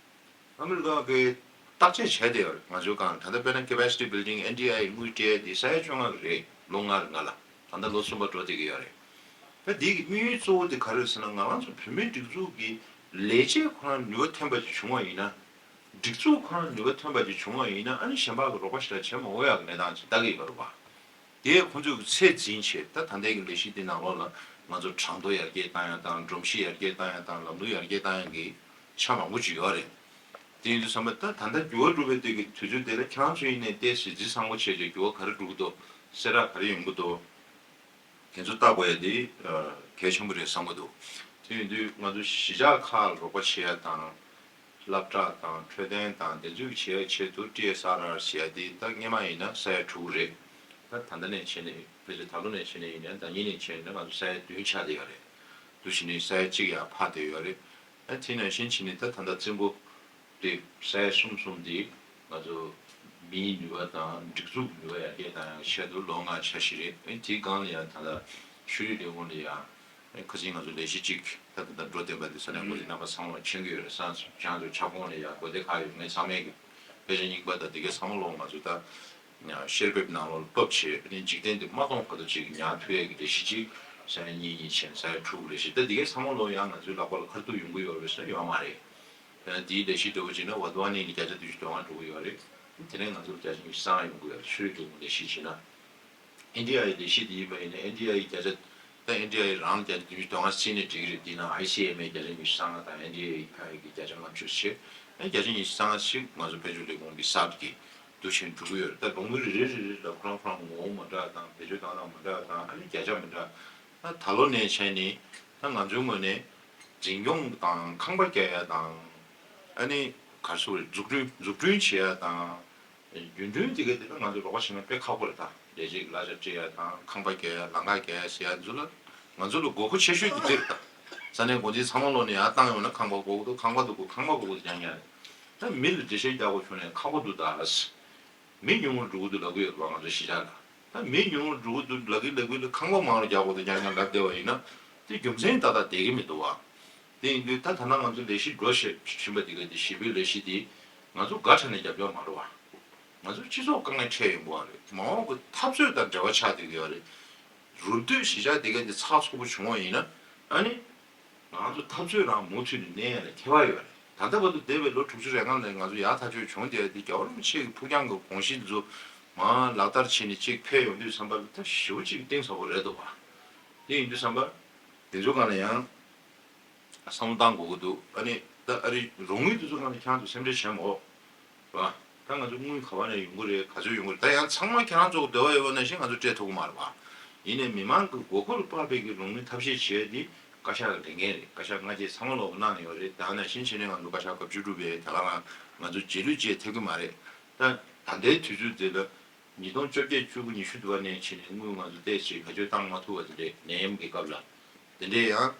ཨ་མི་རི་ཀ་གིས་བརྟག་དཔྱད་བྱས་བསྡད་ཡོད་རེད། ང་ཚོའི་སྒང་ད་ལྟ་དཔེར་ན་capacity building ཨེན་ཌི་ཨའི་དངུལ་སྤྲད་དེ་ས་ཡ་བཅོ་ལྔ་རེད། ལོ་ལྔ་རེད་ལྔ་ལ། ད་ལྟ་ལོ་གསུམ་པ་འགྲོ་བསྡད་ཀྱི་ཡོད་རེད། ད་འདི་གི་དམིགས་ཡུལ་གཙོ་བོ་དེ་ག་རེ་རེད་ཟེར་ན། ང་རང་ཚོ་བོད་མིའི་སྒྲིག་འཛུགས་ཀྱི་ལས་བྱེད་ཁོ་རང་ནུས་པ་ཐོན་པ་ཅིག་བྱུང་བ་ཡིན་ན། སྒྲིག་འཛུགས་ཁོ་རང་ནུས་པ་ཐོན་པ་ཅིག་བྱུང་བ་ཡིན་ན། ཨ་ནི་གཞན་པ་གི་རོགས་པ་ཞེ་དྲག་བྱེད་མ་དགོས་ཡག་གི་གནས་སྟངས་ཅིག་ལྟ་གི་ཡོད་རེད་པ། དེས་ཁོང་ཚོས་ཚད་འཛིན་བྱས། ད་ད་ལྟའི་གི་ལས་གཞི་འདི་ནང་ལོགས་ལ་ང་ཚོ་གྲངས་ཐོ་ཡར་རྒྱས་བཏང་ཡ་དང་། སྒྲོམ་གཞི་ཡར་རྒྱས་བཏང་ཡ་དང་། ལམ་ལུགས་ཡར་རྒྱས་བཏང་ཡ་གི་ཆ་མང་པོ་ཅིག་ཡོད་རེད། དེ་ཡིན་དུས་ཙམ་པ་ད་ད་ལྟ་འགྱུར་བ་འགྲོ་བའི་དུས་ཀྱི་དུས་ཚོད་དེ་ལ་ཁྱེད་རང་ཚོ་ཡིན་ནའི་ཏོག་ཙམ་གཟིགས་ཚངས་པོ་བྱས་བྱས་འགྱུར་བ་ག་རེ་འགྲོ་གི་འདུག་སེ་ར་ག་རེ་ཡོང་གི་འདུག་དེ་ཚོ་བལྟ་དགོས་ཡ་དེ་གལ་ཆེན་པོ་རེད་བསམ་གྱི་འདུག་དེ་ཡིན་དུས་ང་ཚོ་གཞིས་ཆགས་ཁག་ལ་རོགས་པ་བྱེད་ཡ་དང་། སློབ་གྲྭ་དང་འཕྲོད་བསྟེན་དང་དེ་ཚོའི་བྱེད་ཡ་ཆེད་དུ་ཊི་ཨེས་ཨར་ཨར་ཟེར་ཡ་དེ་ད་སྔོན་མ་ཡིན་ན་ས་ཡ་དྲུག་རེད། ད་ད་ལྟ་ནས་བྱས་ནས་ཕལ་ཆེར་ད་ལོ་ནས་བྱས་ནས་ཡིན་ན། ཟླ་ཉིན་ནས་བྱས་ན་ང་ཚོ་ས་ཡ་བདུན་ཆགས་བསྡད་ཡོད་རེད། འདུག་བྱས་ནས་ས་ཡ་གཅིག་ཡར་འཕར་བསྡད་ཡོད་རེད། ཨ་དེ་ནང་བཞིན་བྱས་ནས་ད་ད་ལྟ་བཙུན་པོ་དེ་ས་ཡ་གསུམ་གསུམ་དེ་ང་ཚོ་མིའི་ནུས་པ་དང་སྒྲིག་འཛུགས་ནུས་པ་ཡར་རྒྱས་བཏང་ཡག་ཆེད་དུ་ལོ་ལྔ་འཆར་གཞི་རེད། ཨ་དེའི་སྒང་ལ་ཡང་ད་ལྟ་ཤེས་རིག་ལས་ཁུངས་ལ་ཡང་ཨ་ཁ་སང་ང་ཚོ་ལས་གཞི་གཅིག་ད་ད་ལྟ་འགྲོ་བསྡད་པ་དེ་ས་གནས་འགོ་འཛིན་རྣམ་པ་ཚང་མ་མཁྱེན་གྱི་ཡོད་རེད། ས་ཁྱེད་རང་ཚོ་ཁྱབ་ཁོངས་ལ་ཡང་གོ་བདེ་ཁག་ཡོད། ངས་ཚང་མས་ཀྱི་དཔེ་ཆ་རྙིང་པ་དང་དེ་གའི་ཚང་མ་ལོག་ང་ཚོ་ད་ཤེར་བེབ་ནང་ལོགས་ཕབ་བྱས། ཨ་ནི་འཇིག་རྟེན་འདི་མ་སྟོངས་བར་དུ་ཅིག་ཉར་ཐུབ་ཡས་ཀྱི་ལས་གཞི་གཅིག་ས་ཡ་གཉིས་གཉིས་བྱས། ས་ཡ་དྲུག་ལས་གཞི་ད་འདི་གའི་ཚང་མ་ལོག་ཡང་ང་ཚོའི་ལག་པ་ལ་ཁ་ཐུག་ཡོང་གི་ཡོད་རེད་ཟེར་ཡོད་མ་རེད། ཡང་འདིའི་ལས་གཞི་འདྲ་བོ་བྱས་ན་ཝ་དྷ་ཝ་ནི་ནས་བརྒྱ་ཆ་བདུན་ཅུ་དོན་ལྔ་འགྲོ་གི་ཡོད་རེད། དེ་ནས་ང་ཚོར་བརྒྱ་ཆ་ཉི་ཤུ་རྩ་ལྔ་ཡོང་གི་ཡོད་རེད། ཤེས་རིག་ལས་ཁུངས་ལས་གཞི་བྱས་ན། ཨེན་ཌི་ཨའི་ལས་གཞི་དེ་ཡིན་པ་ཡིན་ན་ཨེན་ཌི་ཨའི་བརྒྱ་ཆ། ད་ཨེན་ཌི་ཨའི་རང་བརྒྱ་ཆ་བདུན་ཅུ་དོན་ལྔ་བརྩིས་ནས་འགྲིག་གི་རེད། དེ་ནང་ཨའི་སི་ཨེམ་ཨེ་བརྒྱ་ཆ་ཉི་ཤུ་རྩ་ལྔ་དང་ཨེན་ཌི་ཨའི་ཕ་ཡི་གི་བརྒྱ་ཆ་ལྔ་བཅུ་བྱས། ཨ་བརྒྱ་ཆ་ཉི་ཤུ་རྩ་ལྔ་ཞིག་ང་ཚོ་དཔལ་འབྱོར་ལས་ཁུངས་ཀྱི་གསར་གྱི་འདུ་ཆེན་འགྲོ་གི་ཡོད་རེད། ད་ལོ་ངོ་རེ་རེ་རེ་རེ་ལ་ཁོ་རང་ཁོ་རང་ངོ་བོ་མ་འདྲ་བ་དང་། བེད་སྤྱོད་བཏང་སྟངས་མ་འདྲ་བ་དང་། ཨ་ནི་བརྒྱ་ཆ་མ་འདྲ། ད་ད་ལོ་ནས་བྱས་ནས་ད་ང་ཚོའི་ངོས་ནས་འཛིན་སྐྱོང་དང་། ཁང་པ་རྒྱག་ཡ་དང་། ཨ་ནི་ག་རེ་ཟེར་དགོས་རེད། འཛུགས་སྐྲུན་འཛུགས་སྐྲུན་བྱེད་ཡ་དང་། རྒྱུན་མཐུད་དེ་ག་དེ་ལ་ང་ཚོ་རོགས་པ་བྱེད་ན་དཔེ་ཁག་པོ་རེད་ད། ལས་བྱེད་ཀྱི་གླ་ཆ་སྤྲད་ཡ་དང་། ཁང་པ་རྒྱག་ཡ། ལམ་ཁ་རྒྱག་ཡ་ཟེར་ཡ་ཚོ་ལ་ང་ཚོ་ལ་དགོས་མཁོ་ཆེ་ཤོས་དེ་འདི་རེད་ད། ས་གནས་འགོ་འཛིན་ཚང་མ་ལོག་ནས་ཡར་བཏང་ཡོང་ན་ཁང་པ་དགོས་ཀྱི་འདུག་ཁང་པ་དགོས་ཀྱི་འདུག་ཁང་པ་དགོས་ཀྱི་འདུག་ཀྱང་ཀྱང་རེད། ད་མི་ལ་འགྲེལ་བཤད་རྒྱག་དགོས་བྱུང་ན་ཁག་པོ་འདུག་ད། མི་ཉུང་ངུར་འགྲོ་གི་འདུག་ལབ་ཀྱི་ཡོད་རེད་པ། ང་ཚོ་གཞིས་ཆགས་ལ། ད་མི་ཉུང་ངུར་འགྲོ་གི་འདུག་ལབ་ཀྱི་ལབ་ཀྱི་ལ་ཁང་པ་མང་རུ་རྒྱག་དགོས་འདུག་ཀྱང་ཀྱང་ལབ་བསྡད་པ་ཡིན་ན། དེ་རྒྱུ་མཚན་ཏག་ཏག་བསྡད་ཀྱི་མི་འདུག་བ། དེ་ཡིན་དུས་ད་ད་ལྟ་ང་ཚོ་ལས་གཞི་འགྲོ་བཞིན་བཞིན་པ་འདི་ག་འདི་ཞི་བའི་ལས་གཞི་འདི་ང་ཚོ་དགའ་དྲགས་ནས་རྒྱབ་སྐྱོར་མ་རེད་བ། ང་ཚོ་སྤྱི་ཚོགས་དཀའ་ངལ་འཕྲད་ཡོང་གི་ཡོད་རེད། མ་འོངས་ཀྱི་འཐབ་རྩོད་དང་འབྲེལ་བ་ཆགས་བསྡད་ཀྱི་ཡོད་རེད། རུབ་སྟོད་གཞིས་ཆགས་འདི་ག་འདི་ཚགས་ཚུད་པོ་བྱུང་བ་ཡིན་ན། ཨ་ནི། ང་ཚོ་འཐབ་རྩོད་རང་མུ་མཐུད་ནས་གནས་ཡ་ལ་ཁྱད་པར་ཡོད་རེད། ད་ལྟ་བར་དུ་འདས་པའི་ལོ་དྲུག་ཅུ་རེ་ལྔ་ནས་ང་ཚོ་ཡར་ཐག་གཅོད་བྱུང་བསྡད་དེ་རྒྱལ་བ་རིན་པོ་ཆེ་གི་ཕུགས་རྒྱང་གི་དགོངས་གཞི་འདི་ཚོ་མར་ལག་བསྟར་བྱས་ནས་གཅིག་ཕེབས་ཡོང་དུས་ཙམ་པ་ལ་ད་ཞེ་པོ་ཅིག་གཏིང་ཟབ་པོ་རེད་འདུག་བ། དེ་ཡིན་དུས་ཙམ་པ་དེ་ཚོ་སྒང་ལ་ཡང་བསམ་བློ་བཏང་དགོས་ཀྱི་འདུག་ཨ་ནི་ད་ཨ་རི་རོགས་དངུལ་དེ་ཚོ་སྒང་ལ་ཁྱེད་རང་ཚོ་སེམས་ཁྲལ་བྱེད་མ་དགོས། རེད་བ། ད་ང་ཚོ་དངུལ་ག་བ་ནས་ཡོང་གི་རེད། ག་ཚོད་ཡོང་གི་རེད། ད་ཡང་ཚང་མ་ཁྱེད་རང་ཚོ་གི་འདོད་པ་ཡོད་པ་ནང་བཞིན་ང་ཚོ་སྤྲད་ཐུབ་ཀྱི་མ་རེད་བ། ཡིན་ནའི་མི་མང་གི་དགོས་མཁོ་ལ་དཔག་པའི་གི་རོགས་དངུལ་ཐབས་ཤེས་བྱེད་ཡ་དེ་བཀའ་ཤག་གི་ལས་འགན་རེད། བཀའ་ཤག་སྔ་རྗེས་ཚང་མ་ལོག་གི་གནང་ཡོད་རེད། ད་ནང་བཞིན་བྱས་ནས་ང་ཚོ་བཀའ་ཤག་སྐབས་བཅུ་དྲུག་པའི་ད་ག་རང་ང་ཚོ་རྗེས་ལུས་བྱེད་ཐུབ་ཀྱི་མ་རེད། ད་ད་ལྟའི་དུས་ཚོད་འདི་ལ་ཉིས་སྟོང་བཅོ་བརྒྱད་བཅུ་དགུ་ཉི་ཤུ་དུ་བ་ནས་བྱས་ནས་དངུལ་ང་ཚོ་ཏོག་ཙམ་བེད་སྤྱོད་བཏང་མ་ཐུབ་པ་དེ་འདྲས། ནད་ཡམས་ཀྱི་སྐབས་ལ། དེ་འདྲའི་ཡང་།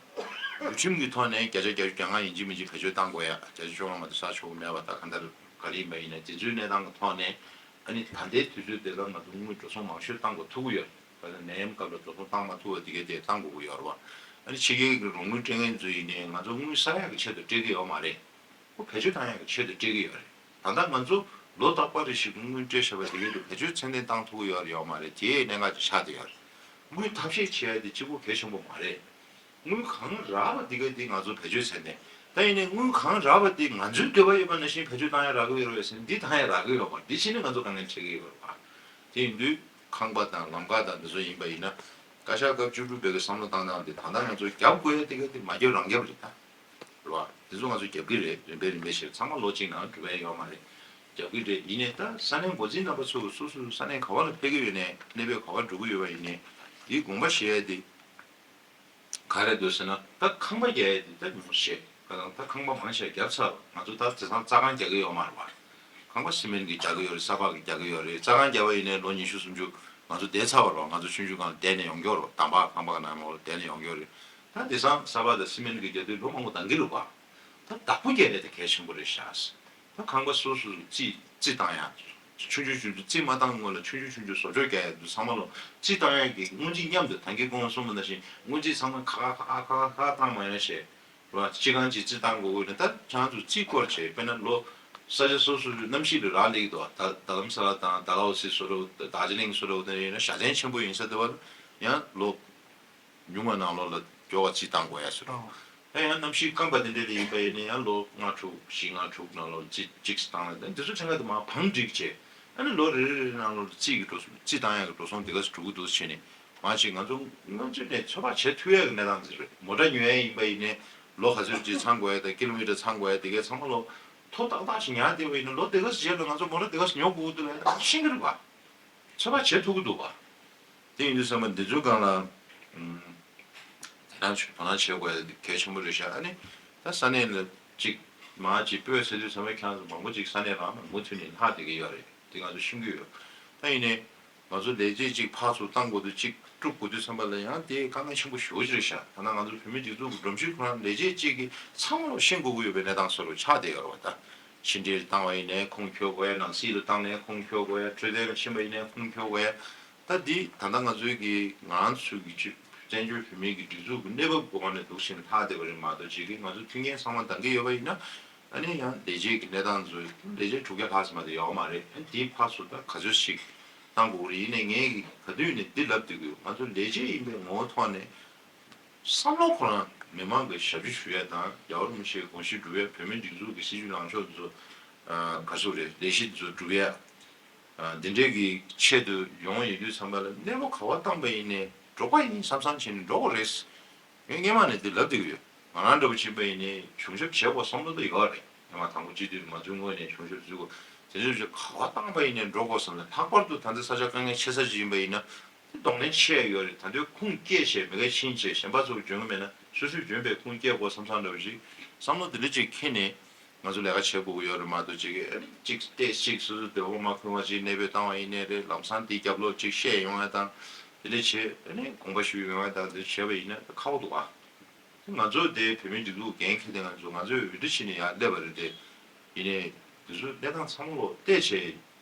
འགོ་ཁྲིད་ཀྱི་ཐོག་ནས་བརྒྱ་ཆ་བརྒྱད་ཅུ་གྱ་ལྔ་ཡིན་གཅིག་མིན་གཅིག་བེད་སྤྱོད་གཏང་དགོས་ཡ། བརྒྱ་ཆ་བཅོ་ལྔ་མ་གཏོགས་བསགས་ཆོག་གི་མེད་པ། ད་གང་ལྟར་ག་རེ་ཡིན་པ་ཡིན་ན་དེ་ཚོའི་གནས་སྟངས་ཀྱི་ཐོག་ནས། ཨ་ནི་ད་ལྟའི་དུས་ཚོད་དེ་ལ་ང་ཚོ་དངུལ་འགྲོ་སོང་མང་ཤོས་གཏང་དགོས་ཐུག་གི་ཡོད་རེད། ད་ནད་ཡམས་སྐབས་ལ་འགྲོ་སོང་གཏང་མ་ཐུབ་པ་དེ་གའི་དེ་གཏང་དགོས་ཀྱི་ཡོད་རེད་བ། ཨ་ནི་ཕྱི་རྒྱལ་གྱི་རོགས་དངུལ་སྤྲད་མཁན་ཚོ་ཡིན་ནའི་ང་ཚོ་དངུལ་བསགས་ཡག་གི་ཆེད་དུ་སྤྲད་ཀྱི་ཡོད་མ་རེད། ཁོ་བེད་སྤྱོད་བཏང་ཡག་གི་ཆེད་དུ་སྤྲད་ཀྱི་ཡོད་རེད། ད་ལྟ་ང་ཚོ་ལོ་རྟག་པར་རེ་བཞིན་དངུལ་སྤྲད་བཞག་པ་དེ་གའི་དེ་བེད་སྤྱོད་ཚད་ལྡན་བཏང་ཐུབ་ཀྱི་ཡོད་རེད་ཡོད་མ་རེད། དེའི་གནད་འགག་ཅིག་ཆགས་བསྡད་ཡོད་རེད། དངུལ་ཐབས་ཤེས་བྱེད་ཡ་དེ་གཅིག་པོ་གལ་ཆེན་པོ་མ་རེད། དངུལ་གང་རག་པ་དེ་ག་དེ་ང་ཚོ་བེད་སྤྱོད་བྱས་ནས། ད་ཡིན་ནའི་དངུལ་གང་རག་པ་དེ་ང་ཚོའི་འདོད་པ་ཡོད་པ་ནང་བཞིན་བེད་སྤྱོད་བཏང་ཡ་རག་གི་ཡོད་རེད་ཟེར་ན་འདི་བཏང་ཡ་རག་གི་ཡོད་མ་རེད། འདི་བྱས་ནས་ང་ཚོ་དཀའ་ངལ་འཕྲད་ཀྱི་ཡོད་རེད་བ། དེ་ཡིན་དུས་ཁང་པ་དང་ལམ་ཁ་དང་འདི་ཚོ་ཡིན་པ་ཡིན་ན། བཀའ་ཤག་སྐབས་བཅུ་དྲུག་པའི་གི་བསམ་བློ་བཏང་སྟངས་དེ་ད་ལྟ་ང་ཚོ་རྒྱབ་དགོས་ཡ་དེ་ག་དེ་མ་རྒྱབ་རང་རྒྱབ་རེད་ད། རེད་བ། དེ་ཚོ་ང་ཚོ་རྒྱབ་ཀྱི་རེད། རིམ་པས་རིམ་པས་བྱས་ཚང་མ་ལོ་གཅིག་ནང་གྲུབ་པ་ཡོད་མ་རེད། རྒྱབ་ཀྱི་རེད། ཡིན་ནའི་ད་ས་གནས་འགོ་འཛིན་རྣམ་པ་ཚོ་སོ་སོ་ས་གནས་ག་བ་ལ་ཕེབས་ཀྱི་ཡོད་ནའི་གནས་བབ་ག་བ་འགྲོ་གི་ཡོད་པ་ཡིན་ནའི་དེའི་དགོངས་པ་བཞེས་ཡ་དེ་ག་རེ་འདུག་ཟེར་ན། ད་ཁང་པ་རྒྱག་ཡ་དེ་ད་ཉུང་ཤས་ད་ཁང་པ་མང་ཆེ་བརྒྱབ་ཚར། ང་ཚོ་ད་དེང་སང་རྩྭ་ཁང་རྒྱག་གི་ཡོད་མ་རེད་བ། ཁང་པ་སི་མེན་གྱིས་རྒྱག་གི་ཡོད་རེད། ས་ཕག་གིས་རྒྱག་གི་ཡོད་རེད། རྩྭ་ཁང་བརྒྱབ་པ་ཡིན་ནའི་ལོ་ཉི་ཤུ་སུམ་ཅུ་ང་ཚོ་བསྡད་ཚར་བ་རེད་བ། ང་ཚོ་ཆུང་ཆུང་སྒང་ལ་བསྡད་ནས་ཡོང་གི་ཡོད་རེད་བ། དམ་པ་ཁང་པ་གི་ནང་ལོགས་ལ་བསྡད་ནས་ཡོང་གི་ཡོད་རེད། ད་དེང་སང་ས་ཕག་དང་སི་མེན་གྱིས་རྒྱག་དུས་ལོ་མང་པོ་འདང་གི་རེད་བ། ད་བདག་པོ་རྒྱག་ཡ་དེ་གལ་ཆེན་པོ་རེད་ཤག། ད་ཁང་པ་སོ་སོ་རྩིས་རྩིས་བཏང་ཡ། ཆུང་ཆུང་ཆུང་ཆུང་རྩིས་མ་བཏང་སྔོན་ལ་ཆུང་ཆུང་ཆུང་ཆུང་བཟོ་བཅོས་རྒྱག་ཡ་འདུག། ཚང་མ་ལོ་རྩིས་བཏང་ཡ་གི་སྔོན་རྩིས་མཉམ་དུ། ད་གིན་གོང་གསུངས་པ་ནང་བཞིན་སྔོན་རྩིས་ཚང་མ་ཁ་ཁ་ཁ་ཁ་ཁ་བཏང་མ་ཡོང་བྱས། རེད་བ། སྤྱི་ཁང་གཅིག་རྩིས་བཏང་དགོས་ཀྱི་ཡོད་ན། ད་ཁྱེད་རང་ཚོ་རྩིས་སྐོར་བྱས། དཔེར་ན་ལོ་ས་ཆ་སོ་སོ་གནམ་གཤིས་ལ་རག་ལས་ཀྱི་འདུག། ད་རྡ་རམ་ས་ལ་དང་ཌལ་ཧོ་སི་བཟོ་འདྲ་པོ། རྡོ་རྗེ་གླིང་བཟོ་འདྲ་པོ་དེ་ཡིན་ན་བཞའ་ཚན་ཆེན་པོ་ཡིན་ས་དེ་བ་ལ་ཡང་ལོ་ཉུང་བ་ནང་ལོགས་ལ་མགྱོགས་པ་རྩིས་བཏང་དགོས་ཡ་བཟོ་འདྲ་པོ། ད་ཡང་གནམ་གཤིས་སྐམ་པ་དེ་འདྲ་ལ་ཡིན་པ་ཡིན་ན་ཡང་ལོ་ལྔ་དྲུག་བཞི་ལྔ་དྲུག་ནང་ལོགས་རྩིས་གཅིག་བཏང་ལ། ད་འདི་ཚོ་ཐེངས་ཁ་དུ་མར་བང་བསྒྲིགས་བྱས། ཨ་ནི་ལོ་རེ་རེ་རེ་ནང་ལོགས་ལ་རྩིས་ཀྱི་འགྲོ་སོང་། རྩིས་བཏང་ཡ་གི་འགྲོ་སོང་དེ་ག་ཚོད་འགྲོ་གི་འདུག་བྱས་ནས། མ་གཞི་ང་ཚོ་སྔོན་ཚུད་ནས་ཚོད་དཔག་བྱེད་ཐུབ་ཡ་གི་གནས་སྟངས་ཅིག་རེད། མོ་ཊ་ཉོ་ཡ་ཡིན་པ་ཡིན་ནའི་ལོ་ག་ཚོད་ཅིག་ཚང་དགོས་ཡ་དང་། ཀི་ལོ་མི་ཊར་ཚང་དགོས་ཡ་དེ་གའི་ཚང་མ་ལོ་ཐོ་ཏག་ཏག་ཞིག་ཉར་བསྡད་པ་ཡིན་ན་ལོ་དེ་ག་ཚོད་རྗེས་ལ་ང་ཚོ་མོ་ཊ་དེ་ག་ཚོད་ཉོ་དགོས་ཀྱི་འདུག་ལབ་ཡ་ཤེས་ཀྱི་རེད་པ། ཚོད་དཔག་བྱེད་ཐུབ་ཀྱི་འདུག་པ། དེ་ཡིན་དུས་ཙམ་པ་འདི་ཚོའི་སྒང་ལ་ཨུམ། དེ་རང་ཚོས་དོ་སྣང་བྱེད་དགོས་ཡ་གལ་ཆེན་པོ་རེད་ཤག། ཨ་ནི་ད་ས་གནས་ལ་ཅིག་མར་ཅིག་སྤོས་ཟེར་དུས་ཙམ་པ་ཁྱེད་རང་ཚོ་མང་པོ་ཅིག་ས་གནས་རང་མང་པོ་ཐོན་ནས་ལྷག་བསྡད་ཀྱི་ཡོད་རེད། དེ་ང་ཚོ་ཤེས་ཀྱི་ཡོད། ད་ཡིན་ནའི་ང་ཚོ་ལས་བྱེད་ཅིག་ཕར་ཚུར་བཏང་དགོས་དུས། ཅིག་དཀྲུག་དགོས་དུས་ཙམ་པ་ལ་ཡང་དེ་དཀའ་ངལ་ཆེན་པོ་ཞེ་པོ་ཅིག་རེད་ཤག། ད་ནང་ང་ཚོ་བོད་མིའི་སྒྲིག་འཛུགས་ཀྱི་སྒྲོམ་གཞི་ཁོ་རང་ལས་བྱེད་ཅིག་གིས་ཚང་མ་ལོ་ཤེས་དགོས་ཀྱི་ཡོད་པའི་གནས་སྟངས་བཟོ་འདྲ་པོ་ཆགས་བསྡད་ཡོད་རེད་པ། ད་ཕྱི་འབྲེལ་བཏང་བ་ཡིན་ནའི་ཁུངས་འཁྱོལ་དགོས་ཡ། ནང་སྲིད་ལ་བཏང་ནའི་ཁུངས་འཁྱོལ་དགོས་ཡ། འཕྲོད་བསྟེན་ལ་ཕྱིན་པ་ཡིན་ནའི་ཁུངས་འཁྱོལ་དགོས་ཡ། ད་འདི་ད་ལྟ་ང་ཚོའི་གི་ང་རང་ཚོའི་གི་ཅིག་བཙན་བྱོལ་བོད་མིའི་གི་སྒྲིག་འཛུགས་ཀྱི་གནས་བབ་ཀྱི་སྒོ་ནས་འདུག་ཕྱིན་ལྷག་བསྡད་པ་རེད་མ་གཏོགས། ཅིག་གི་ང་ཚོ་མཐུན་རྐྱེན་ཚང་མ་འདང་གི་ཡོད་པ་ཡིན་ན། ཨ་ནི་ཡང་ལས་བྱེད་ཀྱི་གནས་སྟངས་ཚོ་ལས་བྱེད་དྲུག་བརྒྱ་ལྷག་ཙམ་མ་གཏོགས་ཡོད་མ་རེད། ཨ་ནི་དེའི་ཕར་ཚུར་ད་ག་ཚོད་ཞིག་བཏང་དགོས་ཀྱི་རེད། ཡིན་ནའི་ངས་གི་ག་དུས་ནས་འདི་ལབ་བསྡད་ཀྱི་ཡོད། ང་ཚོ་ལས་བྱེད་ཡིན་པའི་ངོ་བོ་ཐོག་ནས་བསམ་བློ་ཁོ་རང་མི་མང་གི་ཞབས་ཕྱི་ཞུ་ཡ་དང་། རྒྱལ་བ་རིན་པོ་ཆེའི་དགོངས་གཞི་སྒྲུབ་ཡ། བོད་མིའི་སྒྲིག་འཛུགས་ཀྱི་སྲིད་ཇུས་ལངས་ཕྱོགས་འདི་ཚོ་ག་ཚོད་རེད། ལས་གཞི་འདི་ཚོ་སྒྲུབ་ཡ། ཨ། འདི་འདྲའི་གི་ཆེད་དུ་ཡོང་ཡོང་དུས་ཙམ་པ་ལ་གནས་བབ་ག་པར་བཏང་པ་ཡིན་ནའི་འགྲོ་གི་ཡིན་བསམ་བསམ་བྱས་ནས་འགྲོ་དགོས་རེད། ངས་སྔོན་མ་ནས་འདི་ལབ་བསྡད་ཀྱི་ཡོད། ང་རང་འདྲ་པོ་བྱས་པ་ཡིན་ནའི་གཞུང་ཞབས་བྱེད་དགོས་བསམ་བློ་དེ་ཡོད་རེད། སྔོན་མ་དང་པོ་སྤྱི་འཐུས་མ་བཙུགས་སྔོན་ནས་གཞུང་ཞབས་བཙུགས་དགོས། དེ་ཚོ་ག་པར་བཏང་པ་ཡིན་ནའི་འགྲོ་དགོས་བསམ་ནས། ལྷག་པར་དུ་ད་ལྟ་ས་ཆ་དཀའ་ངལ་ཆེ་ས་ཅིག་ཡིན་པ་ཡིན་ན། དེ་གདོང་ལེན་བྱས་ཡོད་རེད། ད་དུང་ཁུངས་སྐྱེལ་བྱས། མི་ག་ཕྱིན་བྱས། གཞན་པ་ཚོ་འཇོན་གི་མེད་ན་སོ་སོས་འཇོན་པའི་ཁུངས་སྐྱེལ་དགོས་བསམ་བསམ་འདྲ་པོ་ཞིག་བསམ་བློ་དེ་འདྲ་ཅིག་འཁྱེར་ནས། ང་ཚོ་ལས་ཀ་བྱེད་དགོས་ཀྱི་ཡོད་རེད་མ་གཏོགས། ཅིག་གི་ཏོག་ཙམ་ཅིག་སོ་སོ་བདེ་པོ་མ་ཁུར་བ་ཅིག་གནས་སྤོས་བཏང་བ་ཡིན་ནའི་རེད། ལམ་སང་དེའི་རྒྱབ་ལོགས་ཅིག་བཤད་ཡོང་ཡ་དང་། དེ་འདྲ་བྱས། ཨ་ནི་དགོངས་པ་ཞུ་ཡོང་ཡ་དང་། དེ་བྱས་པ་ཡིན་ན་ཁག་པོ་འདུག་ཨ། ང་ཚོ་དེ་བོད་མིའི་སྒྲིག་འཛུགས་འགན་འཁྱེར་དེ་ང་ཚོ་ང་ཚོས་འོས་བསྡུ་བྱས་ནས་ཡར་སླེབས་པ་རེད་དེ། ཡིན་ནའི་དེ་ཚོ་གནས་སྟངས་ཚང་མ་ལོག་བལྟས་བྱས་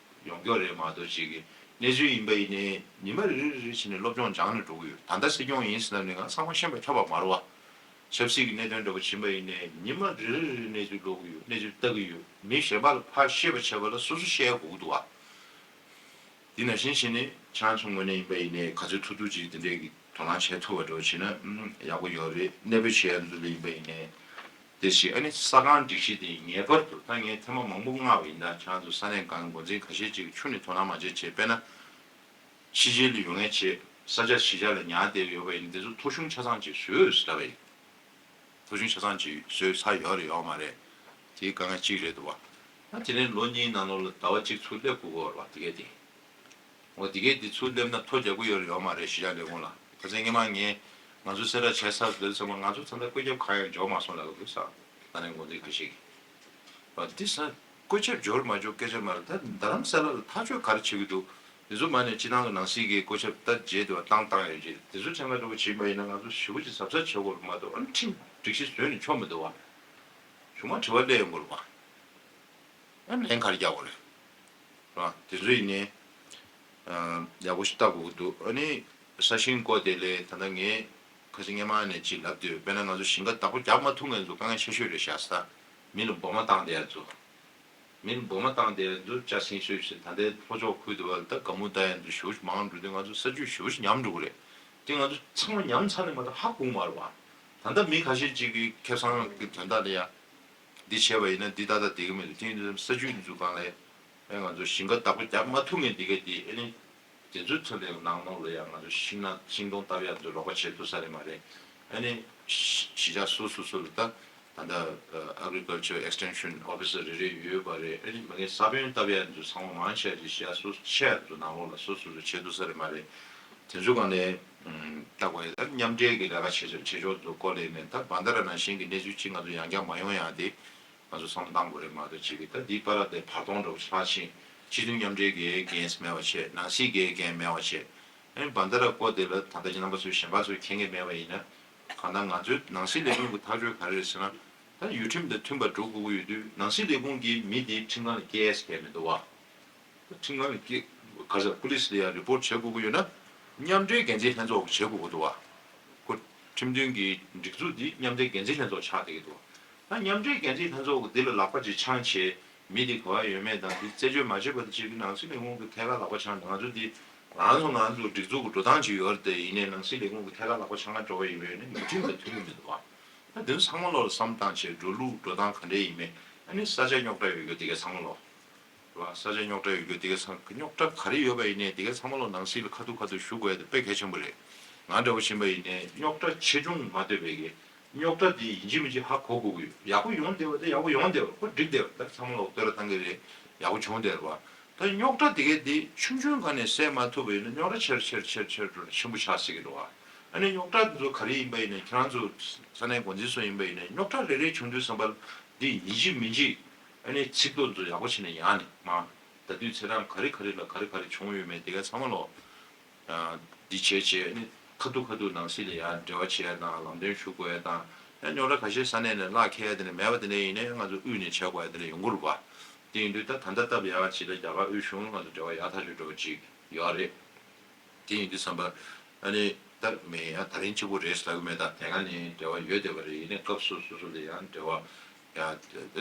ཡོང་རྒྱུ་རེད་མ་གཏོགས། ཅིག་གི་གནས་ཚུལ་ཡིན་པ་ཡིན་ནའི་ཉི་མ་རེ་རེ་རེ་བྱས་ནས་སློབ་སྦྱོང་སྦྱངས་ནས་འགྲོ་གི་ཡོད། ད་ལྟ་སྲིད་སྐྱོང་ཡིན་ཟེར་ནས་ང་ཚང་མ་ཤེས་པ་ཁྱབ་པ་མ་རེད་བ། ཆབ་སྲིད་ཀྱི་གནད་དོན་འདྲ་པོ་ཕྱིན་པ་ཡིན་ནའི་ཉི་མ་རེ་རེ་རེ་གནས་ཚུལ་ཀློག་གི་ཡོད། གནས་ཚུལ་ལྟ་གི་ཡོད། མི་གཞན་པ་ལ་ཕར་བཤད་པ་བྱས་པ་ལ་སོ་སོ་བཤད་ཡ་དགོས་ཀྱི་འདུག་བ། འདི་ནང་བཞིན་བྱས་ནས་ཁྱེད་རང་ཚོ་ངོས་ནས་ཡིན་པ་ཡིན་ནའི་ག་ཚོད་ཐུབ་ཐུབ་ཅིག་དེ་འདྲས་ཀྱི་དོ་སྣང་བྱེད་ཐུབ་པ་འདྲ་བོ་བྱས་ན་ཨུམ་ཡག་པོ་ཡོད་རེད། གནས་སྤོས་བྱེད་ཡ་ཚོ་ལ་ཡིན་པ་ཡིན་ནའི་དེ་བཞིན། ཨ་ནི་ས་ཁང་སྒྲིག་གཞི་དེ་ངེས་པར་དུ། ད་ངས་ཐེངས་མ་མང་པོ་མངགས་པ་ཡིན། ད་ཁྱེད་རང་ཚོ་ས་གནས་གང་འགོ་འཛིན་ཁ་ཤས་ཅིག་ཁྱོན་ནས་དོ་སྣང་མ་བྱེད་བྱས། དཔེར་ན་ཕྱི་རྒྱལ་ལ་ཡོད་མཁན་བྱས་ས་ཆ་གཞིས་ཆགས་ལ་ཉར་བསྡད་ཡོད་པ་ཡིན་ན། དེ་ཚོ་ཐོ་གཞུང་ཆ་ཚང་ཅིག་བཟོས་ཡོད་ཟེར་ལབ་པ་ཡིན། ཐོ་གཞུང་ཆ་ཚང་ཅིག་བཟོས་ཚར་ཡོད་རེད་ཡོད་མ་རེད། དེའི་དཀའ་ངལ་གཅིག་རེད་འདུག་བ། ད་དེ་ནས་ལོ་གཉིས་ནང་ལོགས་ལ་ཟླ་བ་གཅིག་ཚུར་སླེབས་དགོས་ཀྱི་ཡོད་རེད་བ། དེ་གས་དེ། འོ་དེ་གས་དེ་ཚུར་སླེབས་ན་ཐོ་རྒྱག་གི་ཡོད་རེད་ཡོད་མ་རེད། གཞིས་ཆགས་ལས་ཁུངས་ལ། ཁ་སང་སྔོན་མ་ངས་ང་ཚོ་གསལ་བསྒྲགས་བྱས་ཚར་དུས་ཙམ་པ་ང་ཚོ་ད་ལྟ་བཀོད་ཁྱབ་གང་ཡང་འབྱོར་མ་སོང་ལབ་ཀྱི་འདུག་ས། ད་ནས་འགོ་འཛིན་ཁ་ཤས་ཀྱིས། བ་འདི་ས་བཀོད་ཁྱབ་འབྱོར་མ་འབྱོར་སྐད་ཆ་མ་རེད། ད་རྡ་རམ་ས་ལ་ལ་ཐག་གཅོད་ག་རེ་བྱེད་ཀྱི་འདུག། འདི་ཚོ་མ་ནས་སྤྱི་བཏང་གི་ནང་སྲིད་ཀྱི་བཀོད་ཁྱབ་ད་རྗེས་དེ་བ་བཏང་བཏང་ཡོད་ཅེས། འདི་ཚོ་ཚན་ཁ་འདྲ་པོ་བྱེད་པ་ཡིན་ན་ང་ཚོ་ཞེ་པོ་ཅིག་གཟབ་གཟབ་བྱེད་དགོས་རེད་མ་གཏོགས། ཨ་ནི་ཁྲིམས་སྒྲིག་གཞི་བཟོས་ནས་ཆོག་མི་འདུག་བ། གཞུག་མ་དྲི་བ་སླེབས་ཡོང་གི་རེད་བ། ཨ་ནི་ལན་ག་རེ་རྒྱག་དགོས་རེད། ར། དེ་ཚོ་ཡིན་ནའི། ཨ། ཡག་པོ་ཞིག་ལྟ་དགོས་ཀྱི་འདུག། ཨ་ནི་ས་ཞིང་བརྐོ་དེ་ལས་ད་ལྟ་ངས་ཁ་སང་སྔོན་མ་ནས་ཅིག་ལབ་དུས། དཔེར་ན་ང་ཚོ་ཞིང་ཁ་བདག་པོ་རྒྱག་མ་ཐུབ་མཁན་ཚོ་དཀའ་ངལ་ཆེ་ཤོས་རེད་ཤག་ས། མི་ལ་འབོ་མ་བཏང་བསྡད་ཡ་ཚོ། མི་ལ་འབོ་མ་བཏང་བསྡད་ཡ་ཚོ་ཅ་སིན་སོས་ཟེར། ད་ལྟའི་ལྷོ་ཕྱོགས་ཁུལ་དུ་བ་ལ་ད་དགའ་མོ་ལྟ་ཡ་ཚོ་ཞེ་པོ་ཞིག་མང་འགྲོ་དུས་ང་ཚོ་ས་ཆུ་ཞེ་པོ་ཞིག་ཉམས་འགྲོ་གི་རེད། དེ་ང་ཚོ་ཚང་མ་ཉམས་ཚར་ནས་མ་གཏོགས་ཧ་གོ་གི་མ་རེད་བ། ད་ལྟ་མི་ཁ་ཤས་ཅིག་གིས་ཁེ་བཟང་གི་དོན་དག་ལ་ཡ། འདི་བྱས་པ་ཡིན་ན་འདི་ཏག་ཏག་བསྡད་ཀྱི་མི་འདུག། དེ་ཡིན་དུས་ས་ཆུའི་འཛུགས་སྒང་ལ་ཨེ་ང་ཚོ་ཞིང་ཁ་བདག་པོ་རྒྱག་མ་ཐུབ་མཁན་འདི་ག་དེ། ཨ་ནི་དེ་ཚོའི་ཚོ་ལས་ནང་ནང་ལ་ཡང་ང་ཚོ་ཤིང་ནགས་ཤིང་སྡོང་བཏབ་ཡ་ཚོ་རོགས་པ་བྱེད་ཐུབ་ས་རེད་མ་རེད། ཨ་ནི་གཞིས་ཆགས་སོ་སོ་སོ་ལ་ད་ད་ལྟ་Agriculture Extension Officer་རེ་རེ་ཡོད་པ་རེད། ཨ་ནི་མ་གི་ས་བོན་བཏབ་ཡ་ཚོ་ཚང་མ་མང་ཆེ་གཞིས་ཆགས་སོ་ཆེ་ཚོ་ནང་ལོགས་ལ་སོ་སོ་སོ་བྱེད་ཐུབ་ས་རེད་མ་རེད། དེ་ཚོ་གང་ལས་ད་གོ་ཡ་ད་མཉམ་འབྲེལ་གྱི་ལས་ཀ་བྱེད་ཆོག་བྱེད་ཆོག་ཚོ་སྐོར་ལས་ནས། ད་བན་ད་ར་ནང་བཞིན་གྱི་གནས་ཚུལ་གཅིག་ང་ཚོ་ཡང་བསྐྱར་མ་ཡོང་ཡ་དེ། ང་ཚོ་བསམ་བློ་བཏང་དགོས་རེད་མ་གཏོགས་ཅིག་གི་ད་འདི་པར་དེ་བར་སྟོང་འདྲ་བོ་ཆགས་ཕྱིན། སྤྱི་མཐུན་མཉམ་འབྲེལ་གྱི་འགན་མེད་པ་བྱས། ནང་སྲིད་ཀྱི་འགན་མེད་པ་བྱས། ཨ་ནི་བན་ད་ར་སྐོར་དེ་ལ་ད་ལྟ་ཁྱེད་རྣམ་པ་ཚོས་གཞན་པ་ཚོས་མཁྱེན་གྱི་མེད་པ་ཡིན་ན། གང་ལྟར་ང་ཚོའི་ནང་སྲིད་ལས་ཁུངས་ཀྱི་ཐག་གཅོད་ག་རེ་རེད་ཟེར་ན། ད་ཡུལ་ཁྲིམས་དང་མཐུན་པར་འགྲོ་དགོས་ཀྱི་ཡོད་དུས། ནང་སྲིད་ལས་ཁུངས་ཀྱི་མི་དེ་ཁྲིམས་ཁང་ལ་སྐྱེལ་ཡས་མི་འདུག་བ། ཁྲིམས་ཁང་ལ་སྐྱེལ། ག་ས་པུ་ལིས་ལ་ཡང་རི་པོར་ཊི་བྱེད་དགོས་ཀྱི་ཡོད་ན། མཉམ་འབྲེལ་འགན་འཛིན་ལྷན་ཚོགས་ཀྱིས་བྱེད་དགོས་ཀྱི་འདུག་བ། ཁོ་ཁྲིམས་མཐུན་གྱི་སྒྲིག་འཛུགས་འདི་མཉམ་འབྲེལ་འགན་འཛིན་ལྷན་ཚོགས་ཆགས་བསྡད་ཀྱི་འདུག་བ། ད་མཉམ་འབྲེལ་འགན་འཛིན་ལྷན་ཚོགས་ཀྱིས་འདི་ལ་ལག་པ་ཅིག་འཆང་བྱས། མི་འདི་ག་བ་ཡོད་མེད་དང་འདི་རྩད་གཅོད་མ་བྱས་པ་དེ་ཅིག་གི་ནང་སྲིད་ལས་ཁུངས་ཀྱིས་ཐད་ཀར་ལག་པ་འཆང་། ང་ཚོ་འདི་ང་ཚོ་ང་ཚོ་སྒྲིག་འཛུགས་ཀྱི་འགྲོ་སྟངས་ཅིག་ཡོད་རེད་དེ། ཡིན་ནའི་ནང་སྲིད་ལས་ཁུངས་ཀྱིས་ཐད་ཀར་ལག་པ་འཆང་ག་འགྲོ་བ་ཡིན་པས་ནི་ཡུལ་ཁྲིམས་དང་མཐུན་གྱི་མི་འདུག་བ། ད་འདི་ཚོ་ཚང་མ་ལོག་ལ་བསམ་བཏང་བྱས། འགྲོ་ལུགས་འགྲོ་སྟངས་ག་འདྲས་ཡིན་མིན། ཨ་ནི་ས་ཆ་རྙོག་དྲ་ཡོད་རྒྱུ་དེ་ག་ཚང་མ་ལོག་རེད་བ། ས་ཆ་རྙོག་དྲ་ཡོད་རྒྱུ་དེ་ག་ཚང་། རྙོག་དྲ་ག་རེ་ཡོད་པ་ཡིན་ནའི་དེ་ག་ཚང་མ་ལོག་ནང་སྲིད་ལ་ཁ་ཐུག་ཁ་ཐུག་ཞུ་དགོས་ཡ་དེ་དཔེ་གལ་ཆེན་པོ་རེད། ང་འདྲ་བོ་ཕྱིན་པ་ཡིན་ནའི་རྙོག་དྲ་ཆེ་ཆུང་མ་ལྟོས་པའི་གི་རྙོག་དྲ་དེ་ཡིན་གཅིག་མིན་གཅིག་ཧ་གོ་དགོས་ཀྱི་ཡོད། ཡག་པོ་ཡོང་བསྡད་པ་དེ་ཡག་པོ་ཡོང་བསྡད་པ། ཁོ་འགྲིག་བསྡད་པ། ད་ཚང་མ་ལོག་བསྟོད་ར་བཏང་གི་རེད། ཡག་པོ་བྱུང་བསྡད་པ། ད་རྙོག་དྲ་དེ་ག་དེ་ཆུང་ཆུང་སྒང་ནས་སེལ་མ་ཐུབ་པ་ཡིན་ན་རྙོག་དྲ་ཆེར་ཆེར་ཆེར་ཆེར་འགྲོ་ནས་ཆེན་པོ་ཆགས་སྲིད་ཀྱི་འདུག་བ། ཨ་ནི་རྙོག་དྲ་དེ་ཚོ་ག་རེ་ཡིན་པ་ཡིན་ནའི། ཁྱེད་རང་ཚོ་ས་གནས་འགོ་འཛིན་ཚོ་ཡིན་པ་ཡིན་ནའི་རྙོག་དྲ་རེ་རེ་བྱུང་དུས་ཙམ་པ་ལ་འདི་ཡིན་གཅིག་མིན་གཅིག་ཨ་ནི་ཚིག་ཐོ་ཚོ་ཡག་པོ་བྱས་ནས་ཡང་ནས་མ། ད་དུས་ཚེ་རང་ག་རེ་ག་རེ་ལ་ག་རེ་ག་རེ་བྱུང་ཡོད་མེད་དེ་ག་ཚང་མ་ལོག་འདི་བྱས་བྱས་ནི་ཁ་ཐུག་ཁ་ཐུག་ནང་སྲིད་ལ་ཡང་འབྲེལ་བ་བྱེད་ཡ་དང་ལམ་སྟོན་ཞུ་དགོས་ཡ་དང་། ཡང་རྙོག་དྲ་ཁ་ཤས་ས་གནས་ནས་གླགས་འཁེལ་ཡ་དེ་འདྲ་མེད་པ་དེ་འདྲ་ཡིན་ནའི་ང་ཚོ་དབུས་ནས་བྱེད་དགོས་ཡ་དེ་འདྲ་ཡོང་གི་རེད་པ། དེ་ཡིན་དུས་ད་ད་ལྟ་སྟབས་ཡག་ཅིག་ལ་རྒྱ་གར་དབུས་གཞུང་ལ་ང་ཚོ་འབྲེལ་བ་ཡག་ཐག་ཆོད་འགྲོ་བ་ཅིག་ཡོད་རེད། དེ་ཡིན་དུས་ཙམ་པ་ཨ་ནི་ད་མེད་ཡ་ད་རིང་གཅིག་པུ་རེད་ཟེར་ལབ་གི་མེད། ད་དེ་སྔ་ནས་འབྲེལ་བ་ཡོད་བསྡད་པ་རེད། ཡིན་ནའི་སྐབས་སོ་སོ་སོ་ལ་ཡང་འབྲེལ་བ་ཡ་ཨ་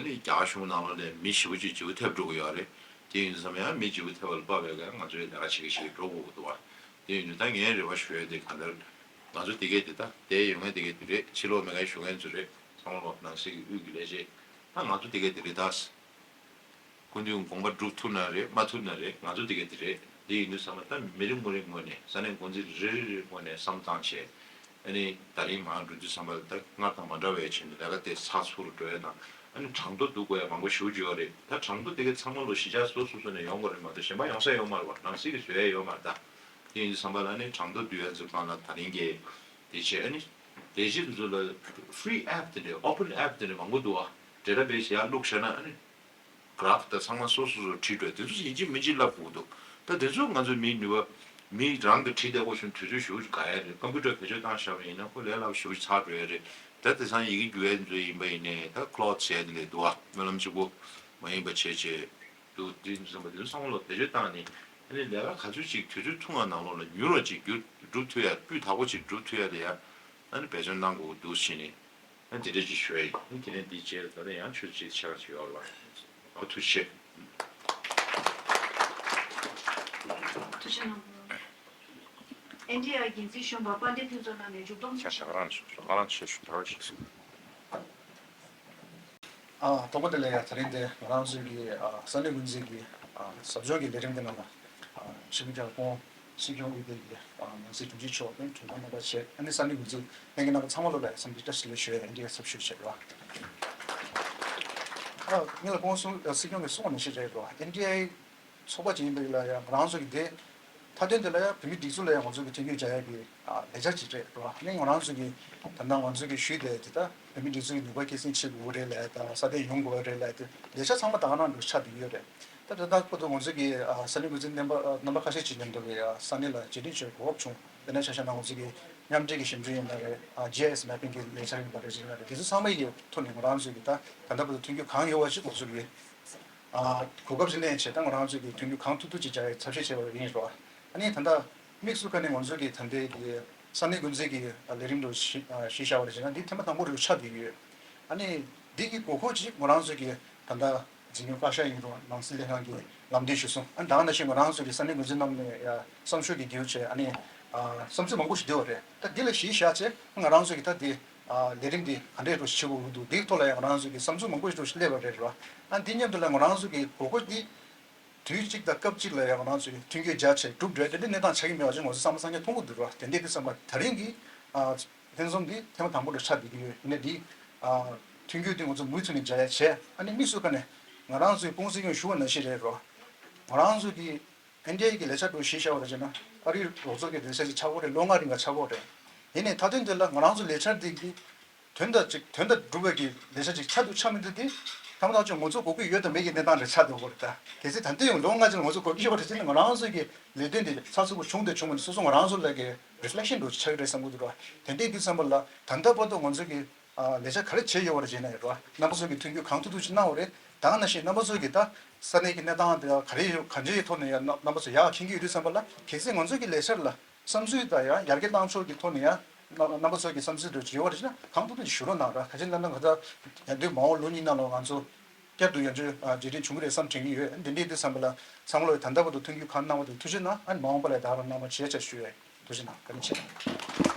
ནི་རྒྱ་གཞུང་ནང་ལོགས་ནས་མི་ཞེ་པོ་ཅིག་འཇིགས་པ་ཐེབས་འགྲོ་གི་ཡོད་རེད། དེ་ཡིན་དུས་ཙམ་ཡང་མི་འཇིགས་པ་ཐེབས་པ་ལ་དཔག་པའི་གང་ང་ཚོས་ལས་ཀ་བྱེད་ཀྱི་བྱེད་ཀྱི་འགྲོ་དགོས་ཀྱི་འདུག་བ། དེ་ཡིན་དུས་ད་ངས་རེ་བ་ཞུ་ཡ་དེ་གང་ལྟར་ང་ཚོ་དེ་གས་དེ་ད་བསྡད་ཡོང་མཁན་དེ་གས་དེ་རེད། ཕྱི་ལོགས་མི་ཁ་ཤས་ཞུ་མཁན་ཚོ་རེད། ཚང་མ་ལོག་ནང་སྲིད་ཀྱི་དབུས་ཀྱི་ལས་བྱེད། ད་ང་ཚོ་དེ་གས་དེ་རེད་ད། སྐུ་མདུན་དགོངས་པ་སྒྲུབ་ཐུབ་ན་རེད། མ་ཐུབ་ན་རེད། ང་ཚོ་དེ་གས་དེ་རེད། དེ་ཡིན་དུས་ཙམ་པ་ད་མི་རེ་ངོ་རེ་ངོས་ནས་ས་གནས་འགོ་འཛིན་རེ་རེ་རེ་ངོས་ནས་བསམ་བཏང་བྱས། ཨ་ནི་ད་རིང་མར་འགྲོ་དུས་ཙམ་པ་ད་སྔར་དང་མ་འདྲ་བའི་ཆེད་དུ་ལས་ཀ་དེ་ཚགས་ཚུད་རུ་འགྲོ་ཡ་དང་། ཨ་ནི་གྲངས་ཐོ་བསྡུ་དགོས་ཡ་མང་པོ་ཞེ་པོ་ཅིག་ཡོད་རེད། ད་གྲངས་ཐོ་དེ་གས་ཚང་མ་ལོག་གཞིས་ཆགས་སོ་སོ་སོ་ནས་ཡོང་དགོས་རེད་མ་གཏོགས་གཞན་པ་ཡོང་ས་ཡོད་མ་རེད་བ། ནང་སྲིད་ཀྱིས་བཟོ་ཡ་ཡོད་མ་རེད་ད། དེ་ཡིན་དུས་ཙམ་པ་ལ་ཨ་ནི་གྲངས་ཐོ་བསྡུ་ཡ་ཚོ་སྒང་ལ་ད་རིང་གི་དེ་བྱས། ཨ་ནི་ལས་བྱེད་དེ་ཚོ་ལ་ཕི་རི་ཨེབ་དེ་འདྲ་ཨོ་པན་ཨེབ་དེ་འདྲ་མང་པོ་འདུག་བ། ཌེ་ཊ་བེ་སི་ཡར་བླུགས་བཞག་ན་ཨ་ནི་གྷ་རཕ་དང་ཚང་མ་སོ་སོ་སོ་བྲིས་འགྲོ། དེ་ཚོ་ཡིན་གཅིག་མིན་གཅིག་བསླབ་དགོས་འདུག་ད་དེ་ཚོ་ང་ཚོ་མིའི་ནུས་པ་མི་རང་གིས་བྲིས་བསྡད་དགོས་བྱུང་དུས་ཚོད་ཞེ་པོ་ཅིག་འགོར་ཡ་རེད། ཀམ་པུ་ཊར་བེད་སྤྱོད་བཏང་བཞག་པ་ཡིན་ན་ཁོ་ལས་སླ་པོ་ཞེ་པོ་ཅིག་ཆགས་འགྲོ་ཡ་རེད། ད་དེང་སང་ཡི་གེ་བསྒྱུར་ཡ་ཚོ་ཡིན་པ་ཡིན་ནའི་ད་ཀློད་ཟེར་ཡ་དེ་འདྲ་འདུག་བ། སྨོན་ལམ་གཅིག་པོ་མ་ཡིན་པ་བྱས་བྱས་འདུག་དེ་ཚོ་ཚང་མ་ལོག་བེད་སྤྱོད་བཏང་ནས་ཨ་ནི་ལས་ཀ་ག་ཚོད་ཅིག་དུས་ཚོད་ཐུང་བ་ནང་ལོགས་ལ་མྱུར་བ་ཅིག་བསྒྲུབ་ཐུབ་ཡ། སྤུས་དག་པོ་ཅིག་སྒྲུབ་ཐུབ་ཡ་ལ་ཡ་ཨ་ནི་འབད་བརྩོན་གནང་དགོས་འདུག་ཟེར་ནས། ཨ་དེ་འདྲ་ཅིག་ཞུ་ཡ་ཡིན། ཨ་དེ་ནས་འདི་རྗེས་ད་ལྟ་ཡང་ཆོས་ཅིག་བྱེད་ཀ་ཅིག་ཡོད་ལ། ཨ་ཐུགས་རྗེ་ཆེ། ཐུགས་རྗེ་གནང་གོ། ཨེན་ཌི་ཨའི་འགན་འཛིན་གཞོན་པ་དཔལ་ལྡན་ཕུན་ཚོགས་ལགས་ནས་མཇུག་སྡོམ། ཁྱེད་ཞག་རང་ཞུ་ཁ་རང་ཆེ་ཞུ་དར་ཞིག་སོང་། ཨ་དང་པོ་དེ་ལ་ཡ་ད་རིང་འདི་ང་རང་ཚོའི་གི་ཨ་ས་གནས་འགོ་འཛིན་གྱི་ཨ་ཟབ་སྦྱོང་གི་ལས་རིམ་འདི་ནང་ལ་ཨ་ཞིབ་འཇུག་སྐུ་ངོ་སྲིད་སྐྱོང་འོས་བསྡུ་གི་ཨ་ནང་སྲིད་དྲུང་ཆེ་མཆོག་དང་གྲོས་ཚོགས་རྣམ་པ་བཅས། ཨ་ནི་ས་གནས་འགོ་འཛིན་ལྷན་རྒྱས་རྣམ་པ་ཚང་མ་ལོ་ལ་ཡ་འཚམས་འདྲི་བཀྲ་ཤིས་བདེ་ལེགས་ཞུ་ཡ་ཡིན། འདི་ཡ་ཚབ་ཞུས་བྱས་རོགས། ཨ་ངས་ལ་སྐུ་ངོ་སྲིད་སྐྱོང་གིས་གསུངས་པ་ནང་བཞིན་རེད་རོགས། ཨེན་ཌི་ཨའི་ཚོགས་པ་ཅིག་ཡིན་པ་ལ་ཡང་ང་རང་ཚོ་གི་དེ་མཐའ་དོན་དེ་ལ་ཡང་བོད་མིའི་སྒྲིག་འཛུགས་ལ་ཡང་ང་ཚོ་གི་མཐུན་འགྱུར་སྦྱར་ཡ་གི་ཨ་ལས་འཆར་ཅིག་རེད་རོ། ཨ་ནི་ང་རང་ཚོ་གི་ད་ལྟ་ང་ཚོ་གི་ཞུས་དེ་དེ་ད་བོད་མིའི་སྒྲིག་འཛུགས་ཀྱི་ནུས་པ་སྐྱེད་སྲིང་བྱེད་དགོས་རེད་ལབ་ཡ་དང་སྲ་བརྟན་ཡོང་དགོས་རེད་ལབ་ཡ་དེ་ལས་འཆར་ཚང་མ་ད་ག་ནང་འགྲོ་ཆགས་བསྡད་ཡོད་རེད། ད་ད་ལྟ་ཁོ་ཚོ་ང་ཚོ་གི་ཨ་ས་གནས་འགོ་འཛིན་རྣམ་པ་རྣམ་པ་ཁ་ཤས་ཅིག་མཉམ་དུ་གི་ཨ་ས་གནས་ལ་རྗེས་དྲན་བྱེད་དགོས་བྱུང་། དེ་ནས་ཆ་བཞག་ན་ང་ཚོ་གི་མཉམ་འབྲེལ་གྱི་ཞིབ་འཇུག་ཡིན་པ་རེད། ཨ་ཇི་ཨའི་ཨེསི་མེ་པིང་གི་ལས་འཆར་ཡིན་པ་རེད། ཅིག་ཡིན་པ་རེད། དེ་ཚོ་ཚང་མ་ཡི་ཐོག་ནས་ང་རང་ཚོ་གི་ད་ད་ལྟ་བར་དུ་མཐུན་འགྱུར་གང་ཡོད་པ་ཅིག་ང་ཚོ་གི་ཨ་གོ་སྐབས་ཤིག་ལེན་བྱས། ད་ང་རང་ཚོས་ཀྱི་མཐུན་འགྱུར་གང་ཐུབ་ཐུབ་ཅིག་སྦྱར་བའི་ཚབ་ཤེས་བྱས་པ་ཡིན་རོགས། ཨ་ནི་ད་ལྟ་དམིགས་སུ་བཀར་ནས་ང་ཚོས་ཀྱི་ད་ལྟའི་གི་ས་གནས་འགོ་འཛིན་གྱི་ལས་རིམ་དུ་གཞི་གཞི་བཞག་པ་རེད་ཅེ་ན་འདི་ཐེངས་མ་དང་པོ་རེད་ཆགས་བསྡད་ཡོད། ཨ་ནི་འདི་གི་དགོས་མཁོ་ཅིག་ང་རང་ཚོས་ཀྱི་ད་ལྟ་འཛིན་སྐྱོང་བཀའ་ཤག་ཡིན་རུང་ནང་སྲིད་ལྷན་ཁང་གི་ལམ་སྟོན་ཞུ་སོང་། ཨ་ནི་ད་ག་ནང་བཞིན་ང་རང་ཚོས་ཀྱི་ས་གནས་འགོ་འཛིན་རྣམས་ནས་ཡ་བསམ་ཤོག་གི་འགྱུར་བྱས། ཨ་ནི་བསམ་ཚུལ་མང་པོ་ཞིག་འདུས་པ་རེད། ད་འདི་ལ་གཞི་བཞག་བྱས་ང་རང་ཚོས་ཀྱི་ད་འདི། ལས་རིམ་འདི་ག་འདྲས་འགྲོ་བྱེད་དགོས་ཀྱི་འདུག་འདིའི་ཐོག་ལ་ཡང་ང་རང་ཚོས་ཀྱི་བསམ་ཚུལ་མང་པོ་ཞིག་འགྲོ་བྱེད་སླེབས་པ་རེད་རོ། ཨ་འདི་མཉམ་དུ་ལ་ང་རང་ཚོ་གི་གོ་སྐབས་འདི་དུས་གཅིག་དང་སྐབས་གཅིག་ལ་ཡང་ང་རང་ཚོས་མཐུན་འགྱུར་རྒྱ་ཆེ་གྲུབ་འགྲོ་དེ་འདྲའི་གནས་སྟངས་ཆགས་ཀྱི་མེད་པ་ཅིག་ང་ཚོ་ཚང་མ་སང་ཉིན་མཐོང་གི་འདུག་རོ། དེ་འདྲའི་དུས་ཙམ་པ་ད་རིང་གི་ཨ་ལྷན་འཛོམས་འདི་ཐེངས་མ་དང་པོ་རུ་ཆགས་བསྡད་ཀྱི་ཡོད། ཡིན་ནའི་འདི་ཨ་མཐུན་འགྱུར་འདི་ང་ཚོ་མུ་མཐུད་ནས་རྒྱག་ཡ་བྱས། ཨ་ནི་དམིགས་སུ་བཀར་ནས་ང་རང་ཚོའི་སྐུ་ངོ་སྲིད་སྐྱོང་ཞུ་བ་ནང་བཞིན་རེད་རོ། ང་རང་ཚོ་གི་ཨེན་ཌི་ཨའི་གི་ལས་འཆར་འགྲོ་གཞི་བཞག་པ་རེད་ཅེ་ན་ཨ་རིའི་རོགས་ཚོགས་ཀྱི་ལས་འཆར་ཅིག་ཆགས་ཀྱི་རེད། ལོ་ལྔ་རིང་ག་ཆགས་ཀྱི་རེད། ཡིན་ནའི་མཐའ་དོན་དེ་ལ་ང་རང་ཚོ་ལས་འཆར་འདི་གི་དོན་དང་ཅིག་དོན་དང་འགྲུབ་པའི་གི་ལས་འཆར་ཅིག་ཆགས་འདུག་ཆགས་མི་འདུག་དེ་ ཐ་མ་ཐག་ཆོད་ང་ཚོ་གོ་གི་ཡོད་དང་མེད་ཀྱི་གནས་སྟངས་རེ་ཆགས་འདུག་གོ་རེད་ད། གལ་སྲིད་ད་ལྟ་ཡང་ལོ་ལྔ་ཅིག་ལ་ང་ཚོ་གོ་གི་ཡོད་པ་རེད་ཅེ་ན། ང་རང་ཚོ་གི་ལས་དོན་དེ་ཚགས་ཚུད་པོ་བྱུང་དང་བྱུང་མ་བྱུང་སོ་སོ་ང་རང་ཚོ་ལ་གི་རི་ཕི་ལེག་ཤན་འདྲ་ཆགས་ཀྱི་རེད་བསམ་གི་འདུག་ར། དེ་འདྲའི་དུས་ཙམ་པ་ལ་ད་ལྟ་བར་དུ་ང་ཚོ་གི་ཨ་ལས་འཆར་ག་རེ་བྱས་ཡོད་པ་རེད་ཅེ་ན་ཡོད་ར། རྣམ་པ་ཚོ་གི་མཐུན་འགྱུར་གང་ཐུབ་ཐུབ་ཅིག་གནང་བ་རེད། ད་ག་ནང་བཞིན་རྣམ་པ་ཚོ་གི་ད་ས་གནས་ཀྱི་གནས་སྟངས་དེ་ག་རེ་ཡོད་གང་ཅིའི་ཐོག་ནས་ཡང་རྣམ་རྣམ་པ་ཚོ་ཡག་མཁྱེན་གྱི་ཡོད་དུས་ཙམ་པ་ལ། གལ་སྲིད་ང་ཚོ་གི་ལས་འཆར་ལ་བསམ་ཚུལ་དང་ཡང་ཡར་རྒྱས་གཏང་ཕྱོགས་ཀྱི་ཐོག་ནས་ཡང་རྣམ་རྣམ་པ་ཚོ་གི་བསམ་ཚུལ་དེ་ཡོད་པ་རེད་ཅེ་ན། གང་ཐུབ་ཐུབ་ཅིག་ཞུ་རོགས་གནང་ར། ག་ཅི་ལབ་ན་ང་ཚོ་ཡར་དུས་མ་འོངས་ལོ་གཉིས་ནང་ལོགས་ང་ཚོ་བསྐྱར་དུ་ཡང་བཅོས་ཨ་རྗེས་དྲན་བྱུང་གི་རེད་བསམ་དྲན་གྱི་ཡོད། འདི་འདྲའི་དུས་ཙམ་པ་ལ་ཚང་མ་ལོ་ད་ལྟ་བར་དུ་མཐུན་འགྱུར་གང་གནང་བ་དེ་ཐུགས་རྗེ་གནང་། ཨ་ནི་མ་འོངས་པ་ལ་ད་རང་གནང་བ་བྱེད་ཆ་ཞུ་ཡ། ཐུགས་རྗེ་གནང་། བཀའ་དྲིན་ཆེ།